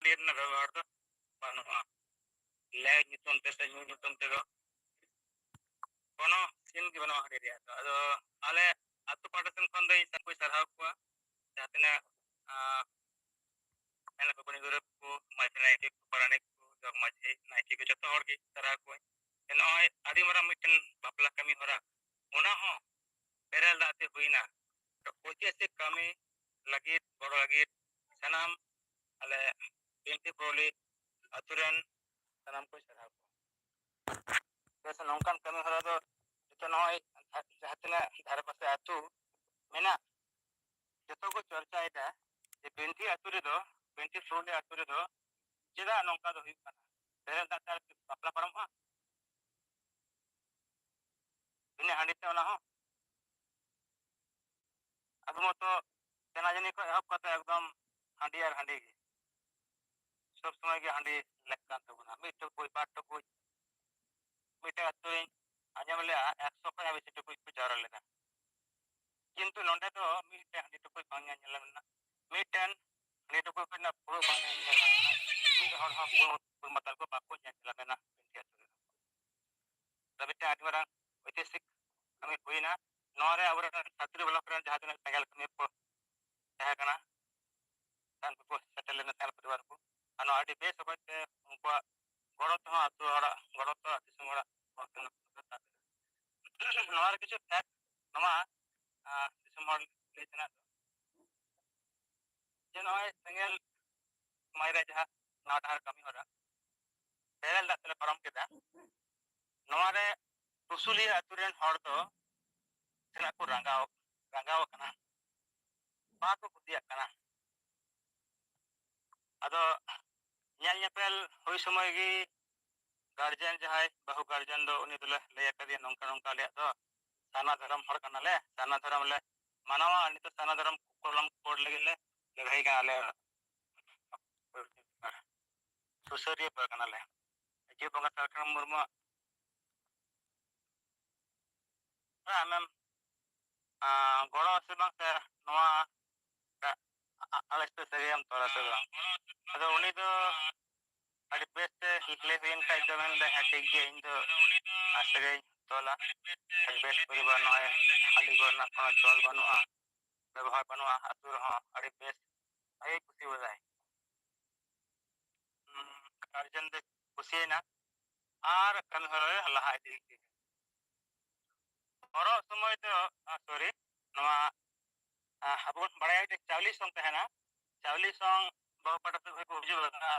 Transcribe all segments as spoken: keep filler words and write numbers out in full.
ᱨᱮᱱᱟᱜ ᱵᱮᱵᱚᱦᱟᱨ ᱫᱚ ᱵᱟᱹᱱᱩᱜᱼᱟ᱾ ᱞᱮ ᱧᱩᱛᱩᱢ ᱛᱮ ᱥᱮ ᱧᱩ ᱧᱩᱛᱩᱢ ᱛᱮᱫᱚ ᱠᱳᱱᱳ ᱥᱤᱱ ᱜᱮ ᱵᱟᱹᱱᱩᱜᱼᱟ ᱦᱟᱺᱰᱤ ᱨᱮᱭᱟᱜ ᱫᱚ᱾ ᱟᱫᱚ ᱟᱞᱮ ᱟᱹᱛᱩ ᱯᱟᱦᱴᱟ ᱥᱮᱱ ᱠᱷᱚᱱ ᱫᱚ ᱤᱧ ᱥᱟᱱᱟᱢ ᱠᱚᱧ ᱥᱟᱨᱦᱟᱣ ᱠᱚᱣᱟ, ᱡᱟᱦᱟᱸ ᱛᱤᱱᱟᱹᱜ, ᱟᱸ, ᱢᱮᱱᱟᱜ ᱠᱚ ᱜᱩᱱᱤ ᱜᱩᱨᱤᱵ ᱠᱚ, ᱢᱟᱹᱡᱷᱤ ᱱᱟᱭᱠᱮ ᱠᱚ, ᱯᱟᱨᱟᱱᱤᱠ ᱠᱚ, ᱡᱚᱜᱽ ᱢᱟᱹᱡᱷᱤ ᱱᱟᱭᱠᱮ ᱠᱚ, ᱡᱚᱛᱚ ᱦᱚᱲ ᱜᱮ ᱥᱟᱨᱦᱟᱣ ᱠᱚᱣᱟᱧ᱾ ᱱᱚᱜᱼᱚᱭ ᱟᱹᱰᱤ ᱢᱟᱨᱟᱝ ᱢᱤᱫᱴᱮᱱ ᱵᱟᱯᱞᱟ ᱠᱟᱹᱢᱤ ᱦᱚᱨᱟ, ᱚᱱᱟ ᱦᱚᱸ ᱵᱮᱨᱮᱞ ᱫᱟᱜ ᱛᱮ ᱦᱩᱭᱱᱟ᱾ ᱚᱱᱟ ᱠᱟᱹᱢᱤ ᱞᱟᱹᱜᱤᱫ, ᱜᱚᱲᱚ ᱞᱟᱹᱜᱤᱫ ᱥᱟᱱᱟᱢ ᱟᱞᱮ ᱵᱤᱱᱛᱤ ᱯᱩᱨᱩᱞᱤ ᱟᱹᱛᱩ ᱨᱮᱱ ᱥᱟᱱᱟᱢ ᱠᱚ ᱥᱟᱨᱦᱟᱣ ᱠᱚᱣᱟ᱾ ᱵᱮᱥ, ᱱᱚᱝᱠᱟᱱ ᱠᱟᱹᱢᱤ ᱦᱚᱨᱟ ᱫᱚ ᱡᱚᱛᱚ ᱱᱚᱜᱼᱚᱭ ᱡᱟᱦᱟᱸ ᱛᱤᱱᱟᱹᱜ ᱫᱷᱟᱨᱮ ᱯᱟᱥᱮ ᱟᱹᱛᱩ ᱢᱮᱱᱟᱜ, ᱡᱚᱛᱚ ᱠᱚ ᱪᱚᱨᱪᱟᱭᱮᱫᱟ ᱡᱮ ᱵᱤᱱᱛᱤ ᱟᱹᱛᱩ ᱨᱮᱫᱚ, ᱵᱤᱱᱛᱤ ᱯᱩᱨᱩᱞᱤ ᱟᱹᱛᱩ ᱨᱮᱫᱚ ᱪᱮᱫᱟᱜ ᱱᱚᱝᱠᱟ ᱫᱚ ᱦᱩᱭᱩᱜ ᱠᱟᱱᱟ? ᱵᱮᱨᱮᱞ ᱫᱟᱜ ᱛᱮ ᱟᱨ ᱵᱟᱯᱞᱟ ᱯᱟᱨᱚᱢᱚᱜᱼᱟ? ᱵᱤᱱᱟᱹ ᱦᱟᱺᱰᱤ ᱛᱮ ᱚᱱᱟ ᱦᱚᱸ? ᱟᱵᱚ ᱢᱚᱛᱚ ᱥᱮᱱᱟ ᱡᱟᱹᱱᱤ ᱠᱷᱚᱱ ᱮᱦᱚᱵ ᱠᱟᱛᱮ ᱮᱠᱫᱚᱢ ᱦᱟᱺᱰᱤ ᱟᱨ ᱦᱟᱺᱰᱤ ᱜᱮ᱾ ᱥᱚᱵ ᱥᱚᱢᱚᱭ ᱜᱮ ᱦᱟᱺᱰᱤ ᱞᱮᱠ ᱠᱟᱱ ᱛᱟᱵᱚᱱᱟ᱾ ᱢᱤᱫ ᱴᱩᱠᱩᱡ, ᱵᱟᱨ ᱴᱩᱠᱩᱡ, ᱢᱤᱫᱴᱮᱱ ᱟᱹᱛᱩᱧ ᱟᱸᱡᱚᱢ ᱞᱮᱜᱼᱟ, ᱮᱠᱥᱚ ᱠᱷᱚᱱ ᱵᱮᱥᱤ ᱴᱩᱠᱩᱡ ᱠᱚ ᱡᱟᱣᱨᱟ ᱞᱮᱫᱟ᱾ ᱠᱤᱱᱛᱩ ᱱᱚᱸᱰᱮ ᱫᱚ ᱢᱤᱫᱴᱮᱱ ᱦᱟᱺᱰᱤ ᱴᱩᱠᱩᱡ ᱵᱟᱝ ᱧᱮᱞ ᱧᱟᱢ ᱞᱮᱱᱟ, ᱢᱤᱫᱴᱮᱱ ᱦᱟᱺᱰᱤ ᱴᱩᱠᱩᱡ ᱨᱮᱱᱟᱜ ᱯᱷᱩᱲᱩᱜ ᱵᱟᱝ ᱧᱮᱞ ᱧᱟᱢ ᱞᱮᱱᱟ, ᱢᱤᱫ ᱦᱚᱲ ᱦᱚᱸ ᱵᱩᱞ, ᱵᱩᱞ ᱢᱟᱛᱟᱞ ᱠᱚ ᱵᱟᱠᱚ ᱧᱮᱞ ᱧᱟᱢ ᱞᱮᱱᱟ ᱵᱤᱱᱛᱤ ᱟᱹᱛᱩ ᱨᱮᱫᱚ᱾ ᱫᱚ ᱢᱤᱫᱴᱮᱱ ᱟᱹᱰᱤ ᱢᱟᱨᱟᱝ ᱳᱭᱛᱤᱦᱟᱥᱤᱠ ᱠᱟᱹᱢᱤ ᱦᱩᱭᱱᱟ᱾ ᱱᱚᱣᱟ ᱨᱮ ᱟᱵᱚᱨᱮᱱ ᱪᱷᱟᱛᱨᱤ ᱵᱞᱚᱠ ᱨᱮᱱ ᱡᱟᱦᱟᱸ ᱛᱤᱱᱟᱹᱜ ᱥᱮᱸᱜᱮᱞ ᱠᱟᱹᱢᱤ ᱠᱚ ᱛᱟᱦᱮᱸ ᱠᱟᱱᱟ, ᱩᱱᱠᱩ ᱠᱚ ᱥᱮᱴᱮᱨ ᱞᱮᱱᱟ, ᱥᱮᱸᱜᱮᱞ ᱯᱚᱨᱤᱵᱟᱨ ᱠᱚ᱾ ᱟᱨ ᱱᱚᱣᱟ ᱟᱹᱰᱤ ᱵᱮᱥ ᱚᱠᱚᱡ ᱛᱮ ᱩᱱᱠᱩᱣᱟᱜ ᱜᱚᱲᱚ ᱛᱮᱦᱚᱸ ᱟᱹᱛᱩ ᱦᱚᱲᱟᱜ ᱜᱚᱲᱚ ᱛᱮ ᱫᱤᱥᱚᱢ ᱦᱚᱲᱟᱜ ᱜᱚᱲᱚ ᱛᱮ ᱱᱚᱣᱟ ᱨᱮ ᱠᱤᱪᱷᱩ ᱯᱷᱮᱠᱴ ᱱᱚᱣᱟ, ᱟᱸ, ᱫᱤᱥᱚᱢ ᱦᱚᱲ ᱞᱟᱹᱭ ᱛᱮᱱᱟᱜ ᱫᱚ ᱡᱮ ᱱᱚᱜᱼᱚᱭ ᱥᱮᱸᱜᱮᱞ ᱢᱟᱭᱨᱟ ᱡᱟᱦᱟᱸ ᱱᱟᱣᱟ ᱰᱟᱦᱟᱨ ᱠᱟᱹᱢᱤ ᱦᱚᱨᱟ ᱵᱮᱨᱮᱞ ᱫᱟᱜ ᱛᱮᱞᱮ ᱯᱟᱨᱚᱢ ᱠᱮᱫᱟ, ᱱᱚᱣᱟ ᱨᱮ ᱯᱩᱥᱩᱞᱤᱭᱟᱹ ᱟᱹᱛᱩ ᱨᱮᱱ ᱦᱚᱲ ᱫᱚ ᱛᱤᱱᱟᱹᱜ ᱠᱚ ᱨᱟᱸᱜᱟᱣ, ᱨᱟᱸᱜᱟᱣ ᱟᱠᱟᱱᱟ, ᱵᱟᱠᱚ ᱠᱩᱥᱤᱭᱟᱜ ᱠᱟᱱᱟ᱾ ᱟᱫᱚ ᱧᱮᱞ ᱧᱮᱯᱮᱞ ᱦᱩᱭ ᱥᱚᱢᱚᱭ ᱜᱮ ᱜᱟᱨᱡᱮᱱ, ᱡᱟᱦᱟᱸᱭ ᱵᱟᱹᱦᱩ ᱜᱟᱨᱡᱮᱱ ᱫᱚ, ᱩᱱᱤ ᱫᱚᱞᱮ ᱞᱟᱹᱭ ᱟᱠᱟᱫᱮᱭᱟ, ᱱᱚᱝᱠᱟ ᱱᱚᱝᱠᱟ ᱟᱞᱮᱭᱟᱜ ᱫᱚ ᱥᱟᱨᱱᱟ ᱫᱷᱚᱨᱚᱢ ᱦᱚᱲ ᱠᱟᱱᱟᱞᱮ, ᱥᱟᱨᱱᱟ ᱫᱷᱚᱨᱚᱢ ᱞᱮ ᱢᱟᱱᱟᱣᱟ, ᱟᱨ ᱱᱤᱛᱚᱜ ᱥᱟᱨᱱᱟ ᱫᱷᱚᱨᱚᱢ ᱠᱚᱞᱚᱢ ᱠᱳᱰ ᱞᱟᱹᱜᱤᱫ ᱞᱮ ᱞᱟᱹᱲᱦᱟᱹᱭ ᱠᱟᱱᱟ ᱟᱞᱮ᱾ ᱥᱩᱥᱟᱹᱨᱤᱭᱟᱹ ᱯᱟᱨ ᱠᱟᱱᱟᱞᱮ᱾ ᱡᱮ ᱵᱚᱸᱜᱟ ᱛᱟᱨᱠᱟᱱ ᱢᱩᱨᱢᱩᱣᱟᱜ ᱟᱢᱮᱢ, ᱟᱸ, ᱜᱚᱲᱚ ᱥᱮ ᱵᱟᱝ ᱥᱮ ᱱᱚᱣᱟ ᱟ-, ᱟ-, ᱟᱞᱮ ᱥᱟᱛᱮ ᱥᱟᱹᱜᱟᱹᱭᱮᱢ ᱛᱚᱞᱟ ᱥᱮ ᱵᱟᱝ? ᱟᱫᱚ ᱩᱱᱤ ᱫᱚ ᱟᱹᱰᱤ ᱵᱮᱥ ᱛᱮ ᱞᱟᱹᱭ ᱦᱩᱭᱮᱱ ᱠᱷᱟᱡ ᱫᱚ ᱢᱮᱱᱫᱟ, ᱦᱮᱸ, ᱴᱷᱤᱠ ᱜᱮᱭᱟ, ᱤᱧ ᱫᱚ ᱥᱟᱹᱜᱟᱹᱭ ᱛᱚᱞᱟ, ᱟᱹᱰᱤ ᱵᱮᱥ ᱯᱚᱨᱤᱵᱟᱨ, ᱱᱚᱜᱼᱚᱭ ᱦᱟᱺᱰᱤ ᱜᱚᱲ ᱨᱮᱱᱟᱜ ᱠᱳᱱᱳ ᱪᱚᱞ ᱵᱟᱹᱱᱩᱜᱼᱟ, ᱵᱮᱵᱚᱦᱟᱨ ᱵᱟᱹᱱᱩᱜᱼᱟ, ᱟᱹᱛᱩ ᱨᱮᱦᱚᱸ ᱟᱹᱰᱤ ᱵᱮᱥ ᱵᱷᱟᱜᱮ ᱠᱩᱥᱤ ᱠᱟᱫᱟᱭ᱾ ᱦᱩᱸ, ᱜᱟᱨᱡᱮᱱ ᱫᱚ ᱠᱩᱥᱤᱭᱮᱱᱟ ᱟᱨ ᱠᱟᱹᱢᱤ ᱦᱚᱨᱟ ᱨᱮ ᱞᱟᱦᱟ ᱤᱫᱤ ᱠᱮᱫᱟ᱾ ᱦᱚᱨᱚᱜ ᱥᱚᱢᱚᱭ ᱫᱚ, ᱟ, ᱥᱚᱨᱤ, ᱱᱚᱣᱟ, ᱟ, ᱟᱵᱚ ᱵᱚᱱ ᱵᱟᱲᱟᱭᱟ ᱡᱮ ᱪᱟᱣᱞᱮ ᱥᱚᱝ ᱛᱟᱦᱮᱱᱟ, ᱪᱟᱣᱞᱮ ᱥᱚᱝ ᱵᱟᱹᱦᱩ ᱯᱟᱦᱴᱟ ᱥᱮᱫ ᱠᱷᱚᱱ ᱠᱚ ᱦᱤᱡᱩᱜ ᱠᱟᱱᱟ᱾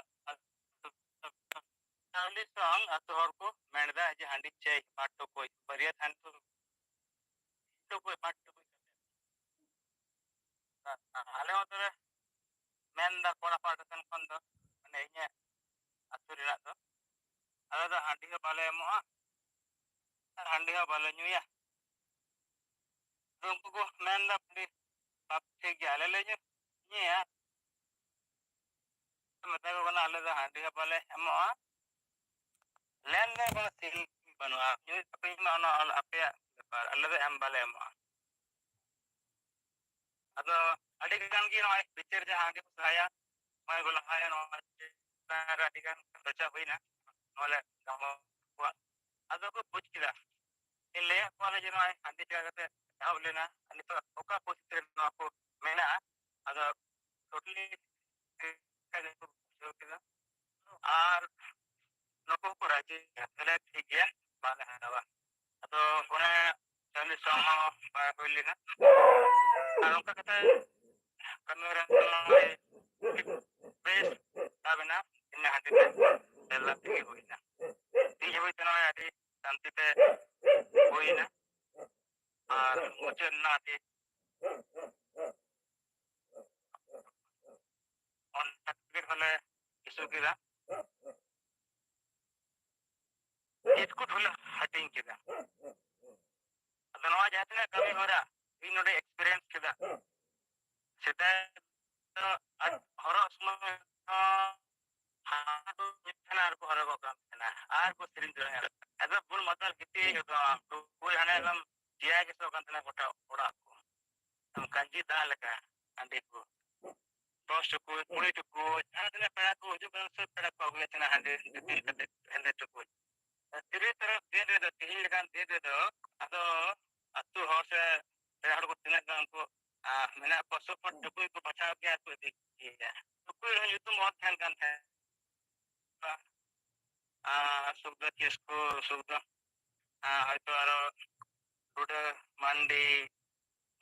ᱪᱟᱣᱞᱮ ᱥᱚᱝ ᱟᱹᱛᱩ ᱦᱚᱲ ᱠᱚ ᱢᱮᱱ ᱮᱫᱟ ᱡᱮ ᱦᱟᱺᱰᱤ ᱪᱟᱹᱭ ᱵᱟᱨ ᱴᱩᱠᱩᱡ, ᱵᱟᱹᱨᱭᱟᱹᱛ ᱦᱟᱺᱰᱤ ᱴᱩᱠᱩᱡ, ᱵᱟᱨ ᱴᱩᱠᱩᱡ᱾ ᱟᱞᱮ ᱚᱱᱛᱮ ᱨᱮ ᱢᱮᱱ ᱮᱫᱟ ᱠᱚᱲᱟ ᱯᱟᱦᱴᱟ ᱥᱮᱱ ᱠᱷᱚᱱ ᱫᱚ, ᱢᱟᱱᱮ ᱤᱧᱟᱹᱜ ᱟᱹᱛᱩ ᱨᱮᱱᱟᱜ ᱫᱚ, ᱟᱞᱮ ᱫᱚ ᱦᱟᱺᱰᱤ ᱦᱚᱸ ᱵᱟᱞᱮ ᱮᱢᱚᱜᱼᱟ ᱟᱨ ᱦᱟᱺᱰᱤ ᱦᱚᱸ ᱵᱟᱞᱮ ᱧᱩᱭᱟ᱾ ᱟᱫᱚ ᱩᱱᱠᱩ ᱠᱚ ᱢᱮᱱ ᱮᱫᱟ, ᱦᱟᱺᱰᱤ ᱵᱟᱯ ᱴᱷᱤᱠ ᱜᱮᱭᱟ, ᱟᱞᱮ ᱞᱮ ᱧᱩ-, ᱧᱩᱭᱟ᱾ ᱢᱮᱛᱟ ᱠᱚ ᱠᱟᱱᱟ, ᱟᱞᱮ ᱫᱚ ᱦᱟᱺᱰᱤ ᱦᱚᱸ ᱵᱟᱞᱮ ᱮᱢᱚᱜᱼᱟ, ᱞᱮᱱᱫᱮᱱ ᱠᱳᱱᱳ ᱥᱤᱞ ᱵᱟᱹᱱᱩᱜᱼᱟ, ᱧᱩᱭ ᱛᱟᱯᱮ ᱢᱟ ᱚᱱᱟ ᱟᱯᱮᱭᱟᱜ ᱵᱮᱯᱟᱨ, ᱟᱞᱮ ᱫᱚ ᱮᱢ ᱵᱟᱞᱮ ᱮᱢᱚᱜᱼᱟ᱾ ᱟᱫᱚ ᱟᱹᱰᱤ ᱜᱟᱱ ᱜᱮ ᱱᱚᱜᱼᱚᱭ ᱵᱤᱪᱟᱹᱨ ᱡᱟᱦᱟᱸ ᱜᱮ ᱠᱚ ᱥᱟᱦᱟᱭᱟ, ᱱᱚᱜᱼᱚᱭ ᱠᱚ ᱞᱟᱦᱟᱭᱟ, ᱱᱚᱣᱟ ᱪᱮᱛᱟᱱ ᱨᱮ ᱟᱹᱰᱤ ᱜᱟᱱ ᱪᱚᱨᱪᱟ ᱦᱩᱭᱱᱟ, ᱱᱚᱣᱟ ᱞᱮ ᱜᱟᱞᱢᱟᱨᱟᱣ ᱠᱚᱣᱟ᱾ ᱟᱫᱚ ᱠᱚ ᱵᱩᱡᱽ ᱠᱮᱫᱟ, ᱞᱟᱹᱭᱟᱫ ᱠᱚᱣᱟᱞᱮ ᱡᱮ ᱱᱚᱜᱼᱚᱭ ᱦᱟᱺᱰᱤ ᱪᱤᱠᱟ ᱠᱟᱛᱮ ᱮᱦᱚᱵ ᱞᱮᱱᱟ, ᱟᱨ ᱱᱤᱛᱚᱜ ᱚᱠᱟ ᱯᱚᱨᱤᱥᱛᱷᱤᱛᱤ ᱨᱮ ᱱᱚᱣᱟ ᱠᱚ ᱢᱮᱱᱟᱜᱼᱟ᱾ ᱟᱫᱚ totally ᱵᱩᱡᱷᱟᱹᱣ ᱠᱮᱫᱟ᱾ ᱟᱨ ᱱᱩᱠᱩ ᱦᱚᱸᱠᱚ ᱨᱟᱹᱡᱤ ᱮᱱᱟ, ᱛᱟᱦᱞᱮ ᱴᱷᱤᱠ ᱜᱮᱭᱟ, ᱵᱟᱞᱮ ᱦᱟᱛᱟᱣᱟ᱾ ᱟᱫᱚ ᱚᱱᱮ ᱪᱟᱣᱞᱮ ᱥᱚᱝ ᱦᱚᱸ ᱵᱟᱭ ᱦᱩᱭ ᱞᱮᱱᱟ᱾ ᱟᱨ ᱚᱱᱠᱟ ᱠᱟᱛᱮ ᱠᱟᱹᱢᱤ ᱦᱚᱨᱟ ᱫᱚ ᱱᱚᱜᱼᱚᱭ ᱵᱮᱥ ᱛᱟᱵ ᱮᱱᱟ, ᱤᱱᱟᱹ ᱦᱟᱺᱰᱤ ᱛᱮ ᱵᱮᱞᱟ ᱛᱮᱜᱮ ᱦᱩᱭᱱᱟ᱾ ᱛᱤᱦᱤᱧ ᱦᱟᱹᱵᱤᱡ ᱛᱮ ᱱᱚᱜᱼᱚᱭ ᱟᱹᱰᱤ ᱥᱟᱱᱛᱤ ᱛᱮ ᱦᱩᱭᱱᱟ᱾ ᱟᱨ ᱢᱩᱪᱟᱹᱫ ᱮᱱᱟ ᱟᱹᱰᱤ ᱚᱱᱟ ᱴᱟᱨᱜᱮᱴ ᱦᱚᱸᱞᱮ ᱤᱥᱩ ᱠᱮᱫᱟ, ᱵᱤᱥᱠᱩᱴ ᱦᱚᱸᱞᱮ ᱦᱟᱹᱴᱤᱧ ᱠᱮᱫᱟ᱾ ᱟᱫᱚ ᱱᱚᱣᱟ ᱡᱟᱦᱟᱸ ᱛᱤᱱᱟᱹᱜ ᱠᱟᱹᱢᱤ ᱦᱚᱨᱟ ᱤᱧ ᱱᱚᱰᱮ ᱮᱠᱥᱯᱮᱨᱤᱭᱮᱱᱥ ᱠᱮᱫᱟ, ᱥᱮᱫᱟᱭ ᱫᱚ ᱟᱨ ᱦᱚᱨᱚᱜ ᱥᱚᱢᱚᱭ ᱦᱚᱸ ᱦᱟᱨ ᱠᱚ ᱧᱩᱭᱮᱫ ᱛᱟᱦᱮᱱᱟ ᱟᱨ ᱠᱚ ᱦᱚᱨᱚᱜᱚᱜ ᱠᱟᱱ ᱛᱟᱦᱮᱱᱟ ᱟᱨ ᱠᱚ ᱥᱮᱨᱮᱧ ᱡᱚᱝ ᱮᱫ ᱛᱟᱦᱮᱱᱟ᱾ ᱟᱫᱚ ᱵᱩᱞ ᱢᱟᱛᱟᱞ ᱜᱤᱛᱤᱡ ᱮᱠᱫᱚᱢ ᱴᱩᱠᱩᱡ ᱦᱟᱱᱮ ᱮᱠᱫᱚᱢ ᱪᱮᱭᱟ ᱜᱮ ᱥᱚᱜ ᱠᱟᱱ ᱛᱟᱦᱮᱱᱟ ᱜᱚᱴᱟ ᱚᱲᱟᱜ ᱠᱚ, ᱮᱠᱫᱚᱢ ᱠᱟᱹᱧᱪᱤ ᱫᱟᱜ ᱞᱮᱠᱟ ᱦᱟᱺᱰᱤ ᱠᱚ᱾ ᱫᱚᱥ ᱴᱩᱠᱩᱡ, ᱠᱩᱲᱤ ᱴᱩᱠᱩᱡ, ᱡᱟᱦᱟᱸ ᱛᱤᱱᱟᱹᱜ ᱯᱮᱲᱟ ᱠᱚ ᱦᱤᱡᱩᱜ ᱠᱟᱱᱟ, ᱥᱟᱹᱛ ᱯᱮᱲᱟ ᱠᱚ ᱟᱹᱜᱩᱭᱮᱫ ᱛᱟᱦᱮᱱᱟ ᱦᱟᱺᱰᱤ, ᱦᱟᱺᱰᱤ ᱴᱩᱠᱩᱡ᱾ ᱛᱤᱨᱤᱥ ᱛᱟᱹᱨᱤᱠᱷ ᱫᱤᱱ ᱨᱮᱫᱚ, ᱛᱮᱦᱮᱧ ᱞᱮᱠᱟᱱ ᱫᱤᱱ ᱨᱮᱫᱚ, ᱟᱫᱚ ᱟᱹᱛᱩ ᱦᱚᱲ ᱥᱮ ᱯᱮᱲᱟ ᱦᱚᱲ ᱠᱚ ᱛᱤᱱᱟᱹᱜ ᱜᱟᱱ ᱠᱚ, ᱟ, ᱢᱮᱱᱟᱜ ᱠᱚᱣᱟ, ᱥᱚᱵ ᱦᱚᱲ ᱴᱩᱠᱩᱡ ᱠᱚ ᱵᱟᱪᱷᱟᱣ ᱠᱮᱭᱟ, ᱠᱚ ᱤᱫᱤ ᱠᱮᱭᱟ᱾ ᱴᱩᱠᱩᱡ ᱨᱮᱦᱚᱸ ᱧᱩᱛᱩᱢ ᱚᱞ ᱛᱟᱦᱮᱱ ᱠᱟᱱ ᱛᱟᱦᱮᱸᱫ᱾ ᱟ, ᱥᱩᱠᱫᱟᱹ ᱠᱤᱥᱠᱩ, ᱥᱩᱠᱫᱟᱹ, ᱟ, ᱦᱚᱭᱛᱳ ᱟᱨᱚ ᱴᱩᱰᱟᱹ ᱢᱟᱱᱰᱤ,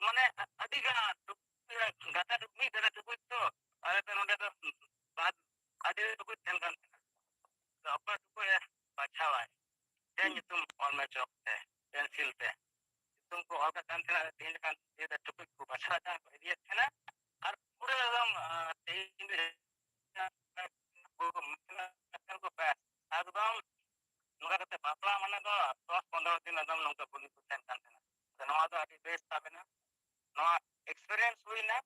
ᱢᱟᱱᱮ ᱟᱹᱰᱤ ᱜᱟᱱ ᱴᱩᱠᱩᱡ, ᱜᱟᱫᱟ ᱴᱩᱠᱩᱡ, ᱜᱟᱫᱟ ᱴᱩᱠᱩᱡ ᱛᱚ, ᱟᱞᱮ ᱫᱚ ᱱᱚᱰᱮ ᱫᱚ ᱵᱟᱫ ᱟᱹᱰᱤ ᱴᱩᱠᱩᱡ ᱛᱟᱦᱮᱱ ᱠᱟᱱ ᱛᱟᱦᱮᱸᱱᱟ᱾ ᱟᱫᱚ ᱚᱠᱚᱭ ᱴᱩᱠᱩᱡ ᱮ ᱵᱟᱪᱷᱟᱣᱟᱭ, ᱫᱮᱱ ᱧᱩᱛᱩᱢ ᱚᱞ ᱢᱮ ᱪᱚᱠ ᱛᱮ, ᱯᱮᱱᱥᱤᱞ ᱛᱮ᱾ ᱧᱩᱛᱩᱢ ᱠᱚ ᱚᱞ ᱠᱟᱜ ᱠᱟᱱ ᱛᱟᱦᱮᱸᱱᱟ, ᱛᱮᱦᱮᱧ ᱞᱮᱠᱟᱱ ᱫᱤᱱ ᱨᱮ ᱴᱩᱠᱩᱡ ᱠᱚ ᱵᱟᱪᱷᱟᱣ ᱠᱟᱱ ᱠᱚ ᱤᱫᱤᱭᱮᱫ ᱛᱟᱦᱮᱸᱱᱟ᱾ ᱟᱨ ᱯᱩᱨᱟᱹ ᱮᱠᱫᱚᱢ, ᱟ, ᱛᱮᱦᱮᱧ ᱨᱮ ᱮᱠᱫᱚᱢ ᱱᱚᱝᱠᱟ ᱠᱟᱛᱮ ᱵᱟᱯᱞᱟ ᱢᱟᱱᱮ ᱫᱚ ᱫᱚᱥ ᱯᱚᱱᱨᱚ ᱫᱤᱱ ᱮᱠᱫᱚᱢ ᱱᱚᱝᱠᱟ ᱵᱩᱞᱤ ᱠᱚ ᱛᱟᱦᱮᱱ ᱠᱟᱱ ᱛᱟᱦᱮᱸᱱᱟ᱾ ᱟᱫᱚ ᱱᱚᱣᱟ ᱫᱚ ᱟᱹᱰᱤ ᱵᱮᱥ ᱛᱟᱵᱮᱱᱟ᱾ ᱱᱚᱣᱟ experience ᱦᱩᱭᱱᱟ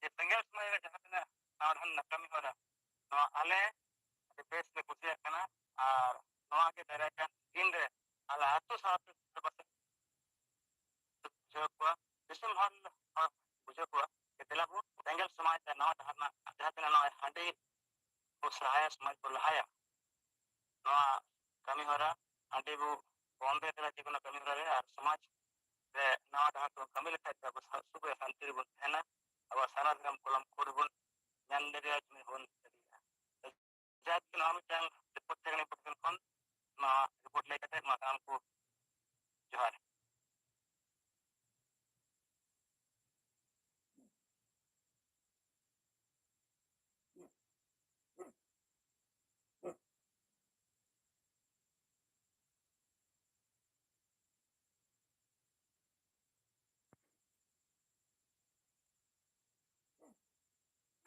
ᱡᱮ ᱥᱮᱸᱜᱮᱞ ᱥᱚᱢᱚᱭ ᱨᱮ ᱡᱟᱦᱟᱸ ᱛᱤᱱᱟᱹᱜ ᱱᱟᱣᱟ ᱫᱷᱚᱨᱚᱱ ᱨᱮᱱᱟᱜ ᱠᱟᱹᱢᱤ ᱦᱚᱨᱟ, ᱱᱚᱣᱟ ᱟᱞᱮ ᱟᱹᱰᱤ ᱵᱮᱥ ᱞᱮ ᱠᱩᱥᱤᱭᱟᱜ ᱠᱟᱱᱟ᱾ ᱟᱨ ᱱᱚᱣᱟ ᱜᱮ ᱫᱟᱨᱟᱭ ᱠᱟᱱ ᱫᱤᱱ ᱨᱮ ᱟᱞᱮ ᱟᱹᱛᱩ ᱥᱟᱶᱛᱮ ᱵᱩᱡᱷᱟᱹᱣ ᱠᱚᱣᱟ, ᱫᱤᱥᱚᱢ ᱦᱚᱲ ᱦᱚᱸ ᱵᱩᱡᱷᱟᱹᱣ ᱠᱚᱣᱟ ᱡᱮ ᱫᱮᱞᱟ ᱵᱚ ᱥᱮᱸᱜᱮᱞ ᱥᱚᱢᱟᱡᱽ ᱨᱮ ᱱᱟᱣᱟ ᱰᱟᱦᱟᱨ ᱨᱮᱱᱟᱜ ᱡᱟᱦᱟᱸ ᱛᱤᱱᱟᱹᱜ ᱱᱚᱣᱟ ᱦᱟᱺᱰᱤ ᱵᱚ ᱥᱟᱦᱟᱭᱟ, ᱥᱚᱢᱟᱡᱽ ᱵᱚ ᱞᱟᱦᱟᱭᱟ, ᱱᱚᱣᱟ ᱠᱟᱹᱢᱤ ᱦᱚᱨᱟ ᱦᱟᱺᱰᱤ ᱵᱚ ᱵᱚᱱᱫᱮ ᱠᱟᱫᱟ ᱡᱮᱠᱳᱱᱳ ᱠᱟᱹᱢᱤ ᱦᱚᱨᱟ ᱨᱮ, ᱟᱨ ᱥᱚᱢᱟᱡᱽ ᱨᱮ ᱱᱟᱣᱟ ᱰᱟᱦᱟᱨ ᱛᱮᱵᱚᱱ ᱠᱟᱹᱢᱤ ᱞᱮᱠᱷᱟᱱ ᱟᱵᱚ ᱥᱟ-, ᱥᱩᱠ ᱨᱮ ᱥᱟᱱᱛᱤ ᱨᱮᱵᱚᱱ ᱛᱟᱦᱮᱱᱟ, ᱟᱵᱚᱣᱟᱜ ᱥᱟᱨᱱᱟ ᱫᱷᱚᱨᱚᱢ ᱠᱚᱞᱚᱢ ᱠᱳᱰ ᱵᱚᱱ ᱧᱟᱢ ᱫᱟᱲᱮᱭᱟᱜᱼᱟ, ᱡᱩᱢᱤᱫ ᱵᱚᱱ ᱫᱟᱲᱮᱭᱟᱜᱼᱟ᱾ ᱡᱟᱠ ᱱᱚᱣᱟ ᱢᱤᱫᱴᱟᱝ ᱨᱤᱯᱳᱨᱴ ᱛᱟᱦᱮᱸ ᱠᱟᱱᱟ, ᱯᱟᱦᱴᱟ ᱠᱷᱚᱱ ᱱᱚᱣᱟ ᱨᱤᱯᱳᱨᱴ ᱞᱟᱹᱭ ᱠᱟᱛᱮ ᱢᱟ ᱥᱟᱱᱟᱢ ᱠᱚ ᱡᱚᱦᱟᱨ᱾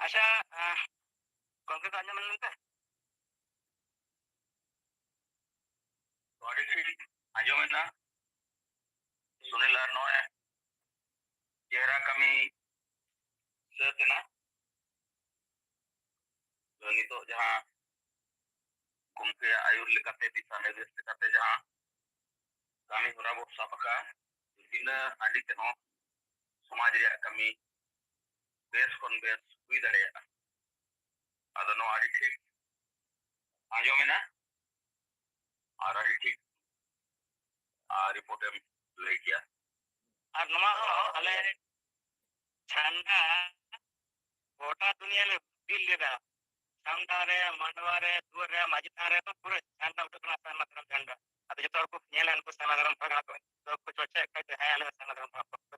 ᱟᱪᱪᱷᱟ, ᱟᱸ, ᱜᱚᱢᱠᱮ ᱠᱚ ᱟᱸᱡᱚᱢ ᱞᱮᱱ ᱛᱮ? ᱟᱹᱰᱤ ᱜᱷᱟᱹᱲᱤᱡ ᱟᱸᱡᱚᱢᱮᱱᱟ᱾ ᱥᱩᱱᱤᱞ ᱟᱨ ᱱᱚᱜᱼᱚᱭ ᱪᱮᱦᱨᱟ ᱠᱟᱹᱢᱤ ᱥᱟᱹᱛ ᱮᱱᱟ᱾ ᱛᱚ, ᱱᱤᱛᱚᱜ ᱡᱟᱦᱟᱸ ᱜᱚᱢᱠᱮᱭᱟᱜ ᱟᱹᱭᱩᱨ ᱞᱮᱠᱟᱛᱮ, ᱫᱤᱥᱟ ᱱᱤᱨᱫᱮᱥ ᱞᱮᱠᱟᱛᱮ ᱡᱟᱦᱟᱸ ᱠᱟᱹᱢᱤ ᱦᱚᱨᱟ ᱵᱚ ᱥᱟᱵ ᱟᱠᱟᱫᱼᱟ, ᱵᱤᱱᱟᱹ ᱦᱟᱺᱰᱤ ᱛᱮᱦᱚᱸ ᱥᱚᱢᱟᱡᱽ ᱨᱮᱭᱟᱜ ᱠᱟᱹᱢᱤ ᱵᱮᱥ ᱠᱷᱚᱱ ᱵᱮᱥ ᱦᱩᱭ ᱫᱟᱲᱮᱭᱟᱜᱼᱟ᱾ ᱟᱫᱚ ᱱᱚᱣᱟ ᱟᱹᱰᱤ ᱴᱷᱤᱠ ᱟᱸᱡᱚᱢᱮᱱᱟ ᱟᱨ ᱟᱹᱰᱤ ᱴᱷᱤᱠ ᱟᱨ ᱨᱤᱯᱳᱨᱴ ᱮᱢ ᱞᱟᱹᱭ ᱠᱮᱜᱼᱟ᱾ ᱟᱨ ᱱᱚᱣᱟ ᱦᱚᱸ ᱟᱞᱮ ᱪᱷᱟᱱᱰᱟ ᱜᱚᱴᱟ ᱫᱩᱱᱤᱭᱟᱹ ᱞᱮ ᱵᱤᱞ ᱞᱮᱫᱟ᱾ ᱥᱟᱢᱰᱟ ᱨᱮ, ᱢᱟᱰᱣᱟ ᱨᱮ, ᱫᱩᱣᱟᱹᱨ ᱨᱮ, ᱢᱟᱹᱡᱷᱤ ᱛᱷᱟᱱ ᱨᱮ, ᱯᱩᱨᱟᱹ ᱡᱷᱟᱱᱰᱟ ᱩᱰᱩᱠ ᱠᱟᱱᱟ, ᱥᱟᱨᱱᱟ ᱫᱷᱚᱨᱚᱢ ᱡᱷᱟᱱᱰᱟ᱾ ᱟᱫᱚ ᱡᱚᱛᱚ ᱦᱚᱲ ᱠᱚ ᱧᱮᱞᱟ, ᱩᱱᱠᱩ ᱥᱟᱨᱱᱟ ᱫᱷᱚᱨᱚᱢ ᱯᱟᱲᱦᱟᱣ ᱠᱚ, ᱡᱚᱛᱚ ᱠᱚ ᱪᱚᱨᱪᱟᱭᱮᱫ ᱠᱷᱟᱡ ᱫᱚ, ᱦᱮᱸ, ᱟᱞᱮ ᱥᱟᱨᱱᱟ ᱫᱷᱚᱨᱚᱢ ᱯᱟᱲᱦᱟᱣ ᱠᱚ᱾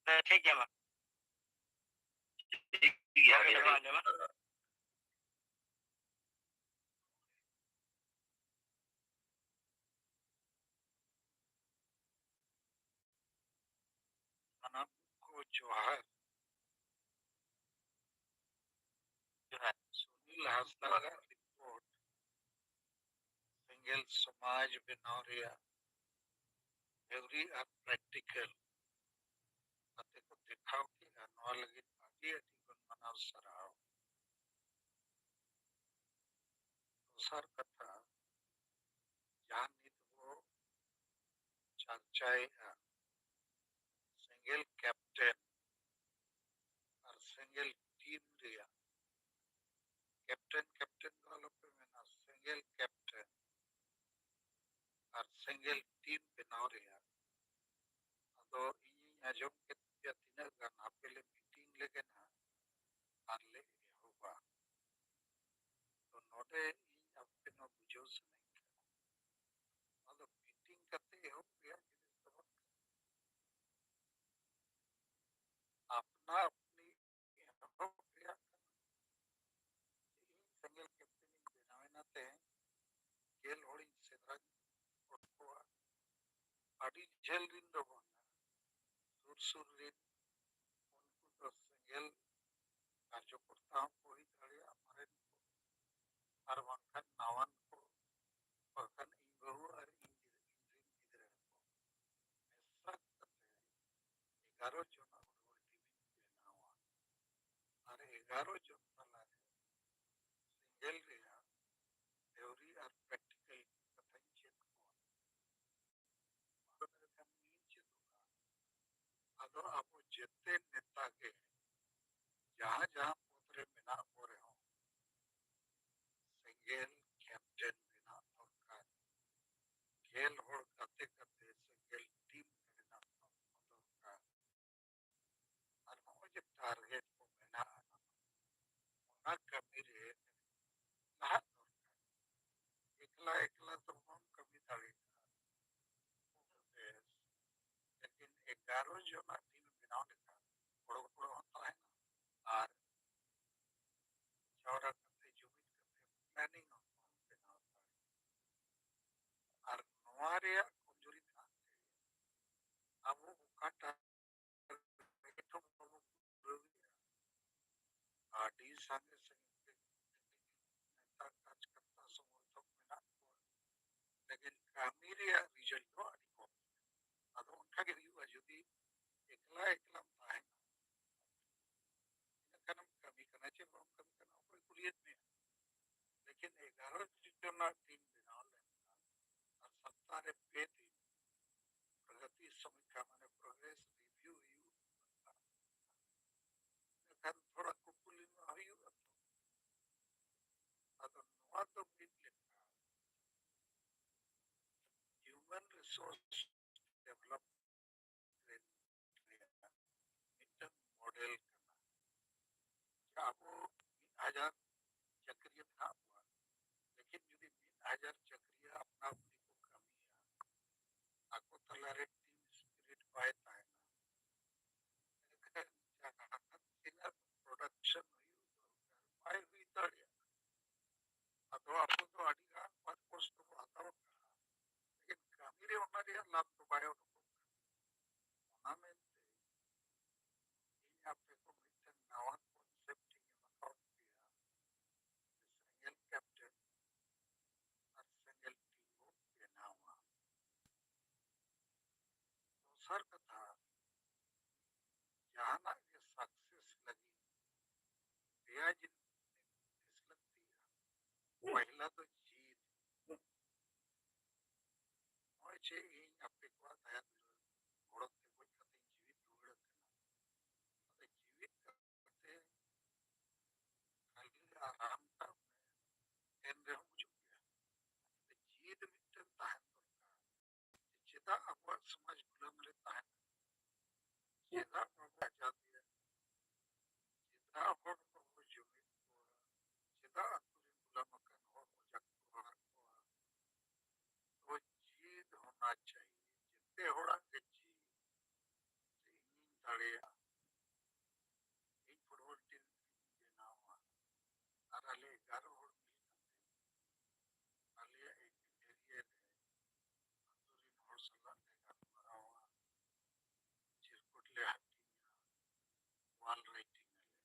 ᱛᱚ, ᱴᱷᱤᱠ ᱜᱮᱭᱟ, ᱢᱟ᱾ ᱴᱷᱤᱠ ᱜᱮᱭᱟ, ᱦᱳᱭ, ᱟᱹᱰᱤ ᱦᱳᱭ, ᱟᱹᱰᱤ ᱟᱸᱡᱚᱢᱟ᱾ ᱥᱟᱱᱟᱢ ᱠᱚ ᱡᱚᱦᱟᱨ᱾ ᱡᱚᱦᱟᱨ᱾ ᱥᱩᱱᱤᱞ ᱦᱟᱸᱥᱫᱟ ᱟᱜ ᱨᱤᱯᱳᱨᱴ, ᱥᱮᱸᱜᱮᱞ ᱥᱚᱢᱟᱡᱽ ᱵᱮᱱᱟᱣ ᱨᱮᱭᱟᱜ ᱛᱷᱤᱣᱨᱤ ᱟᱨ ᱯᱨᱮᱠᱴᱤᱠᱮᱞ ᱠᱟᱛᱮ ᱠᱚ ᱫᱮᱠᱷᱟᱣ ᱠᱮᱫᱼᱟ᱾ ᱱᱚᱣᱟ ᱞᱟᱹᱜᱤᱫ ᱟᱹᱰᱤ ᱟᱹᱰᱤ ᱜᱩᱱ ᱢᱟᱱᱟᱣ ᱥᱟᱨᱦᱟᱣ᱾ ᱫᱚᱥᱟᱨ ᱠᱟᱛᱷᱟ, ᱡᱟᱦᱟᱸ ᱱᱤᱛ ᱵᱚ ᱪᱟᱨᱪᱟᱭᱮᱫᱼᱟ, ᱥᱮᱸᱜᱮᱞ ᱠᱮᱯᱴᱮᱱ ᱟᱨ ᱥᱮᱸᱜᱮᱞ ᱴᱤᱢ ᱨᱮᱭᱟᱜ, ᱠᱮᱯᱴᱮᱱ ᱠᱮᱯᱴᱮᱱ ᱫᱚ ᱟᱞᱚᱯᱮ ᱢᱮᱱᱟ, ᱥᱮᱸᱜᱮᱞ ᱠᱮᱯᱴᱮᱱ ᱟᱨ ᱥᱮᱸᱜᱮᱞ ᱴᱤᱢ ᱵᱮᱱᱟᱣ ᱨᱮᱭᱟᱜ᱾ ᱟᱫᱚ ᱤᱧᱤᱧ ᱟᱸᱡᱚᱢ ᱠᱮᱫ ᱯᱮᱭᱟ ᱛᱤᱱᱟᱹᱜ ᱜᱟᱱ, ᱦᱟᱯᱮ ᱞᱮ ᱢᱤᱴᱤᱝ ᱞᱮᱜᱮ ᱱᱟᱦᱟᱜ ᱟᱨ ᱞᱮ ᱮᱦᱚᱵᱟ᱾ ᱛᱚ ᱱᱚᱰᱮ ᱤᱧ ᱟᱯᱮ ᱱᱚᱣᱟ ᱵᱩᱡᱷᱟᱹᱣ ᱥᱟᱱᱟᱧ ᱠᱟᱱᱟ, ᱱᱚᱣᱟ ᱫᱚ ᱢᱤᱴᱤᱝ ᱠᱟᱛᱮ ᱮᱦᱚᱵ ᱨᱮᱭᱟᱜ ᱡᱤᱱᱤᱥ ᱫᱚ ᱵᱟᱝ ᱠᱟᱱᱟ᱾ ᱟᱯᱱᱟ ᱟᱯᱱᱤ ᱮᱦᱚᱵ ᱨᱮᱭᱟᱜ ᱠᱟᱱᱟ᱾ ᱤᱧ ᱥᱮᱸᱜᱮᱞ ᱠᱮᱯᱴᱮᱱ ᱤᱧ ᱵᱮᱱᱟᱣ ᱮᱱᱟ ᱛᱮ ᱜᱮᱞ ᱦᱚᱲᱤᱧ ᱥᱮᱸᱫᱽᱨᱟ ᱜᱚᱫ ᱠᱚᱣᱟ᱾ ᱟᱹᱰᱤ ᱡᱷᱟᱹᱞ ᱨᱤᱱ ᱫᱚ ᱵᱟᱝᱟ, ᱥᱩᱨ ᱥᱩᱨ ᱨᱤᱱ ᱩᱱᱠᱩ ᱫᱚ ᱥᱮᱸᱜᱮᱞ ᱠᱟᱨᱡᱚᱠᱚᱨᱛᱟ ᱦᱚᱸᱠᱚ ᱦᱩᱭ ᱫᱟᱲᱮᱭᱟᱜᱼᱟ, ᱢᱟᱨᱮᱱ ᱠᱚ, ᱟᱨ ᱵᱟᱝᱠᱷᱟᱱ ᱱᱟᱣᱟᱱ ᱠᱚ, ᱵᱟᱝᱠᱷᱟᱱ ᱤᱧ ᱵᱟᱹᱦᱩ ᱟᱨ ᱤᱧ ᱜᱤᱫᱽᱨᱟᱹ, ᱤᱧ ᱨᱤᱱ ᱜᱤᱫᱽᱨᱟᱹ ᱠᱚ ᱢᱮᱥᱟ ᱠᱟᱛᱮ ᱮᱜᱟᱨᱚ ᱡᱚᱱ ᱟᱵᱚ ᱴᱤᱢᱤᱧ ᱵᱮᱱᱟᱣᱟ᱾ ᱟᱨ ᱮᱜᱟᱨᱚ ᱡᱚᱱ ᱛᱟᱞᱟᱨᱮ ᱥᱮᱸᱜᱮᱞ ᱨᱮᱭᱟᱜ ᱛᱷᱤᱣᱨᱤ ᱟᱨ ᱯᱨᱮᱠᱴᱤᱠᱮᱞ ᱠᱟᱛᱷᱟᱧ ᱪᱮᱫ ᱠᱚᱣᱟ᱾ ᱟᱫᱚ ᱢᱮᱱᱠᱷᱟᱱ ᱤᱧ ᱪᱮᱫᱚᱜᱼᱟ᱾ ᱟᱫᱚ ᱟᱵᱚ ᱡᱮᱛᱮ ᱱᱮᱛᱟ ᱜᱮ ᱡᱟᱦᱟᱸ ᱡᱟᱦᱟᱸ ᱯᱚᱫᱽ ᱨᱮ ᱢᱮᱱᱟᱜ ᱠᱚ ᱨᱮᱦᱚᱸ, ᱥᱮᱸᱜᱮᱞ ᱠᱮᱯᱴᱮᱱ ᱵᱮᱱᱟᱜ ᱫᱚᱨᱠᱟᱨ, ᱜᱮᱞ ᱦᱚᱲ ᱜᱟᱛᱮ ᱠᱟᱛᱮ ᱥᱮᱸᱜᱮᱞ ᱴᱤᱢ ᱵᱮᱱᱟᱣ ᱫᱚᱨᱠᱟᱨ᱾ ᱟᱨ ᱱᱚᱜᱼᱚᱭ ᱡᱮ ᱴᱟᱨᱜᱮᱴ ᱠᱚ ᱢᱮᱱᱟᱜᱼᱟ, ᱚᱱᱟ ᱠᱟᱹᱢᱤ ᱨᱮ ᱞᱟᱦᱟᱜ ᱫᱚᱨᱠᱟᱨ᱾ ᱮᱠᱞᱟ ᱮᱠᱞᱟ ᱫᱚ ᱵᱟᱢ ᱠᱟᱹᱢᱤ ᱫᱟᱲᱮᱭᱟᱜᱼᱟ᱾ ᱵᱮᱥ, ᱞᱮᱠᱤᱱ ᱮᱜᱟᱨᱚ ᱡᱚᱱᱟᱜ ᱴᱤᱢ ᱵᱮᱱᱟᱣ ᱞᱮᱠᱷᱟᱱ ᱜᱚᱲᱚ ᱜᱚᱯᱚᱲᱚ ᱦᱚᱸ ᱛᱟᱦᱮᱱᱟ ᱟᱨ ᱡᱟᱣᱨᱟ ᱠᱟᱛᱮ ᱡᱩᱢᱤᱫ ᱠᱟᱛᱮ ᱯᱞᱮᱱᱤᱝ ᱦᱚᱸ ᱵᱮᱱᱟᱣ ᱫᱟᱲᱮᱭᱟᱜᱼᱟ᱾ ᱟᱨ ᱱᱚᱣᱟ ᱨᱮᱭᱟᱜ ᱠᱚᱢᱡᱩᱨᱤ ᱠᱟᱱ ᱛᱮ ᱟᱵᱚ ᱚᱠᱟᱴᱟᱜ ᱮᱛᱚᱦᱚᱵ ᱵᱟᱵᱚ ᱯᱩᱨᱟᱹᱣᱮᱫᱼᱟ᱾ ᱟᱹᱰᱤ ᱥᱟᱸᱜᱮ ᱥᱟᱸᱜᱮ ᱱᱮᱛᱟ ᱠᱟᱨᱡᱚᱠᱚᱨᱛᱟ ᱥᱚᱢᱚᱨᱛᱷᱚᱠ ᱢᱮᱱᱟᱜ ᱠᱚᱣᱟ, ᱞᱮᱠᱤᱱ ᱠᱟᱹᱢᱤ ᱨᱮᱭᱟᱜ ᱨᱤᱡᱟᱞᱴ ᱫᱚ ᱟᱹᱰᱤ ᱠᱚᱢ᱾ ᱟᱫᱚ ᱚᱱᱠᱟ ᱜᱮ ᱦᱩᱭᱩᱜᱼᱟ, ᱡᱩᱫᱤ ᱮᱠᱞᱟ ᱮᱠᱞᱟᱢ ᱛᱟᱦᱮᱱᱟ, ᱤᱱᱟᱹ ᱠᱷᱟᱱᱮᱢ ᱠᱟᱹᱢᱤ ᱠᱟᱱᱟ ᱪᱮ ᱵᱟᱢ ᱠᱟᱹᱢᱤ ᱠᱟᱱᱟ, ᱚᱠᱚᱭ ᱠᱩᱞᱤᱭᱮᱫ ᱢᱮᱭᱟ? ᱞᱮᱠᱤᱱ ᱮᱜᱟᱨᱚ ᱡᱚᱱᱟᱜ ᱴᱤᱢ ᱵᱮᱱᱟᱣ ᱞᱮᱱᱠᱷᱟᱱ ᱟᱨ ᱥᱚᱯᱛᱟᱦ ᱨᱮ ᱯᱮ ᱫᱤᱱ ᱯᱨᱚᱜᱚᱛᱤ ᱥᱚᱢᱤᱠᱠᱷᱟ, ᱢᱟᱱᱮ ᱯᱨᱚᱜᱨᱮᱥ ᱨᱤᱵᱷᱤᱭᱩ ᱦᱩᱭᱩᱜᱼᱟ, ᱮᱱᱠᱷᱟᱱ ᱛᱷᱚᱲᱟ ᱠᱩᱯᱩᱞᱤ ᱢᱟ ᱦᱩᱭᱩᱜᱼᱟ ᱛᱚ᱾ ᱟᱫᱚ ᱱᱚᱣᱟ ᱫᱚ ᱢᱤᱫ ᱞᱮᱠᱟ ᱦᱤᱭᱩᱢᱮᱱ ᱨᱤᱥᱳᱨᱥ ᱰᱮᱵᱷᱞᱚᱯ ᱨᱮ ᱢᱤᱫᱴᱟᱝ ᱢᱚᱰᱮᱞ ᱠᱟᱱᱟ᱾ ᱡᱮ ᱟᱵᱚ ᱢᱤᱫ ᱦᱟᱡᱟᱨ ᱪᱟᱹᱠᱨᱤᱭᱟᱹ ᱢᱮᱱᱟᱜ ᱠᱚᱣᱟ, ᱞᱮᱠᱤᱱ ᱡᱩᱫᱤ ᱢᱤᱫ ᱦᱟᱡᱟᱨ ᱪᱟᱹᱠᱨᱤᱭᱟᱹ ᱟᱯᱱᱟ ᱟᱯᱱᱤ ᱠᱚ ᱠᱟᱹᱢᱤᱭᱟ, ᱟᱠᱚ ᱛᱟᱞᱟᱨᱮ ᱴᱤᱢ ᱥᱯᱤᱨᱤᱴ ᱵᱟᱭ ᱛᱟᱦᱮᱱᱟ, ᱮᱱᱠᱷᱟᱱ ᱡᱟᱦᱟᱸ ᱛᱤᱱᱟᱹᱜ ᱯᱨᱚᱰᱟᱠᱥᱚᱱ ᱦᱩᱭᱩᱜ ᱫᱚᱨᱠᱟᱨ ᱵᱟᱭ ᱦᱩᱭ ᱫᱟᱲᱮᱭᱟᱜᱼᱟ᱾ ᱟᱫᱚ ᱟᱵᱚ ᱫᱚ ᱟᱹᱰᱤ ᱜᱟᱱ ᱵᱟᱝ ᱠᱚᱥᱴᱚ ᱵᱚ ᱦᱟᱛᱟᱣ ᱠᱟᱜᱼᱟ, ᱞᱮᱠᱤᱱ ᱠᱟᱹᱢᱤ ᱨᱮ ᱚᱱᱟ ᱨᱮᱭᱟᱜ ᱞᱟᱵᱷ ᱫᱚ ᱵᱟᱭ ᱩᱰᱩᱠᱚᱜ ᱠᱟᱱᱟ᱾ ᱚᱱᱟ ᱢᱮᱱᱛᱮ ᱤᱧ ᱟᱯᱮ ᱠᱚ ᱢᱤᱫᱴᱮᱱ ᱱᱟᱣᱟ ᱠᱚᱱᱥᱮᱯᱴ ᱤᱧ ᱮᱢ ᱟᱠᱟᱫ ᱯᱮᱭᱟ, ᱥᱮᱸᱜᱮᱞ ᱠᱮᱯᱴᱮᱱ ᱟᱨ ᱥᱮᱸᱜᱮᱞ ᱴᱤᱢ ᱵᱚ ᱵᱮᱱᱟᱣᱟ᱾ ᱫᱚᱥᱟᱨ ᱠᱟᱛᱷᱟ, ᱡᱟᱦᱟᱱᱟᱜ ᱜᱮ ᱥᱟᱠᱥᱮᱥ ᱞᱟᱹᱜᱤᱫ ᱯᱮᱭᱟ ᱡᱤᱱᱤᱥ ᱞᱟᱹᱠᱛᱤᱭᱟ᱾ ᱯᱟᱦᱞᱟ ᱫᱚ ᱡᱤᱫ᱾ ᱱᱚᱜᱼᱚᱭ ᱡᱮ ᱤᱧ ᱟᱯᱮ ᱠᱚᱣᱟᱜ ᱫᱟᱭᱟ ᱫᱩᱞᱟᱹᱲ ᱜᱚᱲᱚ ᱛᱮ ᱜᱚᱡ ᱠᱟᱛᱮᱧ ᱡᱤᱣᱤᱫ ᱨᱩᱣᱟᱹᱲ ᱟᱠᱟᱱᱟ, ᱪᱮᱫᱟᱜ ᱟᱵᱚᱣᱟᱜ ᱥᱚᱢᱟᱡᱽ ᱜᱩᱞᱟᱹᱢ ᱨᱮ ᱛᱟᱦᱮᱱᱟ? ᱪᱮᱫᱟᱜ ᱵᱟᱵᱚ ᱟᱡᱟᱫᱮᱭᱟ? ᱪᱮᱫᱟᱜ ᱦᱚᱲ ᱵᱟᱵᱚ ᱡᱩᱢᱤᱫ ᱠᱚᱣᱟ? ᱪᱮᱫᱟᱜ ᱟᱛᱳ ᱨᱮᱱ ᱜᱩᱞᱟᱢ ᱟᱠᱟᱱ ᱦᱚᱲ ᱵᱚ ᱡᱟᱠᱛᱚ ᱟᱠᱟᱫ ᱠᱚᱣᱟ? ᱛᱚ ᱡᱤᱫ ᱦᱳᱱᱟ ᱪᱟᱦᱤᱭᱮ, ᱡᱮᱛᱮ ᱦᱚᱲᱟᱜ ᱜᱮ ᱡᱤᱫ, ᱡᱮ ᱤᱧᱤᱧ ᱫᱟᱲᱮᱭᱟᱜᱼᱟ, ᱤᱧ ᱯᱷᱩᱴᱵᱚᱞ ᱴᱤᱢ ᱤᱧ ᱵᱮᱱᱟᱣᱟ, ᱟᱨ ᱟᱞᱮ ᱮᱜᱟᱨᱚ ᱦᱚᱲ ᱢᱤᱞ ᱠᱟᱛᱮ ᱟᱞᱮᱭᱟᱜ ᱮᱨᱤᱭᱟ ᱨᱮ ᱟᱛᱳ ᱨᱮᱱ ᱦᱚᱲ ᱥᱟᱞᱟᱜ ᱞᱮ ᱜᱟᱞᱢᱟᱨᱟᱣᱟ, ᱪᱤᱨᱠᱩᱴ ᱞᱮ ᱦᱟᱹᱴᱤᱧᱟ, ᱚᱣᱟᱞ ᱨᱟᱭᱴᱤᱝ ᱟᱞᱮ᱾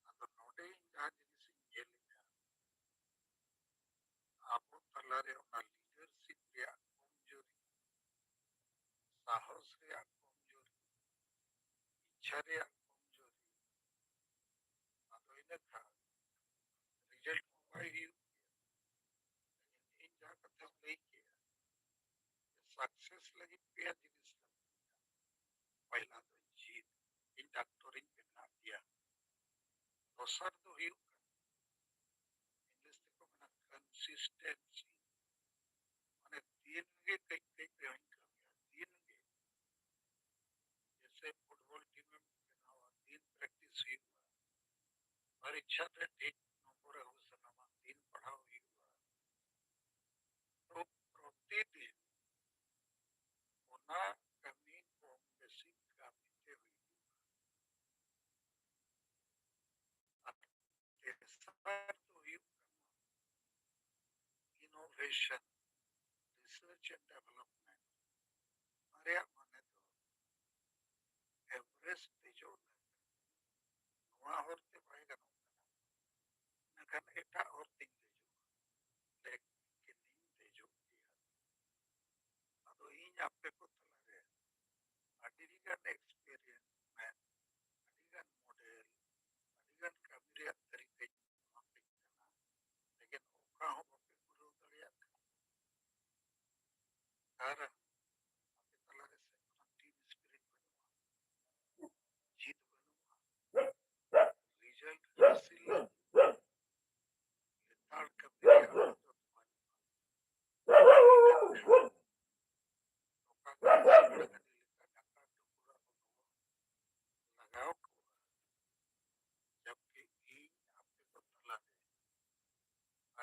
ᱟᱫᱚ ᱱᱚᱰᱮ ᱤᱧ ᱡᱟᱦᱟᱸ ᱡᱤᱱᱤᱥ ᱤᱧ ᱧᱮᱞᱮᱫᱼᱟ, ᱟᱵᱚ ᱛᱟᱞᱟᱨᱮ ᱚᱱᱟ ᱞᱤᱰᱟᱨᱥᱤᱯ ᱨᱮᱭᱟᱜ ᱠᱚᱢᱡᱳᱨᱤ, ᱥᱟᱦᱚᱥ ᱨᱮᱭᱟᱜ ᱠᱚᱢᱡᱳᱨᱤ, ᱤᱪᱪᱷᱟ ᱨᱮᱭᱟᱜ ᱠᱚᱢᱡᱳᱨᱤ᱾ ᱟᱫᱚ ᱤᱱᱟᱹ ᱠᱷᱟᱱ ᱨᱤᱡᱟᱞᱴ ᱢᱟ ᱵᱟᱭ ᱦᱩᱭᱩᱜ ᱜᱮᱭᱟ᱾ ᱞᱮᱠᱤᱱ ᱤᱧ ᱡᱟᱦᱟᱸ ᱠᱟᱛᱷᱟᱧ ᱞᱟᱹᱭ ᱠᱮᱜᱼᱟ, ᱥᱟᱠᱥᱮᱥ ᱞᱟᱹᱜᱤᱫ ᱯᱮᱭᱟ ᱡᱤᱱᱤᱥ ᱞᱟᱹᱠᱛᱤᱜᱼᱟ᱾ ᱯᱟᱦᱞᱟ ᱫᱚ ᱡᱤᱫ, ᱤᱧ ᱰᱟᱠᱛᱚᱨᱤᱧ ᱵᱮᱱᱟᱜ ᱜᱮᱭᱟ᱾ ᱫᱚᱥᱟᱨ ᱫᱚ ᱦᱩᱭᱩᱜ ᱠᱟᱱᱟ, ᱤᱝᱞᱤᱥ ᱛᱮᱠᱚ ᱢᱮᱱᱟ ᱠᱚᱱᱥᱤᱥᱴᱮᱱᱥᱤ, ᱢᱟᱱᱮ ᱫᱤᱱ ᱜᱮ ᱠᱟᱹᱡ ᱠᱟᱹᱡ ᱨᱮᱦᱚᱸᱧ ᱠᱟᱹᱢᱤᱭᱟ, ᱫᱤᱱ ᱜᱮ᱾ ᱡᱮᱭᱥᱮ ᱯᱷᱩᱴᱵᱚᱞ ᱴᱤᱢ ᱮᱢ ᱵᱮᱱᱟᱣᱟ, ᱫᱤᱱ ᱯᱨᱮᱠᱴᱤᱥ ᱦᱩᱭᱩᱜᱼᱟ, ᱯᱚᱨᱤᱠᱠᱷᱟ ᱨᱮ ᱴᱷᱤᱠ ᱱᱚᱢᱵᱚᱨ ᱟᱹᱜᱩ ᱥᱟᱱᱟᱢᱟ, ᱫᱤᱱ ᱯᱟᱲᱦᱟᱣ ᱦᱩᱭᱩᱜᱼᱟ᱾ ᱛᱚ ᱯᱨᱚᱛᱤᱫᱤᱱ ᱚᱱᱟ ᱠᱟᱹᱢᱤ ᱠᱚᱢ ᱵᱮᱥᱤ ᱠᱟᱹᱢᱤ ᱛᱮ ᱦᱩᱭᱩᱜᱼᱟ᱾ ᱟᱨ ᱛᱮᱥᱟᱨ ᱫᱚ ᱦᱩᱭᱩᱜ ᱠᱟᱱᱟ innovation, research and development. ᱚᱱᱟ ᱨᱮᱭᱟᱜ ᱢᱟᱱᱮ ᱫᱚ ᱮᱵᱷᱟᱨᱮᱥᱴ ᱫᱮᱡᱚᱜ ᱞᱟᱹᱜᱤᱫ ᱱᱚᱣᱟ ᱦᱚᱨ ᱛᱮ ᱵᱟᱭ ᱜᱟᱱᱚᱜ ᱠᱟᱱᱟ, ᱢᱮᱱᱠᱷᱟᱱ ᱮᱴᱟᱜ ᱦᱚᱨ ᱛᱮᱧ ᱫᱮᱡᱚᱜᱼᱟ, ᱞᱮᱠᱤᱱ ᱤᱧ ᱫᱮᱡᱚᱜ ᱜᱮᱭᱟ᱾ ᱟᱫᱚ ᱤᱧ ᱟᱯᱮ ᱠᱚ ᱛᱟᱞᱟᱨᱮ ᱟᱹᱰᱤ ᱜᱟᱱ ᱮᱠᱥᱯᱮᱨᱤᱭᱮᱱᱥ ᱢᱮᱱ, ᱟᱹᱰᱤ ᱜᱟᱱ ᱢᱚᱰᱮᱞ, ᱟᱹᱰᱤ ᱜᱟᱱ ᱠᱟᱹᱢᱤ ᱨᱮᱭᱟᱜ ᱛᱟᱹᱨᱤᱠᱟᱹᱧ ᱮᱢᱟ ᱯᱮ ᱠᱟᱱᱟ, ᱞᱮᱠᱤᱱ ᱚᱠᱟ ᱦᱚᱸ ᱵᱟᱯᱮ ᱯᱩᱨᱟᱹᱣ ᱫᱟᱲᱮᱭᱟᱜ ᱠᱟᱱᱟ᱾ ᱠᱟᱨᱚᱱ ᱟᱯᱮ ᱛᱟᱞᱟᱨᱮ ᱥᱮ ᱠᱳᱱᱳ ᱴᱤᱢ ᱥᱯᱤᱨᱤᱴ ᱵᱟᱹᱱᱩᱜᱼᱟ, ᱡᱤᱫ ᱵᱟᱹᱱᱩᱜᱼᱟ, ᱨᱤᱡᱟᱞᱴ ᱦᱟᱹᱥᱤᱞ ᱞᱟᱹᱜᱤᱫ ᱞᱮᱛᱟᱲ ᱠᱟᱹᱢᱤ ᱨᱮᱭᱟᱜ ᱟᱫᱚᱛ ᱵᱟᱹᱱᱩᱜᱼᱟ᱾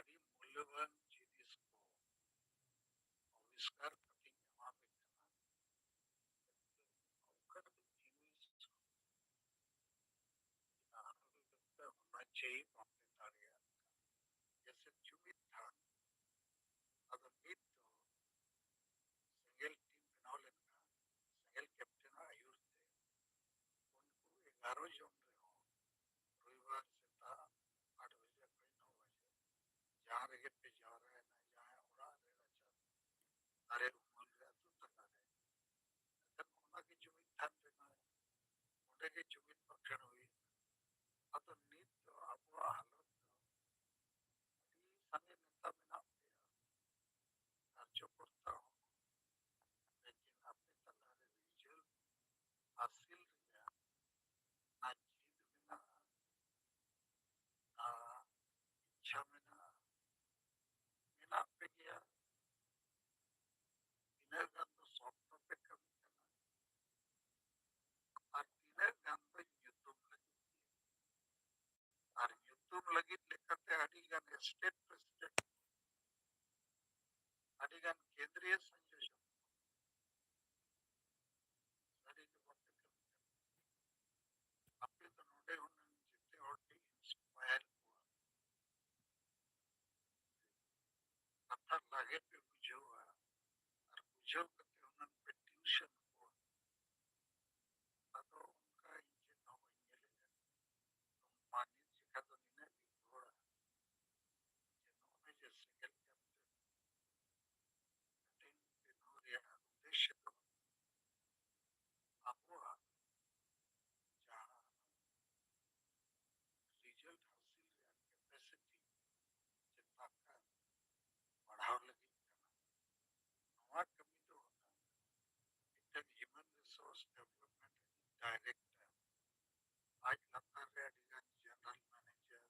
ᱟᱹᱰᱤ ᱢᱩᱞᱞᱚᱵᱟᱱ ᱡᱤᱱᱤᱥ ᱠᱚ ᱟᱵᱤᱥᱠᱟᱨ ᱠᱟᱛᱮᱧ ᱮᱢᱟ ᱯᱮ ᱠᱟᱱᱟ᱾ ᱚᱱᱠᱟᱱ ᱡᱤᱱᱤᱥ ᱡᱟᱦᱟᱸ ᱫᱚ ᱦᱚᱱᱟ ᱪᱟᱹᱦᱤ ᱵᱟᱯᱮ ᱫᱟᱲᱮᱭᱟᱜ ᱠᱟᱱᱟ᱾ ᱡᱮᱭᱥᱮ ᱡᱩᱢᱤᱫ ᱛᱷᱟᱱ, ᱟᱫᱚ ᱱᱤᱛ ᱫᱚ ᱥᱮᱸᱜᱮᱞ ᱴᱤᱢ ᱵᱮᱱᱟᱣ ᱞᱮᱱᱠᱷᱟᱱ ᱥᱮᱸᱜᱮᱞ ᱠᱮᱯᱴᱮᱱᱟᱜ ᱟᱹᱭᱩᱨ ᱛᱮ ᱩᱱᱠᱩ ᱮᱜᱟᱨᱚ ᱡᱚᱱ ᱨᱮᱦᱚᱸ ᱨᱚᱵᱤᱵᱟᱨ ᱥᱮᱛᱟᱜ ᱟᱴ ᱵᱟᱡᱮ ᱠᱷᱚᱱ ᱱᱚ ᱵᱟᱡᱮ ᱡᱟᱦᱟᱸ ᱨᱮᱜᱮ ᱯᱮ ᱡᱟᱣᱨᱟᱭᱮᱱᱟ, ᱡᱟᱦᱟᱸᱭ ᱚᱲᱟᱜ ᱨᱮ, ᱨᱟᱪᱟ ᱫᱟᱨᱮ ᱩᱢᱩᱞ ᱨᱮ, ᱟᱹᱛᱩ ᱛᱟᱞᱟ ᱨᱮ, ᱮᱱᱠᱷᱟᱱ ᱚᱱᱟ ᱜᱮ ᱡᱩᱢᱤᱫ ᱛᱷᱟᱱ ᱵᱮᱱᱟᱣ ᱮᱱᱟ᱾ ᱚᱸᱰᱮ ᱜᱮ ᱡᱩᱢᱤᱫ ᱵᱟᱠᱷᱮᱲ ᱦᱩᱭ ᱮᱱᱟ᱾ ᱟᱫᱚ ᱱᱤᱛ ᱫᱚ ᱟᱵᱚᱣᱟᱜ ᱦᱟᱞᱚᱛ ᱫᱚ ᱟᱹᱰᱤ ᱥᱟᱸᱜᱮ ᱱᱮᱛᱟ ᱢᱮᱱᱟᱜ ᱯᱮᱭᱟ, ᱠᱟᱨᱡᱚᱠᱚᱨᱛᱟ ᱦᱚᱸ, ᱞᱮᱠᱤᱱ ᱟᱯᱮ ᱛᱟᱞᱟᱨᱮ ᱨᱤᱡᱟᱹᱞᱴ ᱦᱟᱥᱤᱞ ᱨᱮᱭᱟᱜ ᱚᱱᱟ ᱡᱤᱫ ᱢᱮᱱᱟᱜᱼᱟ, ᱚᱱᱟ ᱤᱪᱪᱷᱟ ᱢᱮᱱᱟᱜᱼᱟ, ᱢᱮᱱᱟᱜ ᱯᱮ ᱜᱮᱭᱟ᱾ ᱛᱤᱱᱟᱹᱜ ᱜᱟᱱ ᱫᱚ ᱥᱚᱠᱛᱚ ᱯᱮ ᱠᱟᱹᱢᱤ ᱠᱟᱱᱟ, ᱟᱨ ᱛᱤᱱᱟᱹᱜ ᱜᱟᱱ ᱫᱚ ᱧᱩᱛᱩᱢ ᱞᱟᱹᱜᱤᱫ ᱜᱮ᱾ ᱟᱨ ᱧᱩᱛᱩᱢ ᱞᱟᱹᱜᱤᱫ ᱞᱮᱠᱟᱛᱮ ᱟᱹᱰᱤ ᱜᱟᱱ ᱥᱴᱮᱴ ᱯᱨᱮᱥᱤᱰᱮᱱᱴ, ᱟᱹᱰᱤ ᱜᱟᱱ ᱠᱮᱱᱫᱨᱤᱭᱚ ᱥᱚᱝᱡᱳᱡᱚᱠ, ᱥᱟᱹᱨᱤ ᱜᱮ ᱵᱟᱯᱮ ᱠᱟᱹᱢᱤ ᱠᱟᱱᱟ᱾ ᱟᱯᱮ ᱫᱚ ᱱᱚᱰᱮ ᱦᱩᱱᱟᱹᱝ ᱡᱮᱛᱮ ᱦᱚᱲ ᱯᱮ ᱤᱱᱥᱯᱟᱭᱟᱨ ᱠᱚᱣᱟ᱾ ᱠᱟᱛᱷᱟ ᱞᱟᱜᱮ ᱯᱮ ᱵᱩᱡᱷᱟᱹᱣᱟ ᱟᱨ ᱵᱩᱡᱷᱟᱹᱣ ᱠᱟᱛᱮ ᱦᱩᱱᱟᱹᱝ ᱯᱮ ᱴᱤᱭᱩᱥᱚᱱ ᱠᱚᱣᱟ᱾ ᱟᱫᱚ ᱚᱱᱠᱟ ᱤᱧ ᱪᱮᱫ ᱦᱚᱸ ᱵᱟᱹᱧ ᱧᱮᱞᱮᱫᱼᱟ᱾ ᱢᱟᱹᱱᱢᱤ ᱪᱤᱠᱟ ᱫᱚ ᱱᱤᱱᱟᱹᱜ ᱜᱮ ᱨᱚᱲᱟ ᱡᱮ ᱱᱚᱜᱼᱚᱭ ᱡᱮ ᱥᱮᱸᱜᱮᱞ ᱠᱮᱯᱴᱮᱱ ᱢᱤᱫᱴᱮᱱ ᱵᱮᱱᱟᱣ ᱨᱮᱭᱟᱜ ᱩᱫᱽᱫᱮᱥᱥᱚ ᱫᱚ ᱟᱵᱚᱣᱟᱜ ᱡᱟᱦᱟᱸ ᱨᱤᱡᱟᱞᱴ ᱦᱟᱹᱥᱤᱞ ᱨᱮᱭᱟᱜ ᱠᱮᱯᱮᱥᱤᱴᱤ ᱥᱮ ᱛᱟᱠᱟᱛ ᱵᱟᱲᱦᱟᱣ ᱞᱟᱹᱜᱤᱫ ᱠᱟᱱᱟ᱾ ᱱᱚᱣᱟ ᱠᱟᱹᱢᱤ ᱫᱚ ᱦᱩᱱᱟᱹᱝ ᱢᱤᱫᱴᱮᱱ ᱦᱤᱭᱩᱢᱮᱱ ᱨᱤᱥᱳᱨᱥ ᱰᱮᱵᱷᱞᱚᱯᱢᱮᱱᱴ ᱨᱤᱱᱤᱡ ᱰᱟᱭᱨᱮᱠᱴᱚᱨ, ᱟᱡ ᱞᱟᱛᱟᱨ ᱨᱮ ᱟᱹᱰᱤ ᱜᱟᱱ general manager,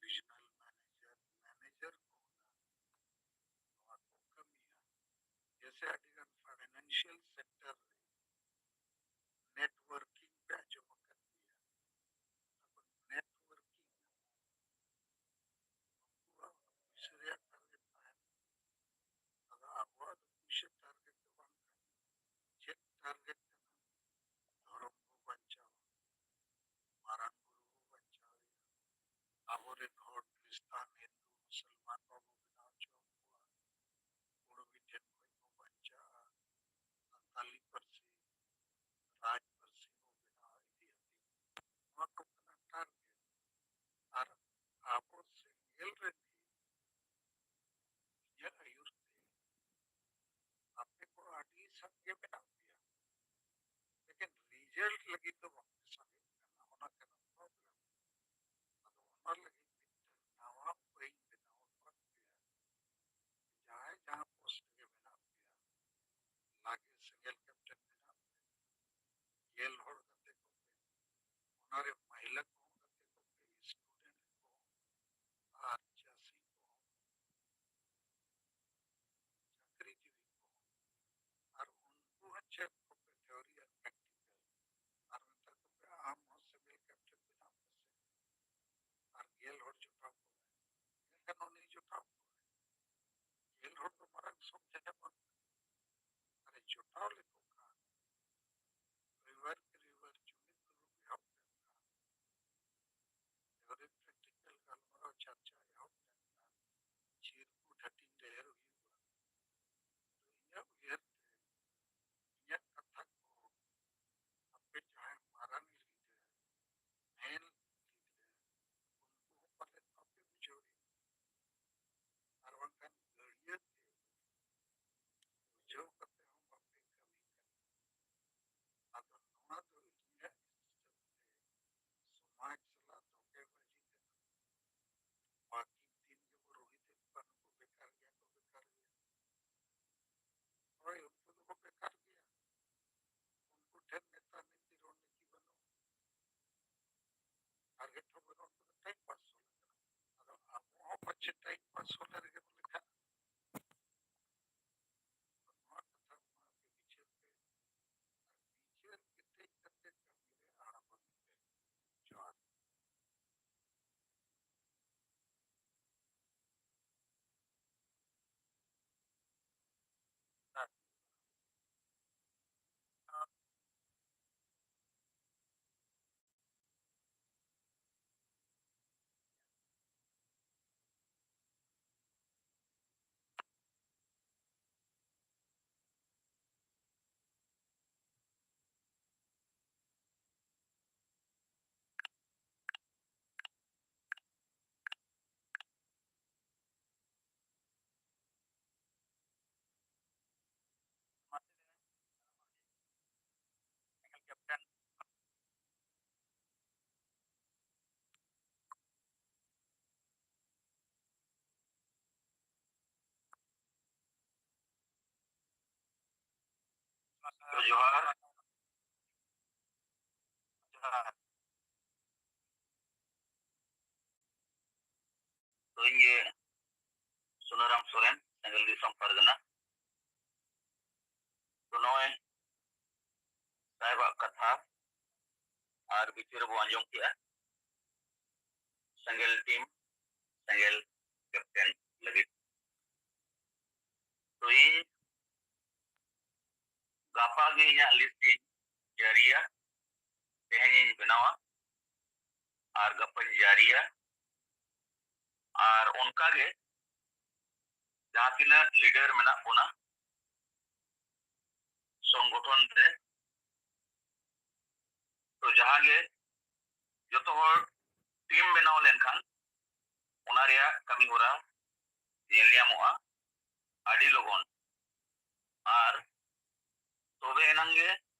divisional manager, manager ᱠᱚ ᱦᱩᱱᱟᱹᱝ ᱱᱚᱣᱟ ᱠᱚ ᱠᱟᱹᱢᱤᱭᱟ᱾ ᱡᱮᱭᱥᱮ ᱟᱹᱰᱤ ᱜᱟᱱ ᱯᱷᱟᱭᱱᱟᱱᱥᱤᱭᱟᱞ ᱥᱮᱠᱴᱚᱨ ᱨᱮ ᱱᱮᱴᱣᱟᱨᱠᱤᱝ ᱯᱮ ᱟᱸᱡᱚᱢ ᱟᱠᱟᱫ ᱜᱮᱭᱟ᱾ ᱱᱮᱴᱣᱟᱨᱠᱤᱝ ᱨᱮᱭᱟᱜ target ᱛᱟᱦᱮᱱ᱾ ᱟᱫᱚ ᱟᱵᱚᱣᱟᱜ ᱫᱚ ᱯᱩᱭᱥᱟᱹ target ᱫᱚ ᱵᱟᱝ ᱠᱟᱱᱟ᱾ ᱪᱮᱫ target ᱠᱟᱱᱟ? ᱫᱷᱚᱨᱚᱢ ᱵᱚ ᱵᱟᱧᱪᱟᱣᱟ, ᱢᱟᱨᱟᱝ ᱵᱩᱨᱩ ᱵᱚ ᱵᱟᱧᱪᱟᱣᱮᱭᱟ, ᱟᱵᱚᱨᱮᱱ ᱦᱚᱲ ᱠᱷᱨᱤᱥᱴᱟᱱ, ᱦᱤᱱᱫᱩ, ᱢᱩᱥᱚᱞᱢᱟᱱ ᱵᱟᱵᱚ ᱵᱮᱱᱟᱣ ᱦᱚᱪᱚ ᱟᱠᱚᱣᱟ, ᱠᱩᱲᱵᱤ ᱴᱷᱮᱱ ᱠᱷᱚᱱ ᱵᱚ ᱵᱟᱧᱪᱟᱜᱼᱟ, ᱥᱟᱱᱛᱟᱞᱤ ᱯᱟᱹᱨᱥᱤ ᱨᱟᱡᱽ ᱯᱟᱹᱨᱥᱤ ᱵᱚ ᱵᱮᱱᱟᱣ ᱤᱫᱤᱭᱟ᱾ ᱱᱚᱣᱟ ᱠᱚ ᱠᱟᱱᱟ target᱾ ᱟᱨ ᱟᱵᱚ ᱥᱮᱸᱜᱮᱞ ᱨᱮᱱ ᱜᱮ ᱤᱧᱟᱹᱜ ᱟᱹᱭᱩᱨ ᱛᱮ ᱟᱯᱮ ᱠᱚ ᱟᱹᱰᱤ ᱥᱟᱸᱜᱮ ᱢᱮᱱᱟᱜ ᱯᱮᱭᱟ, ᱞᱮᱠᱤᱱ result ᱞᱟᱹᱜᱤᱫ ᱫᱚ ᱵᱟᱯᱮ ᱥᱟᱸᱜᱮᱜ ᱠᱟᱱᱟ, ᱚᱱᱟ ᱠᱟᱱᱟ problem᱾ ᱟᱫᱚ ᱚᱱᱟ ᱞᱟᱹᱜᱤᱫ ᱢᱤᱫᱴᱟᱝ ᱱᱟᱣᱟ ᱩᱯᱟᱹᱭᱤᱧ ᱵᱮᱱᱟᱣ ᱟᱠᱟᱫ ᱯᱮᱭᱟ᱾ ᱡᱟᱦᱟᱸᱭ ᱡᱟᱦᱟᱸ post ᱨᱮᱜᱮ ᱢᱮᱱᱟᱜ ᱯᱮᱭᱟ, ᱞᱟᱜᱮ ᱥᱮᱸᱜᱮᱞ captain ᱢᱮᱱᱟᱜ ᱯᱮ, ᱜᱮᱞ ᱦᱚᱲ ᱜᱟᱛᱮ ᱠᱚᱯᱮ, ᱚᱱᱟᱨᱮ ᱢᱟᱹᱦᱤᱞᱟ ᱠᱚᱦᱚᱸ ᱜᱟᱛᱮ ᱠᱚᱯᱮ, student ᱠᱚ ᱟᱨ ᱪᱟᱹᱥᱤ ᱠᱚ, ᱪᱟᱹᱠᱨᱤᱡᱤᱵᱤ ᱠᱚ, ᱟᱨ ᱩᱱᱠᱩ ᱦᱚᱸ ᱪᱮᱫ ᱠᱚᱯᱮ theory ᱟᱨ practical, ᱟᱨ ᱢᱮᱛᱟ ᱠᱚᱯᱮ ᱟᱢ ᱦᱚᱸ ᱥᱮᱸᱜᱮᱞ captain ᱵᱮᱱᱟᱣ ᱯᱮᱥᱮ, ᱟᱨ ᱜᱮᱞ ᱦᱚᱲ ᱡᱚᱴᱟᱣ ᱠᱚᱢᱮ, ᱮᱱᱠᱷᱟᱱ ᱩᱱᱤ ᱡᱚᱴᱟᱣ ᱠᱚᱢᱮ᱾ ᱜᱮᱞ ᱦᱚᱲ ᱫᱚ ᱢᱟᱨᱟᱝ ᱥᱚᱝᱠᱷᱟ ᱵᱟᱝ ᱠᱟᱱᱟ᱾ ᱟᱨᱮ ᱡᱚᱴᱟᱣ ᱞᱮᱠᱚ ᱠᱷᱟᱱ, ᱨᱚᱵᱤᱵᱟᱨ ᱠᱮ ᱨᱚᱵᱤᱵᱟᱨ ᱡᱩᱢᱤᱫ ᱫᱩᱲᱩᱵ ᱮᱦᱚᱵ ᱞᱮᱱᱠᱷᱟᱱ, theory practical ᱜᱟᱞᱢᱟᱨᱟᱣ ᱪᱟᱨᱪᱟ ᱮᱦᱚᱵ ᱞᱮᱱᱠᱷᱟᱱ, ᱪᱤᱨ ᱠᱚ ᱦᱟᱹᱴᱤᱧ ᱰᱷᱮᱨ ᱦᱩᱭᱩᱜᱼᱟ᱾ ᱛᱚ ᱤᱧᱟᱹᱜ ᱩᱭᱦᱟᱹᱨ ᱛᱮ, ᱤᱧᱟᱹᱜ ᱠᱟᱛᱷᱟ ᱠᱚ ᱟᱯᱮ ᱡᱟᱦᱟᱸᱭ ᱢᱟᱨᱟᱝ leader, main leader, ᱩᱱᱠᱩ ᱦᱚᱸ ᱯᱟᱞᱮᱫ ᱵᱟᱯᱮ ᱵᱩᱡᱷᱟᱹᱣ ᱮᱫᱟ᱾ ᱟᱨ ᱵᱟᱝᱠᱷᱟᱱ ᱜᱟᱹᱲᱭᱟᱹ ᱛᱮ ᱵᱩᱡᱷᱟᱹᱣ ᱠᱟᱛᱮ ᱦᱚᱸ ᱵᱟᱯᱮ ᱠᱟᱹᱢᱤ ᱠᱟᱱᱟ᱾ ᱡᱚᱦᱟᱨ᱾ ᱡᱚᱦᱟᱨ᱾ ᱛᱚ, ᱤᱧ ᱜᱮ ᱥᱩᱱᱟᱹᱨᱟᱢ ᱥᱚᱨᱮᱱ, ᱥᱮᱸᱜᱮᱞ ᱫᱤᱥᱚᱢ ᱯᱟᱨᱜᱟᱱᱟ᱾ ᱛᱚ, ᱱᱚᱜᱼᱚᱭ ᱥᱟᱦᱮᱵᱟᱜ ᱠᱟᱛᱷᱟ ᱟᱨ ᱵᱤᱪᱟᱹᱨ ᱵᱚ ᱟᱸᱡᱚᱢ ᱠᱮᱜᱼᱟ᱾ ᱥᱮᱸᱜᱮᱞ ᱴᱤᱢ, ᱥᱮᱸᱜᱮᱞ ᱠᱮᱯᱴᱮᱱ ᱞᱟᱹᱜᱤᱫ᱾ ᱛᱚ, ᱤᱧ ᱜᱟᱯᱟ ᱜᱮ ᱤᱧᱟᱹᱜ ᱞᱤᱥᱴ ᱤᱧ ᱡᱟᱹᱨᱤᱭᱟ, ᱛᱮᱦᱮᱧ ᱤᱧ ᱵᱮᱱᱟᱣᱟ ᱟᱨ ᱜᱟᱯᱟᱧ ᱡᱟᱹᱨᱤᱭᱟ᱾ ᱟᱨ ᱚᱱᱠᱟ ᱜᱮ ᱡᱟᱦᱟᱸ ᱛᱤᱱᱟᱹᱜ ᱞᱤᱰᱟᱨ ᱢᱮᱱᱟᱜ ᱵᱚᱱᱟ ᱥᱚᱝᱜᱚᱴᱷᱚᱱ ᱨᱮ, ᱛᱚ ᱡᱟᱦᱟᱸ ᱜᱮ ᱡᱚᱛᱚ ᱦᱚᱲ ᱴᱤᱢ ᱵᱮᱱᱟᱣ ᱞᱮᱱᱠᱷᱟᱱ ᱚᱱᱟ ᱨᱮᱭᱟᱜ ᱠᱟᱹᱢᱤ ᱦᱚᱨᱟ ᱧᱮᱞ ᱧᱟᱢᱚᱜᱼᱟ ᱟᱹᱰᱤ ᱞᱚᱜᱚᱱ, ᱟᱨ ᱛᱚᱵᱮ ᱮᱱᱟᱝ ᱜᱮ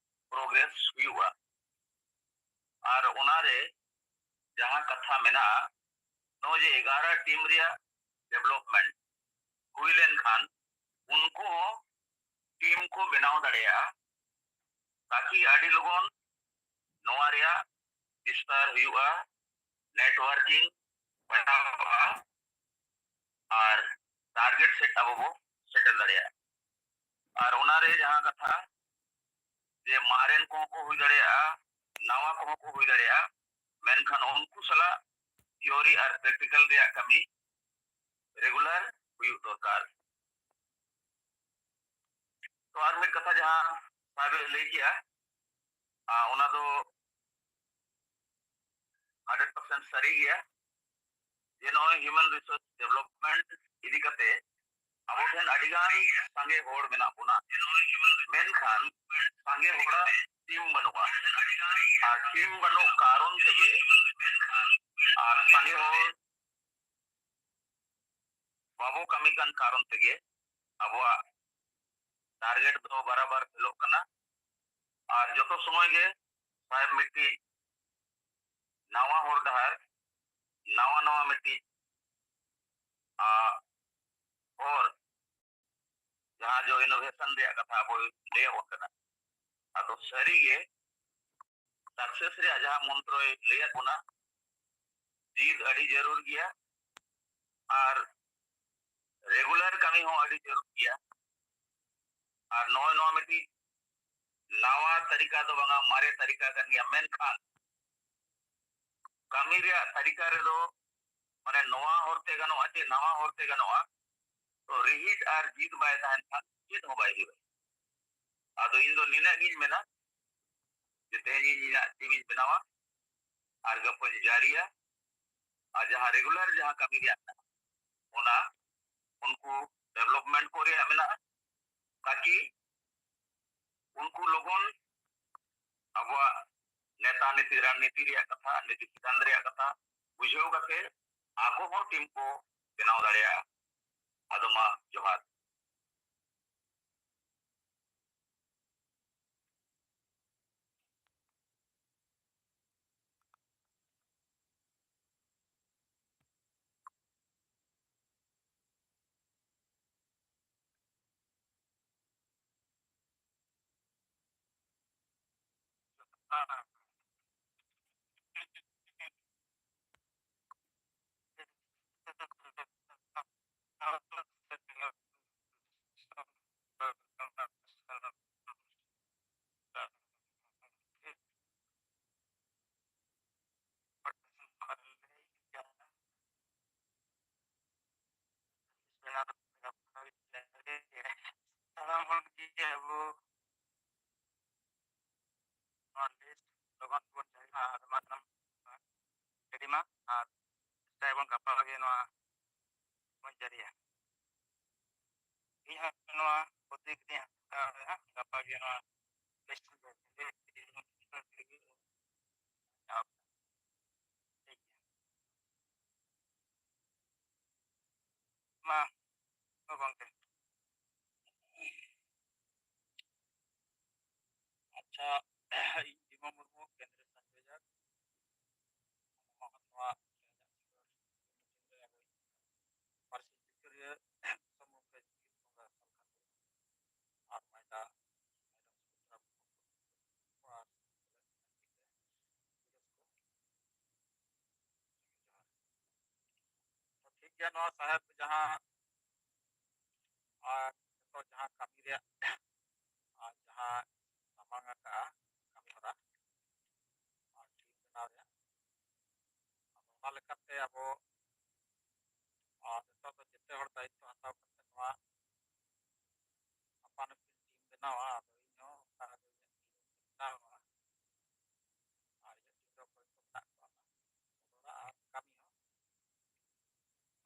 ᱯᱨᱳᱜᱨᱮᱥ ᱦᱩᱭᱩᱜᱼᱟ᱾ ᱟᱨ ᱚᱱᱟᱨᱮ ᱡᱟᱦᱟᱸ ᱠᱟᱛᱷᱟ ᱢᱮᱱᱟᱜᱼᱟ, ᱱᱚᱜᱼᱚᱭ ᱡᱮ ᱮᱜᱟᱨᱚ ᱴᱤᱢ ᱨᱮᱭᱟᱜ ᱰᱮᱵᱷᱞᱚᱯᱢᱮᱱᱴ ᱦᱩᱭ ᱞᱮᱱᱠᱷᱟᱱ ᱩᱱᱠᱩ ᱦᱚᱸ ᱴᱤᱢ ᱠᱚ ᱵᱮᱱᱟᱣ ᱫᱟᱲᱮᱭᱟᱜᱼᱟ, ᱛᱟᱠᱤ ᱟᱹᱰᱤ ᱞᱚᱜᱚᱱ ᱱᱚᱣᱟ ᱨᱮᱭᱟᱜ ᱵᱤᱥᱛᱟᱨ ᱦᱩᱭᱩᱜᱼᱟ, ᱱᱮᱴᱣᱟᱨᱠᱤᱝ ᱵᱟᱲᱦᱟᱣᱜᱼᱟ ᱟᱨ ᱴᱟᱨᱜᱮᱴ ᱥᱮᱴ ᱟᱵᱚ ᱵᱚ ᱥᱮᱴᱮᱨ ᱫᱟᱲᱮᱭᱟᱜᱼᱟ᱾ ᱟᱨ ᱚᱱᱟᱨᱮ ᱡᱟᱦᱟᱸ ᱠᱟᱛᱷᱟ ᱡᱮ ᱢᱟᱨᱮᱱ ᱠᱚᱦᱚᱸ ᱠᱚ ᱦᱩᱭ ᱫᱟᱲᱮᱭᱟᱜᱼᱟ, ᱱᱟᱣᱟ ᱠᱚᱦᱚᱸ ᱠᱚ ᱦᱩᱭ ᱫᱟᱲᱮᱭᱟᱜᱼᱟ, ᱢᱮᱱᱠᱷᱟᱱ ᱩᱱᱠᱩ ᱥᱟᱞᱟᱜ ᱛᱷᱤᱭᱳᱨᱤ ᱟᱨ ᱯᱨᱮᱠᱴᱤᱠᱟᱞ ᱨᱮᱭᱟᱜ ᱠᱟᱹᱢᱤ ᱨᱮᱜᱩᱞᱟᱨ ᱦᱩᱭᱩᱜ ᱫᱚᱨᱠᱟᱨ᱾ ᱛᱚ ᱟᱨ ᱢᱤᱫ ᱠᱟᱛᱷᱟ ᱡᱟᱦᱟᱸ ᱥᱟᱦᱮᱵ ᱮ ᱞᱟᱹᱭ ᱠᱮᱜᱼᱟ, ᱟᱨ ᱚᱱᱟ ᱫᱚ ᱦᱟᱱᱰᱨᱮᱰ ᱯᱟᱨᱥᱮᱱᱴ ᱥᱟᱹᱨᱤ ᱜᱮᱭᱟ ᱡᱮ ᱱᱚᱜᱼᱚᱭ ᱦᱤᱭᱩᱢᱮᱱ ᱨᱤᱥᱳᱨᱥ ᱰᱮᱵᱷᱞᱚᱯᱢᱮᱱᱴ ᱤᱫᱤ ᱠᱟᱛᱮ ᱟᱵᱚ ᱴᱷᱮᱱ ᱟᱹᱰᱤ ᱜᱟᱱ ᱥᱟᱸᱜᱮ ᱦᱚᱲ ᱢᱮᱱᱟᱜ ᱵᱚᱱᱟ, ᱢᱮᱱᱠᱷᱟᱱ ᱥᱟᱸᱜᱮ ᱦᱚᱲᱟᱜ ᱴᱤᱢ ᱵᱟᱹᱱᱩᱜᱼᱟ᱾ ᱟᱨ ᱴᱤᱢ ᱵᱟᱹᱱᱩᱜ ᱠᱟᱨᱚᱱ ᱛᱮᱜᱮ ᱟᱨ ᱥᱟᱸᱜᱮ ᱦᱚᱲ ᱵᱟᱵᱚ ᱠᱟᱹᱢᱤ ᱠᱟᱱ ᱠᱟᱨᱚᱱ ᱛᱮᱜᱮ ᱟᱵᱚᱣᱟᱜ ᱴᱟᱨᱜᱮᱴ ᱫᱚ ᱵᱟᱨᱟᱵᱟᱨ ᱯᱷᱮᱞᱚᱜ ᱠᱟᱱᱟ᱾ ᱟᱨ ᱡᱚᱛᱚ ᱥᱚᱢᱚᱭ ᱜᱮ ᱥᱟᱦᱮᱵᱽ ᱢᱤᱫᱴᱤᱡ ᱱᱟᱣᱟ ᱦᱚᱨ ᱰᱟᱦᱟᱨ, ᱱᱟᱣᱟ ᱱᱟᱣᱟ ᱢᱤᱫᱴᱤᱡ, ᱟ, ᱦᱚᱨ, ᱡᱟᱦᱟᱸ ᱡᱚ innovation ᱨᱮᱭᱟᱜ ᱠᱟᱛᱷᱟ ᱟᱵᱚᱭ ᱞᱟᱹᱭ ᱟᱵᱚᱱ ᱠᱟᱱᱟ᱾ ᱟᱫᱚ ᱥᱟᱹᱨᱤ ᱜᱮ success ᱨᱮᱭᱟᱜ ᱡᱟᱦᱟᱸ ᱢᱚᱱᱛᱨᱚᱭ ᱞᱟᱹᱭ ᱟᱵᱚᱱᱟ, ᱡᱤᱫ ᱟᱹᱰᱤ ᱡᱟᱹᱨᱩᱲ ᱜᱮᱭᱟ ᱟᱨ regular ᱠᱟᱹᱢᱤ ᱦᱚᱸ ᱟᱹᱰᱤ ᱡᱟᱹᱨᱩᱲ ᱜᱮᱭᱟ᱾ ᱟᱨ ᱱᱚᱜᱼᱚᱭ ᱱᱚᱣᱟ ᱢᱤᱫᱴᱤᱡ ᱱᱟᱣᱟ ᱛᱟᱹᱨᱤᱠᱟ ᱫᱚ ᱵᱟᱝᱟ, ᱢᱟᱨᱮ ᱛᱟᱹᱨᱤᱠᱟ ᱠᱟᱱ ᱜᱮᱭᱟ, ᱢᱮᱱᱠᱷᱟᱱ ᱠᱟᱹᱢᱤ ᱨᱮᱭᱟᱜ ᱛᱟᱹᱨᱤᱠᱟ ᱨᱮᱫᱚ, ᱢᱟᱱᱮ, ᱱᱚᱣᱟ ᱦᱚᱨᱛᱮ ᱜᱟᱱᱚᱜᱼᱟ ᱪᱮ ᱱᱟᱣᱟ ᱦᱚᱨᱛᱮ ᱜᱟᱱᱚᱜᱼᱟ, ᱛᱚ ᱨᱤᱦᱤᱴ ᱟᱨ ᱡᱤᱫ ᱵᱟᱭ ᱛᱟᱦᱮᱱ ᱠᱷᱟᱱ ᱪᱮᱫ ᱦᱚᱸ ᱵᱟᱭ ᱦᱩᱭᱩᱜᱼᱟ᱾ ᱟᱫᱚ ᱤᱧ ᱫᱚ ᱱᱤᱱᱟᱹᱜ ᱜᱤᱧ ᱢᱮᱱᱟ ᱡᱮ ᱛᱮᱦᱮᱧ ᱤᱧ ᱤᱧᱟᱹᱜ team ᱤᱧ ᱵᱮᱱᱟᱣᱟ ᱟᱨ ᱜᱟᱯᱟᱧ ᱡᱟᱹᱨᱤᱭᱟ᱾ ᱟᱨ ᱡᱟᱦᱟᱸ regular ᱡᱟᱦᱟᱸ ᱠᱟᱹᱢᱤ ᱨᱮᱭᱟᱜ ᱢᱮᱱᱟᱜᱼᱟ, ᱚᱱᱟ ᱩᱱᱠᱩ development ᱠᱚ ᱨᱮᱭᱟᱜ ᱢᱮᱱᱟᱜᱼᱟ, ᱛᱟᱠᱤ ᱩᱱᱠᱩ ᱞᱚᱜᱚᱱ ᱟᱵᱚᱣᱟᱜ ᱱᱮᱛᱟ ᱱᱤᱛᱤ ᱨᱟᱡᱽᱱᱤᱛᱤ ᱨᱮᱭᱟᱜ ᱠᱟᱛᱷᱟ, ᱱᱤᱛᱤ ᱥᱤᱫᱷᱟᱱᱛ ᱨᱮᱭᱟᱜ ᱠᱟᱛᱷᱟ ᱵᱩᱡᱷᱟᱹᱣ ᱠᱟᱛᱮ ᱟᱠᱚ ᱦᱚᱸ team ᱠᱚ ᱵᱮᱱᱟᱣ ᱫᱟᱲᱮᱭᱟᱜᱼᱟ᱾ ᱟᱫᱚ ᱢᱟ ᱡᱚᱦᱟᱨ᱾ ᱥᱟᱱᱟᱢ ᱦᱚᱲ ᱜᱮ ᱟᱵᱚ ᱱᱚᱣᱟ list ᱞᱚᱜᱚᱱ ᱵᱚᱱ ᱡᱟᱹᱨᱤ ᱢᱟ ᱟᱨ ᱢᱟᱛᱨᱚᱢ ᱡᱟᱹᱨᱤ ᱢᱟ ᱟᱨ ᱪᱮᱥᱴᱟᱭᱟᱵᱚᱱ ᱜᱟᱯᱟ ᱜᱮ ᱱᱚᱣᱟ ᱵᱚᱱ ᱡᱟᱹᱨᱤᱭᱟ᱾ ᱤᱧ ᱦᱚᱸ ᱱᱚᱣᱟ ᱯᱨᱚᱛᱤᱠ ᱫᱤᱱ ᱦᱟᱛᱟᱣ ᱨᱮ ᱦᱟᱸᱜ ᱜᱟᱯᱟ ᱜᱮ ᱱᱚᱣᱟ list ᱤᱧ ᱡᱟᱹᱨᱤᱭᱟ᱾ ᱢᱟ, ᱦᱳᱭ ᱜᱚᱢᱠᱮ᱾ ᱟᱪᱪᱷᱟ, ᱤᱧ ᱵᱷᱤᱢᱟ ᱢᱩᱨᱢᱩ, ᱠᱮᱱᱫᱨᱤᱭᱚ ᱥᱚᱝᱡᱳᱡᱚᱠ, ᱱᱚᱣᱟ ᱯᱟᱹᱨᱥᱤ ᱥᱩᱥᱟᱹᱨᱤᱭᱟᱹ ᱥᱚᱢᱢᱩᱠᱷ ᱨᱮ ᱡᱤᱣᱤᱫ ᱵᱚᱸᱜᱟ ᱥᱟᱞᱠᱷᱟᱱ ᱢᱩᱨᱢᱩ ᱟᱨ ᱢᱟᱭᱫᱟ ᱢᱮᱰᱟᱢ ᱥᱩᱵᱷᱚᱫᱨᱟ ᱢᱩᱨᱢᱩ ᱟᱨ ᱡᱚᱦᱟᱨ᱾ ᱛᱚ, ᱴᱷᱤᱠ ᱜᱮᱭᱟ, ᱱᱚᱣᱟ ᱥᱟᱦᱮᱵ ᱡᱟᱦᱟᱸ ᱟᱨ ᱱᱤᱛᱚᱜ ᱡᱟᱦᱟᱸ ᱠᱟᱹᱢᱤ ᱨᱮᱭᱟᱜ ᱟᱨ ᱡᱟᱦᱟᱸ ᱥᱟᱢᱟᱝ ᱟᱠᱟᱫᱼᱟ ᱠᱟᱹᱢᱤ ᱦᱚᱨᱟ ᱟᱨ ᱴᱤᱢ ᱵᱮᱱᱟᱣ ᱨᱮᱭᱟᱜ, ᱟᱫᱚ ᱚᱱᱟ ᱞᱮᱠᱟᱛᱮ ᱟᱵᱚ ᱟᱨ ᱱᱤᱛᱚᱜ ᱫᱚ ᱡᱮᱛᱮ ᱦᱚᱲ ᱫᱟᱭᱤᱛᱛᱚ ᱦᱟᱛᱟᱣ ᱠᱟᱛᱮ ᱱᱚᱣᱟ ᱟᱯᱟᱱ ᱟᱹᱯᱤᱱ ᱴᱤᱢ ᱵᱮᱱᱟᱣᱟ᱾ ᱟᱫᱚ ᱤᱧ ᱦᱚᱸ ᱚᱱᱠᱟ ᱜᱮ ᱤᱧᱟᱹᱜ ᱴᱤᱢ ᱵᱮᱱᱟᱣᱟ ᱟᱨ ᱤᱧᱟᱹᱜ ᱴᱤᱢ ᱨᱮ ᱚᱠᱚᱭ ᱠᱚ ᱢᱮᱱᱟᱜ ᱠᱚᱣᱟ ᱚᱱᱟ ᱟᱨ ᱠᱟᱹᱢᱤ ᱦᱚᱸ᱾